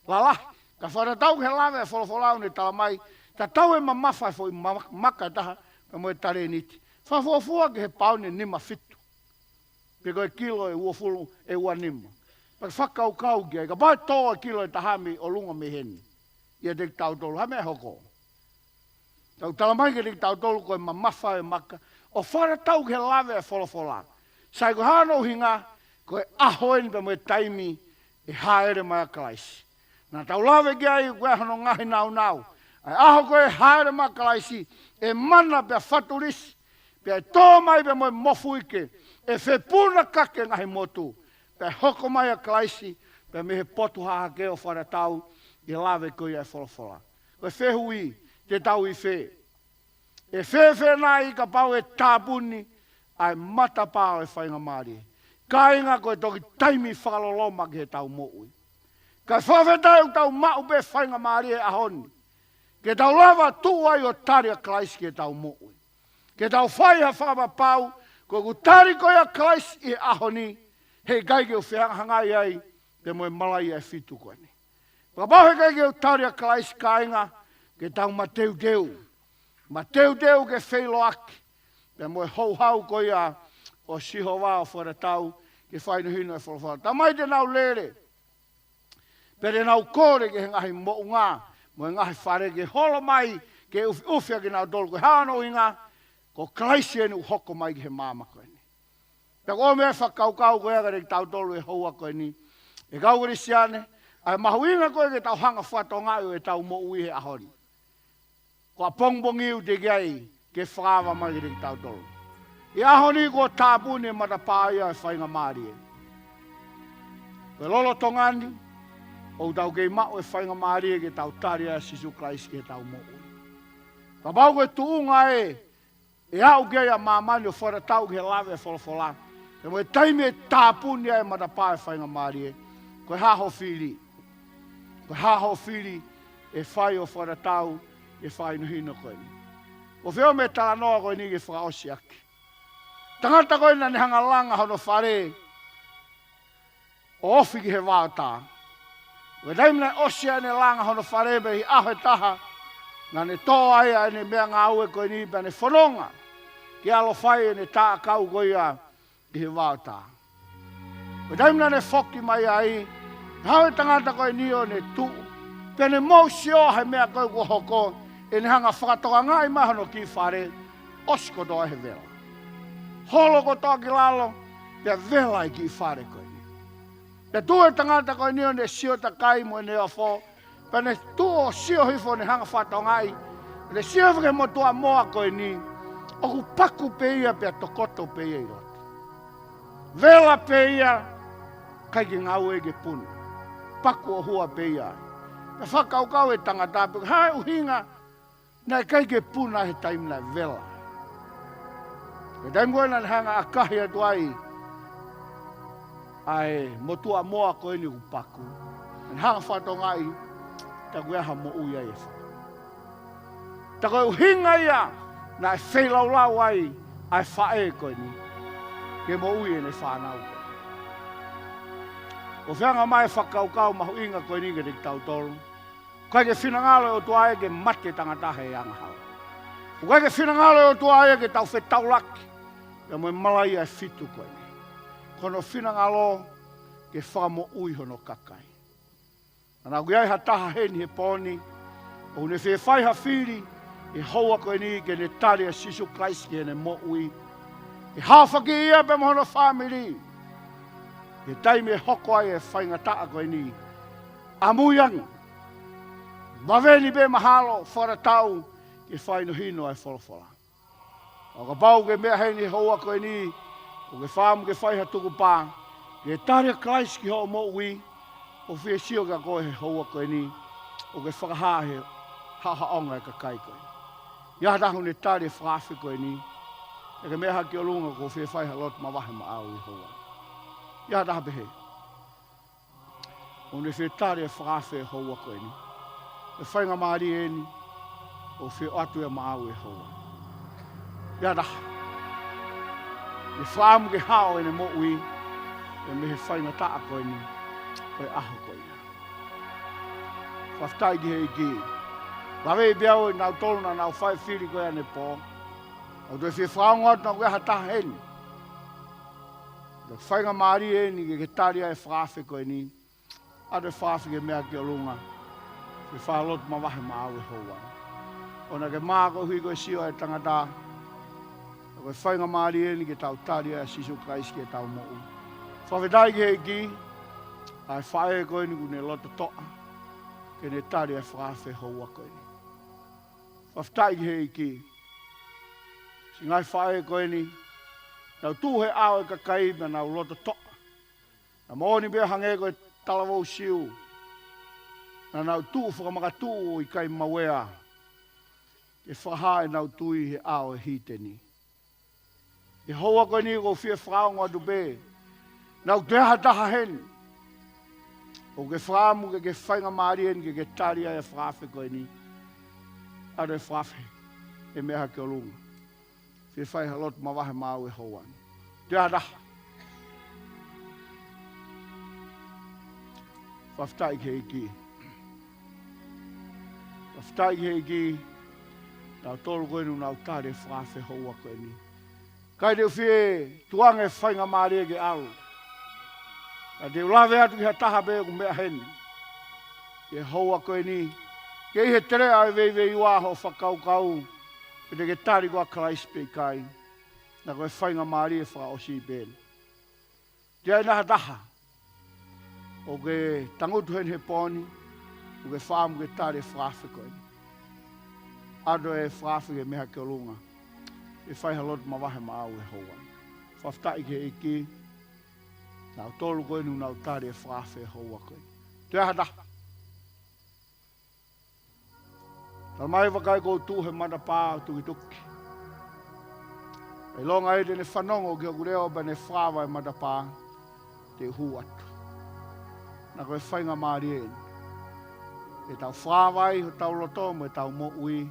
Lalahi, ka fakatatau ki he lave ʻa e folofola ʻoku ne talamai, tatau e mamafa ʻo e foʻi ma-, maka ʻe taha pea mo e talēniti. Fakafuofua ki he pauni ʻe nima fitu. Pe ko e kilo ʻe uofulu ʻe ua nima. Pea ke fakakaukau ki ai, kapau ʻe tō e kilo ʻe taha mei ʻolunga mei heni ʻiate kitautolu, hā e meʻa ʻe hoko? Tau talamai kiate kitautolu ko e mamafa ʻo e maka, ʻo fakatatau ki he lave ʻa e folofola. Sai, ko hono ʻuhinga, ko e ʻaho eni pea mo e taimi ʻe hāʻele mai ai ʻa Kalaisi. Naʻa tau lave ki ai, ko e ʻaho hono ngaahi nāunau. ʻA e ʻaho ko ē ʻe hāʻele mai ai ʻa Kalaisi, ʻe mana pea fatulisi, pea ʻe tō mai pea mo e mofuike, ʻe fepunakake e ngaahi motu, pea ʻe hoko mai ʻa Kalaisi pea mei he potu hahake ʻo fakatatau ki he lave ko ia ʻa e folofola. Ko e fehuʻi, te tau ʻi fē? ʻE fēfē nai kapau ʻe tāpuni ʻa e matapā ʻo e faingamālie? Kāinga, ko e toki taimi fakaloloma ki heʻetau moʻui. Kae fakafetaʻi ʻoku tau maʻu pē faingamālie he ʻaho ni ke tau lava tuʻu ai ʻo tali ʻa Kalaisi ki heʻetau moʻui. Ke tau fai ha fakapapau, ko ʻeku tali ko ia ʻa Kalaisi ʻi he ʻaho ni, heʻikai ke u fehangahangai ai pea mo e malaʻia ʻe fitu ko eni. Kapau heʻikai ke u tali ʻa Kalaisi, kāinga, ke tau mateuteu. Mateuteu ke feʻiloaki pea mo e houhau ko ia ʻo Sihova ʻo fakatatau ki he fakahinohino ʻa e folofola. Talamai te nau lele, pea te nau kole ki he ngaahi moʻunga mo e ngaahi fale ke holo mai ke ʻufiʻufi ʻa kinautolu. Ko hono ʻuhinga, ko Kalaisi eni ʻoku hoko mai ki he māmani ko eni. Pea ko e meʻa fakakaukau ko ia kiate kitautolu he houa ko eni, ʻe kau Kalisitiane, ʻa e mahuʻinga ko ē ke tau hanga ʻo fakatokangaʻi ʻetau moʻui he ʻaho ni. Ko ʻapongipongi ʻoku teʻeki ai ke fakaava mai kiate kitautolu. ʻI he ʻaho ni kuo tāpuni e matapā ia ʻo e faingamālie. Ko e lolotonga ni, ʻoku tau kei maʻu e faingamālie ke tau tali ʻa Sīsū Kalaisi ki heʻetau moʻui. Kapau ko e tuʻunga ē ʻe aʻu ki ai ʻa māmani ʻo fakatatau ki he lave ʻa e folofola, pea mo e taimi ʻe tāpuni ai e matapā ʻo e faingamālie, ko e hā hoʻo fili? Ko e hā hoʻo fili ʻe fai ʻo fakatatau ki he fakahinohino ko eni? ʻOku ou fie ʻomai e talanoa ko eni ke fakaʻosi ʻaki. Tangata ko ē naʻa ne hanga ʻo langa hono fale ʻo ofi ki he vaotā. Ko e taimi naʻe ʻosi ai ʻene langa hono fale, pea ʻi he ʻaho ʻe taha, naʻa ne tō ai ʻa ʻene meʻangāue ko eni pea ne fononga ke ʻalu ʻo fai ʻene taʻakau ko ia ki he vaotā. Ko e taimi naʻa ne foki mai ai, naʻe haʻu e tangata ko eni ʻo ne tuʻu, pea ne mou sio he meʻa ko ē kuo hoko, ʻene hanga ʻo fakatokangaʻi mai hono kiʻi fale, ʻosi kotoa he vela. Holo kotoa ki lalo, pea vela e kiʻi fale ko eni. Pea tuʻu e tangata ko eni ʻo ne sio takai mo ʻene ofo, pea ne tuʻu ʻo sio hifo ʻo ne hanga ʻo fakatokangaʻi, ne sio hifo ki he motuʻa moa ko eni, ʻoku paku pē ia pea tokoto pē ia ʻi loto. Vela pē ia, ʻikai ke ngāue ke puna. Paku ʻo hua pē ia. Pea fakakaukau e tangata pē, ko e hā e ʻuhinga naʻe ʻikai ke puna he taimi naʻe vela? He taimi ko ē naʻa ne hanga ʻo ʻakahi atu ai ʻa e motuʻa moa ko eni ʻoku paku, naʻa ne hanga ʻo fakatokangaʻi, tā ko ē ha moʻui ai e fā. Tā ko e ʻuhinga ia naʻe feilaulau ai ʻa e faʻē ko eni ke moʻui ʻene fānau ko ē. ʻOku ou fie ʻomai e fakakaukau mahuʻinga ko eni kiate kitautolu. ʻOku ʻikai ke finangalo e ʻOtua ia ke mate tangata he angahala. ʻOku ʻikai ke finangalo e ʻOtua ia ke tau fetaulaki pea mo e malaʻia ʻe fitu ko eni. Ko hono finangalo ke fakamoʻui hono kakai. Naʻa ʻoku ʻi ai ha taha heni he pō ni ʻoku ne fie fai ha fili he houa ko eni ke ne tali ʻa Sīsū Kalaisi ki heʻene moʻui. ʻE haofaki ia pea mo hono fāmili he taimi ʻe hoko ai e faingataʻa ko eni. ʻAmui ange. Vave ni pē mahalo fakatatau ki he fakahinohino ʻa e folofola. ʻO kapau ʻoku ke meʻa heni he houa ko eni, ʻoku ke fakaʻamu ke fai ha tukupā ke tali ʻa Kalaisi ki hoʻo moʻui, ʻoku ou fie sio kia koe he houa ko eni, ʻoku ke fakahā he haʻohaʻonga e kakai ko eni. ʻI ai ha taha ʻoku ne tali e fakaafe ko eni, ʻe ke meʻa hake ki ʻolunga, ʻoku ou fie fai ha lotu mavahe maʻau he houa. ʻI ai ha taha pehē? ʻOku ne fie tali e fakaafe he houa ko eni. E faingamālie eni, ʻoku ou fie ʻoatu ia maʻau he houa. ʻI ai ha taha ʻoku ne fakaʻamu ke hao ʻene moʻui, ʻe mei he faingataʻa ko eni, ko e ʻaho ko ia. Fakafetaʻi ki he ʻEiki. Lave pē au ʻi he nautolu naʻa nau fai e fili ko ia ʻanepō. ʻOku ou fie fakaongo atu naʻa ʻoku ʻi ai ha taha heni. Ko e faingamālie eni ke ke tali ai e fakaafe ko eni. ʻA e fakaafe ke meʻa ki ʻolunga. Ke fai ha lotu mavahe maʻau he houa ni. ʻOua naʻa ke mā koeʻuhi ko e sio ʻa e tangata. Ko e faingamālie eni ke tau tali ʻa Sīsū Kalaisi ke tau moʻui. Fakafetaʻi ki he ʻEiki, ʻa e faʻē ko eni kuo ne loto toʻa, ke ne tali ʻa e fakaafe he houa ko eni. Fakafetaʻi ki he ʻEiki. Siʻi ngaahi faʻē ko eni, nau tuʻu he ʻao ʻo e kakai pea nau loto toʻa. Naʻe moʻoni pē hangē ko e talavou Siu. Naʻa nau tuʻu fakamakatuʻu ʻo ʻikai mauea. Ke fakahā ʻenau tui he ʻao ʻo e hīteni. He houa ko eni ʻoku ou fie fakaongo atu pē. Naʻa ʻoku ʻi ai ha taha heni. ʻOku ke fakaʻamu ke ke faingamālie eni ke ke tali ai e fakaafe ko eni. ʻA e fakaafe. Ke meʻa ki ʻolunga. Fie fai ha lotu mavahe maʻau he houa ni. ʻOku ʻi ai ha taha. Fakafetaʻi ki he ʻEiki. Fakafetaʻi ki he ʻEiki. Nautolu ko eni ʻoku nau tali e fakaafe he houa ko eni. ʻIkai te u fie tukuange e faingamālie ke ʻalu. Ka te u lave atu ki ha taha pē ʻoku meʻa heni. He houa ko eni. Ke ʻi he teleʻa ʻo e veiveiua hoʻo fakakaukau. Pe te ke tali koā ʻa Kalaisi pe ʻikai. Naʻa ko e faingamālie fakaʻosi pē eni. ʻOku ʻi ai nai ha taha. ʻOku ke tangutu heni he pō ni. ʻOku ke fakaʻamu ke tali e fakaafe ko eni. ʻA e fakaafe ke meʻa ki ʻolunga. Ke fai ha lotu mavahe maʻau he houa ni. Fakafetaʻi ki he ʻEiki. Nautolu ko eni ʻoku nau tali e fakaafe he houa ko eni. ʻOku ʻi ai ha taha. Tala mai vakai kuo u tuʻu he matapā ʻo tukituki. ʻIlonga ʻe te ne fanongo ki hoku leʻo pea ne fāva e matapā, te u hū atu. Naʻa ko e faingamālie eni. Ke tau fāva ai hotau loto mo ʻetau moʻui.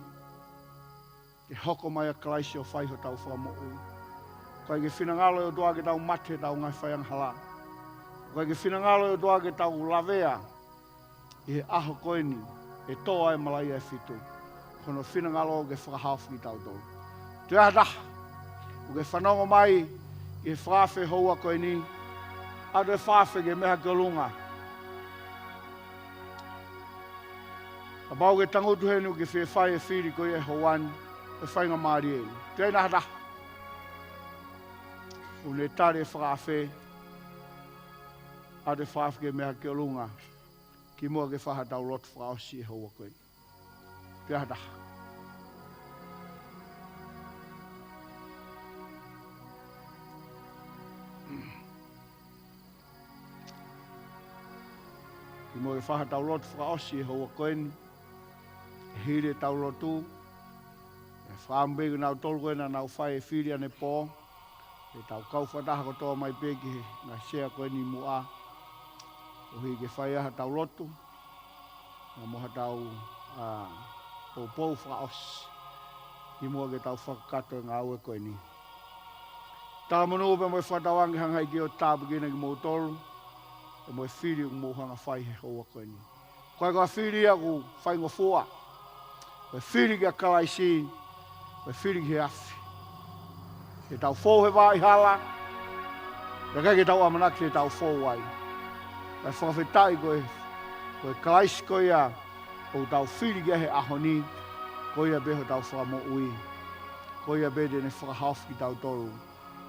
Ke hoko mai ʻa Kalaisi ʻo fai hotau fakamoʻui. ʻOku ʻikai ke finangalo e ʻOtua ke tau mate heʻetau ngaahi faiangahala. ʻOku ʻikai ke finangalo e ʻOtua ke tau lavea ʻi he ʻaho ko eni, ʻe tō ai e malaʻia ʻe fitu. Ko hono finangalo ke fakahaofi kitautolu. ʻOku ʻi ai ha taha. ʻOku ke fanongo mai ʻi he fakaafe he houa ko eni. ʻA e fakaafe ke meʻa ki ʻolunga. Kapau ʻoku ke tangutu heni ʻoku ke fie fai e fili ko ia he houa ni. Ko e faingamālie eni. ʻOku ʻi ai nai ha taha. ʻOku ne tali e fakaafe. ʻA e fakaafe ke meʻa ki ʻolunga. Kimuʻa ke fai haʻatau lotu fakaʻosi he houa ko eni. ʻOku ʻi ai ha taha. Kimuʻa ke fai haʻatau lotu fakaʻosi he houa ko eni. Hili ʻetau lotu. ʻE fakaʻamu pē kinautolu ko ē naʻa nau fai e fili ʻanepō. Ke tau kau fakataha kotoa mai pē ki he ngaahi sea ko eni muʻa. ʻOku ke fai ai haʻatau lotu. Mo haʻatau, ʻa, poupou fakaʻosi. Kimuʻa ke tau fakakakato e ngāue ko eni. Talamonū pē mo e fakatauange hanga ʻe he ʻEiki ʻo tāpuekina kimoutolu. Pea mo e fili ʻoku mou hanga fai he houa ko eni. Ko e ko e fili ia ʻoku faingofua. Ko e fili kia Kalaisi, ko e fili ki he afi. Ke tau fou he vaʻa hala, ʻikai ke tau ʻamanaki te tau fou ai. Kae fakafetaʻi ko e, ko e Kalaisi ko ia, ʻoku tau fili ki ai he ʻaho ni, ko ia pē hotau fakamoʻui. Ko ia pē te ne fakahaofi kitautolu,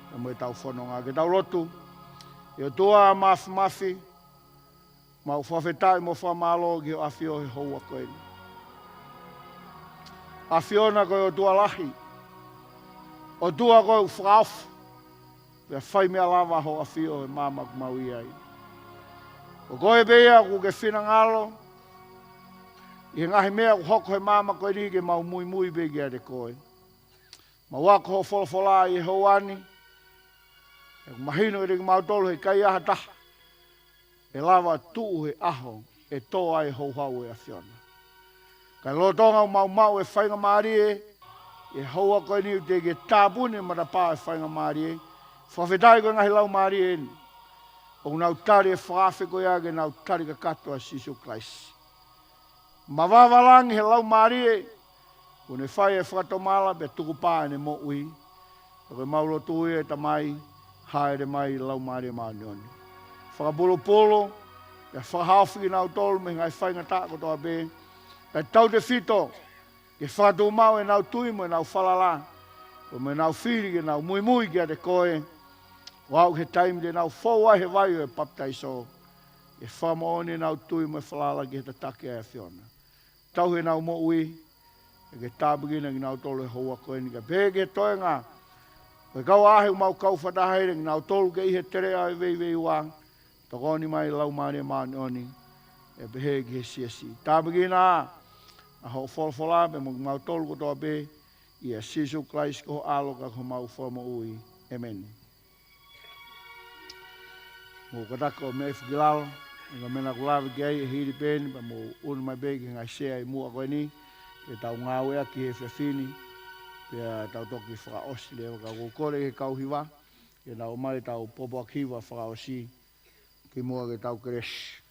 pea mo ʻetau fononga. Ke tau lotu, ʻe ʻOtua Māfimafi, mau fakafetaʻi mo fakamālō ki hoʻo ʻAfio he houa ko eni. ʻAfiona ko e ʻOtua lahi. ʻOtua ko e ʻoku fakaofo. Pea fai meʻa lava hoʻo ʻAfio he māmani ʻoku mau ʻi ai. Ko koe pē ia ʻoku ke finangalo. ʻI he ngaahi meʻa ʻoku hoko he māmani ko eni ke mau muimui pē kiate koe. Mau ako hoʻo folofola ʻi he houa ni. ʻOku mahino kiate kimautolu he ʻikai ha taha ʻe lava tuʻu he ʻaho ʻe tō ai e houhau ʻo e ʻAfiona. Kae lolotonga ʻoku mau maʻu e faingamālie, ʻi he houa ko eni ʻoku teʻeki ke tāpuni e matapā ʻo e faingamālie, fakafetaʻi ko e ngaahi laumālie eni. ʻoku nau tali e fakaafe ko ia ke nau tali kakato ʻa Sīsū Kalaisi. Mavava langi he Laumālie, kuo ne fai e fakatomala pea tukupā ʻene moʻui. Pea ko ʻemau lotu ia, ʻe Tamai, hāʻele mai Laumālie Māʻoniʻoni. Fakapulupulu, pea fakahaofi kinautolu mei he ngaahi faingataʻa kotoa pē. Pea tautefito, ke fakatuʻumaʻu ʻenau tui mo ʻenau falala, pea mo ʻenau fili ke nau muimui kiate koe, ʻo aʻu ki he taimi te nau fou ai he vai ʻo e papitaiso, ke fakamoʻoni ʻenau tui mo e falala ki he tataki ʻa e ʻAfiona. Tauhi ʻenau moʻui, ʻEiki, tāpuekina kinautolu he houa ko eni, kae pehē ki he toenga ʻo e kau ʻaʻahi ʻoku mau kau fakataha ai, kinautolu ke ʻi he teleʻa ʻo e veiveiua, tokoni mai Laumālie Māʻoniʻoni, ʻe pehē ki he siasi. Tāpuekina ʻa hoʻo folofola pea mo kimautolu kotoa pē, ʻia Sīsū Kalaisi ko ho ʻAlo ka ko homau Fakamoʻui. ʻĒmeni. Mou kātaki ʻo meʻa hifo ki lalo, ʻi he meʻa naʻa ku lave ki ai ʻi he hili pē eni, pea mou ʻunu mai pē ki he ngaahi sea ʻi muʻa ko eni, ke tau ngāueʻaki he efiafi ni, pea tau toki fakaʻosi leva. Ka ʻoku ou kole ki he kau hiva, ke nau ʻomai ʻetau pōpoaki hiva fakaʻosi, kimuʻa ke tau kelesi.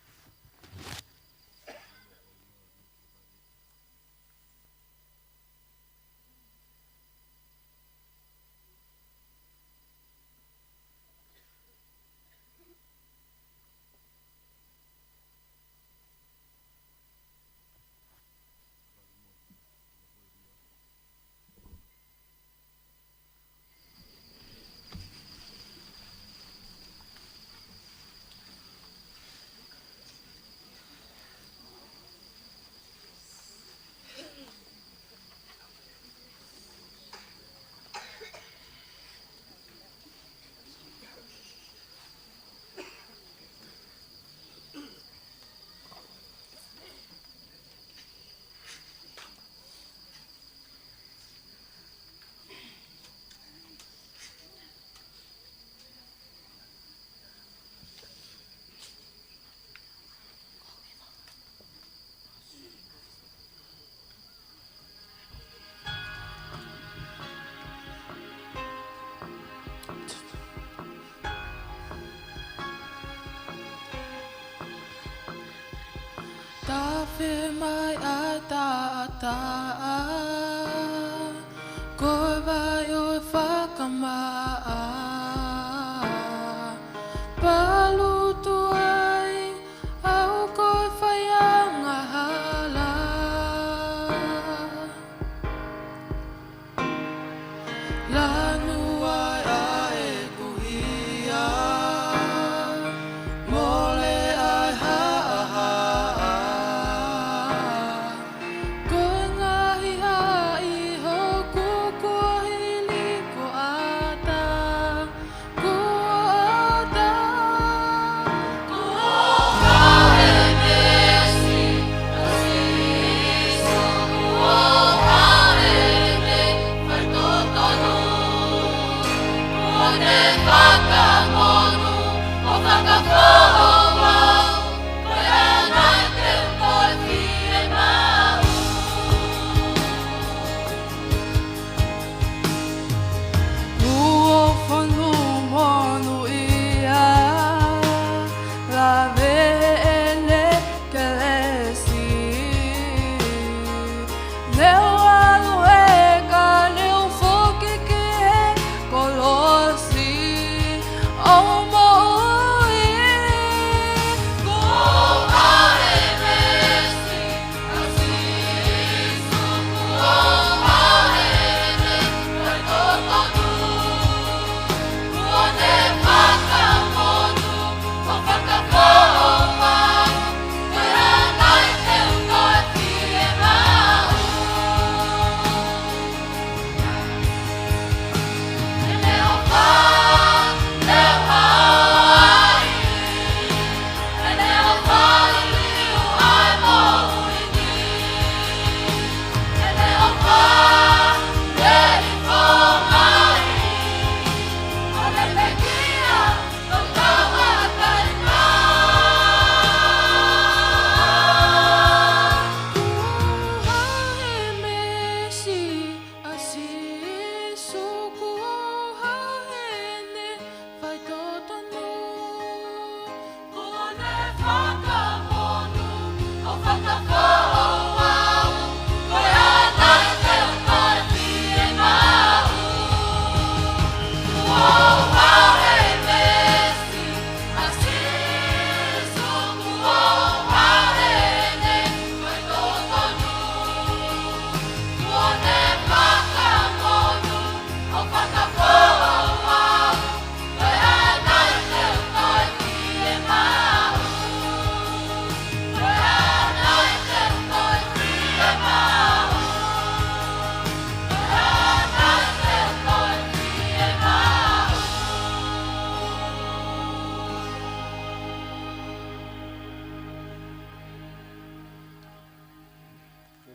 Tafe mai ʻa e taʻataʻa, ko e vai ʻo e fakamaʻa. Palu tuai, ʻa e ʻū ko e faiangahala. Lanu ai ʻa ʻeku hia, mole ai haʻahaʻa. Ko e ngā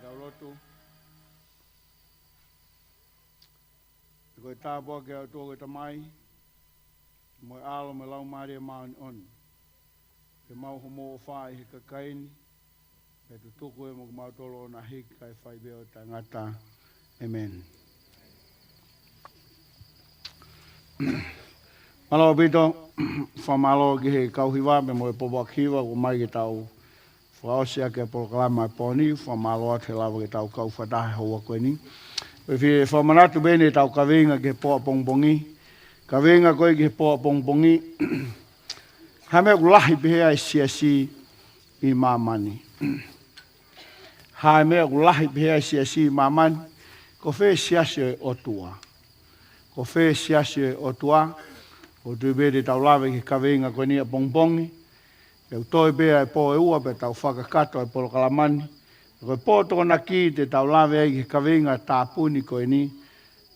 Tau lotu. Ko e tāpuaki ʻa e ʻOtua ko e Tamai, mo e ʻAlo, mo e Laumālie Māʻoniʻoni, ke mau homo ʻofa ʻi he kakai ni, pea tutuku ʻe mo kimautolu ʻo na hiki kae fai pē ʻo taʻengata. ʻĒmeni. Mālō ʻaupito, fakamālō ki he kau hiva, pea mo e pōpoaki hiva, kuo ʻomai ke tau fakaʻosi ʻaki e polokalama ʻo e pō ni, fakamālō atu he lava ke tau kau fakataha he houa ko eni. Ko e fie fakamanatu pē eni ʻetau kaveinga ki he pō ʻapongipongi. Kaveinga ko ē ki he pō ʻapongipongi. Hā e meʻa ʻoku lahi pehē ai e siasi ʻi māmani? Hā e meʻa ʻoku lahi pehē ai e siasi ʻi māmani? Ko fē e siasi ʻo e ʻOtua? Ko fē e siasi ʻo e ʻOtua? ʻOku ou tui pē te tau lave ki he kaveinga ko eni ʻapongipongi. Pea ʻoku toe pē ʻa e pō ʻe ua pea tau fakakakato e polokalama ni. Ko e pō Tokonaki te tau lave ai ki he kaveinga tāpuni ko eni.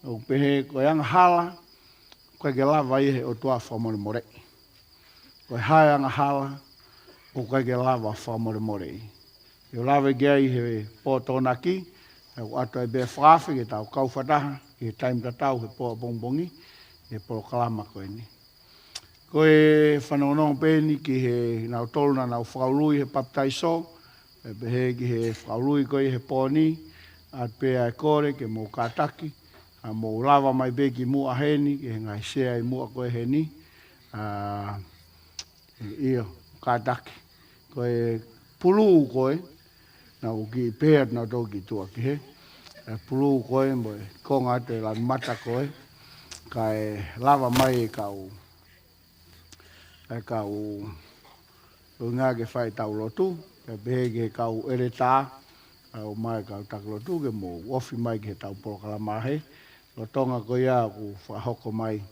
ʻOku pehē, ko e angahala ʻoku ʻikai ke lava ia ʻe he ʻOtua ʻo fakamolemoleʻi. Ko e hā e angahala ʻoku ʻikai ke lava ʻo fakamolemoleʻi? Te u lave ki ai he pō Tokonaki, pea ʻoku ʻoatu ai pē e fakaafe ke tau kau fakataha ki he taimi tatau he pō ʻapongipongi, he polokalama ko eni. Ko e fanongonongo pē eni ki he kinautolu naʻa nau fakaului he papitaiso, pea pehē ki he fakaului ko ē he pō ni, ʻoatu pē ʻa e kole ke mou kātaki, ʻa, mou lava mai pē ki muʻa heni, ki he ngaahi sea ʻi muʻa ko ē heni, ʻa, ʻio, kātaki. Ko e pulū ko ē, naʻa ku kiʻi pehē atu naʻa tau kiʻi tuʻa ki hē. E pulū ko ē, mo e konga atu e lanu mata ko ē, kae lava mai e kau, e kau ʻuhinga ke fai ʻetau lotu, pea pehē ki he kau ʻeletā, ʻomai e kau taki lotu ke mou ofi mai ki heʻetau polokalama he lolotonga ko ia ʻoku fakahoko mai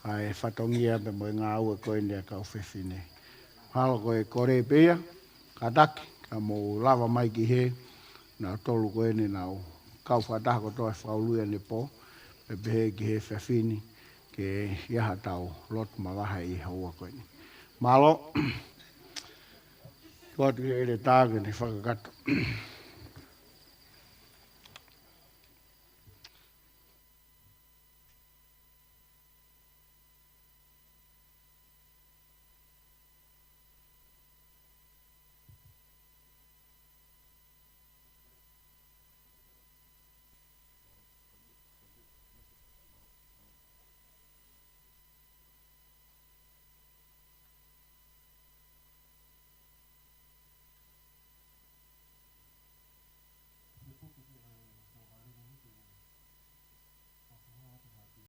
ʻa e fatongia pea mo e ngāue ko eni ʻa e kau fefine. Mahalo ko e kole pē ia, kātaki, ka mou lava mai ki hē, nautolu ko eni naʻa nau kau fakataha kotoa he fakaului ʻanepō, pea pehē ki he efiafi ni, ke ʻi ai haʻatau lotu mavahe ʻi he houa ko eni. Mālō, tuku atu ki he ʻeletā ke ne fakakakato.